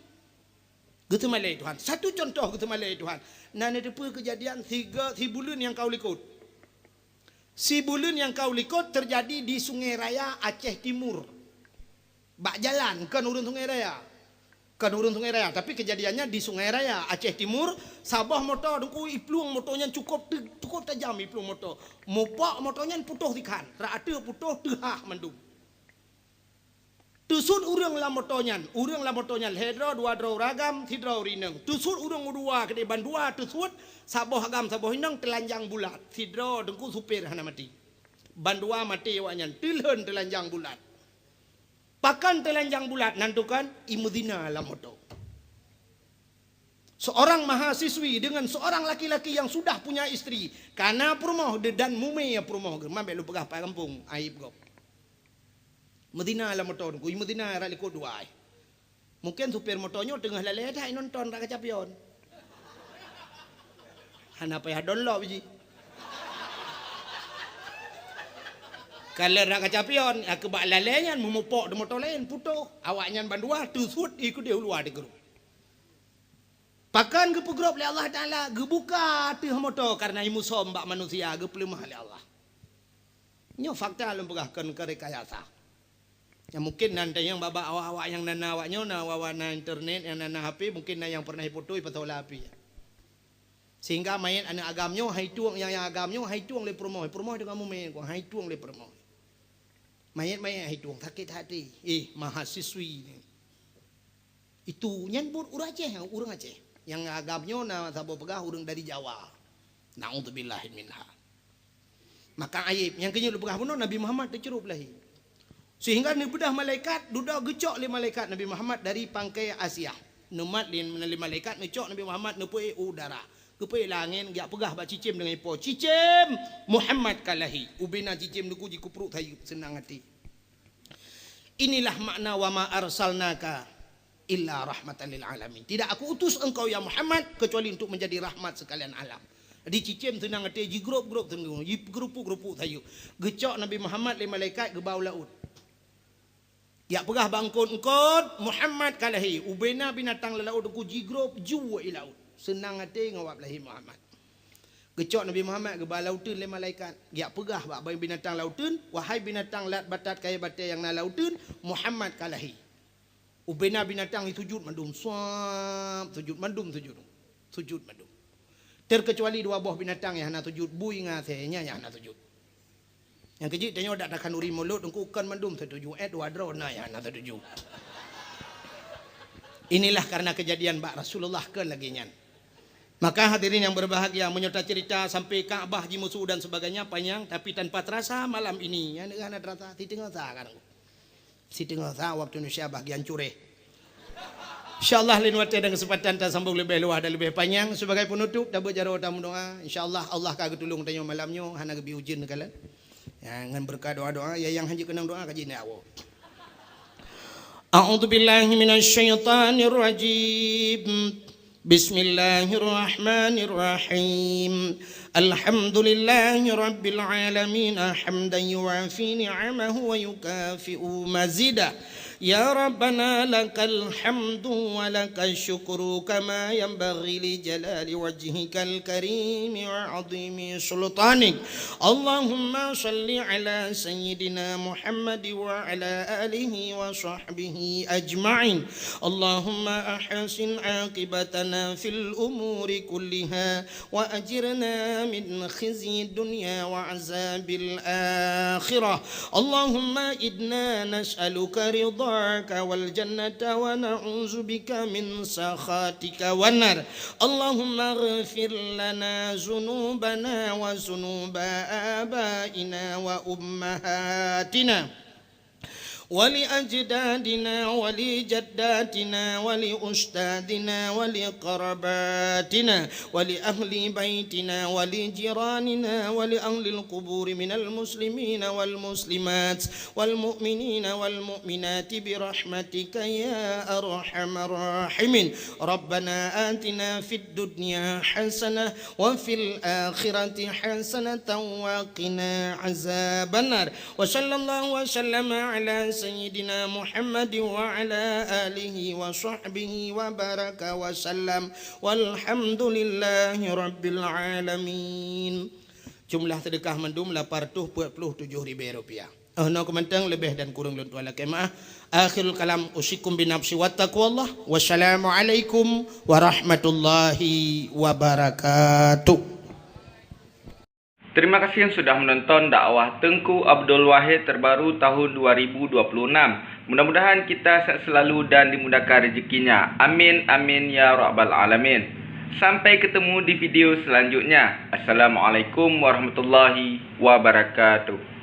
Geuseumalée Tuhan. Satu contoh geuseumalée Tuhan. Na neuteupeue keujadian siga sibuleuen nyang ka u likot. Sibuleuen nyang ka u likot teujadi di Sungai Raya, Aceh Timur. Bak jalan, kon ureuëng Sungai Raya. Kon ureuëng Sungai Raya, tapi keujadiannya di Sungai Raya, Aceh Timur, saboh moto Teungku iplueng moto nyan cukôp te-, cukôp tajam iplueng moto. Mupok moto nyan putôh sikhan, rata putôh teuhah mandum. Teusuet ureuëng lam moto nyan, ureuëng lam moto nyan lhée droe dua droe ureuëng agam, sidroe ureuëng inong. Teusuet ureuëng u dua keudeh bandua teusuet, saboh agam saboh inong teulanjang bulat. Sidroe teungku supir hana maté. Bandua maté awaknyan, teulhon teulanjang bulat. Pakon teulanjang bulat nan tukon? Imeuzina lam moto. Seorang mahasiswi dengan seorang laki-laki yang sudah punya istri, kana peurumoh dan mumé peurumoh geuh, man bék lôn peugah pat gampông, aib gob. Meuzina lam moto teungku, meuzina rot likot dua ai. Mungkin supir moto nyoe teungoh lalée that nonton rot kaca pion. Hana payah download biji. Kalau rot kaca pion, ya keubak lalée nyan meumupok di moto laén, putôh. Awaknyan bandua teusuet ikeudeh u luwa di grup. Pakon geupeugrôp lé Allah Taala, geubuka ateueh moto kareuna imusom bak manusia, geupeuleumah lé Allah. Nyoe fakta lôn peugah, kon keu rekayasa. Ya, mungkin nan tanyong bak-bak awak-awak nyang na, na awak nyoe, na awak-awak na internet, nyang na, na H P, mungkin na nyang pernah ifoto, ipasoe lam H P. Sehingga manyét aneuëk agam nyoe hai tueng, nyang, nyang agam nyoe hai tueng lé peurumoh, peurumoh deungon mumé, hai tueng lé peurumoh. Manyét-manyét hai tueng, sakét hati. Eh, mahasiswi ni. Itu nyan buet ureuëng Aceh, ureuëng Aceh. Nyang agam nyoe na saboh peugah ureuëng dari Jawa. Naudzubillah minha. Maka aib. Nyang keunyoe lôn peugah bunoe Nabi Muhammad teucurôb lahé. Sehingga neubeudah malaikat, dudoe geucok lé malaikat Nabi Muhammad dari pangkai Asia. Neumat lé, lé malaikat neucok Nabi Muhammad neupeuék u udara. Geupeuék lam angén, geujak peugah bak cicém deungon ipo, "Cicém, Muhammad ka lahé." Ubena cicém teungku jikeuprok sayeuep seunang até. Inilah makna wa ma arsalnaka illa rahmatan lil alamin. Tidak aku utus engkau ya Muhammad kecuali untuk menjadi rahmat sekalian alam. Di cicém seunang até jigrôp-grôp teungku, jigeurupuk-geurupuk sayeuep. Geucok Nabi Muhammad lé malaikat geuba u laôt. Jak peugah bak eungkôt-eungkôt, Muhammad ka lahé. Ubena binatang lam laôt teungku jigrôp ju i laôt. Seunang até ngon wab lahé Muhammad. Geucok Nabi Muhammad geuba lam uteuen lé malaikat. Jak peugah bak binatang lam uteuen, "Wahai binatang lat batat kayée batée nyang na lam uteuen, Muhammad ka lahé." Ubena binatang sujud mandum, suab, sujud mandum, sujud. Sujud mandum. Terkecuali dua boh binatang nyang hana sujud, bui ngon asée, nyan nyang hana sujud. Nyang keujeuet tanyoe dak takhanuri mulod teungku kon mandum satuju, eh, dua droe na nyang hana satuju. Inilah karena kejadian bak Rasulullah kon lagée nyan. Maka hadirin yang berbahagia, meunyoe tacerita sampai Ka'bah jimusu dan sebagainya panjang, tapi tanpa terasa malam ini, nyan hana terasa, siteungoh sa kan. Siteungoh sa waktu Indonesia bahagian cureh. Insya Allah lain watée dan kesempatan tasambung leubeh luwah dan leubeh panyang. Sebagai penutup, tabeuet jaroe tameudoa. Insya Allah, Allah ka geutulông tanyoe malam nyoe, hana geubi ujeuen kalon. Ya, ngon beureukat doa-doa, ya nyang hanjeuet keunong doa ka jinak woe. A'udzubillahi minasyaitonirrajim. بسم الله الرحمن الرحيم. الحمد لله رب العالمين، حمدا يوافي نعمه ويكافئ مزيده. يا ربنا لك الحمد ولك الشكر كما ينبغي لجلال وجهك الكريم وعظيم سلطانك. اللهم صل على سيدنا محمد وعلى آله وصحبه أجمعين. اللهم أحسن عاقبتنا في الأمور كلها وأجرنا من خزي الدنيا وعذاب الآخرة. اللهم إنا نسألك رضاك والجنة ونعوذ بك من سخطك والنار. اللهم اغفر لنا ذنوبنا وذنوب آبائنا وأمهاتنا ولأجدادنا ولجداتنا ولأستاذنا ولقرباتنا ولأهل بيتنا ولجيراننا ولأهل القبور من المسلمين والمسلمات والمؤمنين والمؤمنات برحمتك يا أرحم الراحمين. ربنا آتنا في الدنيا حسنة وفي الآخرة حسنة وقنا عذاب النار. وصلى الله وسلم على سيدنا محمد وعلى آله وصحبه وبارك وسلم. والحمد لله رب العالمين. Jumlah seudeukah mandum lapan reutôh peuet ploh tujoh ribée rupiah. Oh, nyoe keumantong leubeh dan kureueng lôn tuan lakée meu'ah. Akhirul kalam, usikum binafsi wa taqwallah. Wassalamualaikum warahmatullahi wabarakatuh. Terima kasih yang sudah menonton dakwah Teungku Abdul Wahid terbaru tahun dua ribu dua puluh enam. Mudah-mudahan kita sehat selalu dan dimudahkan rezekinya. Amin, amin, ya rabbal alamin. Sampai ketemu di video selanjutnya. Assalamualaikum warahmatullahi wabarakatuh.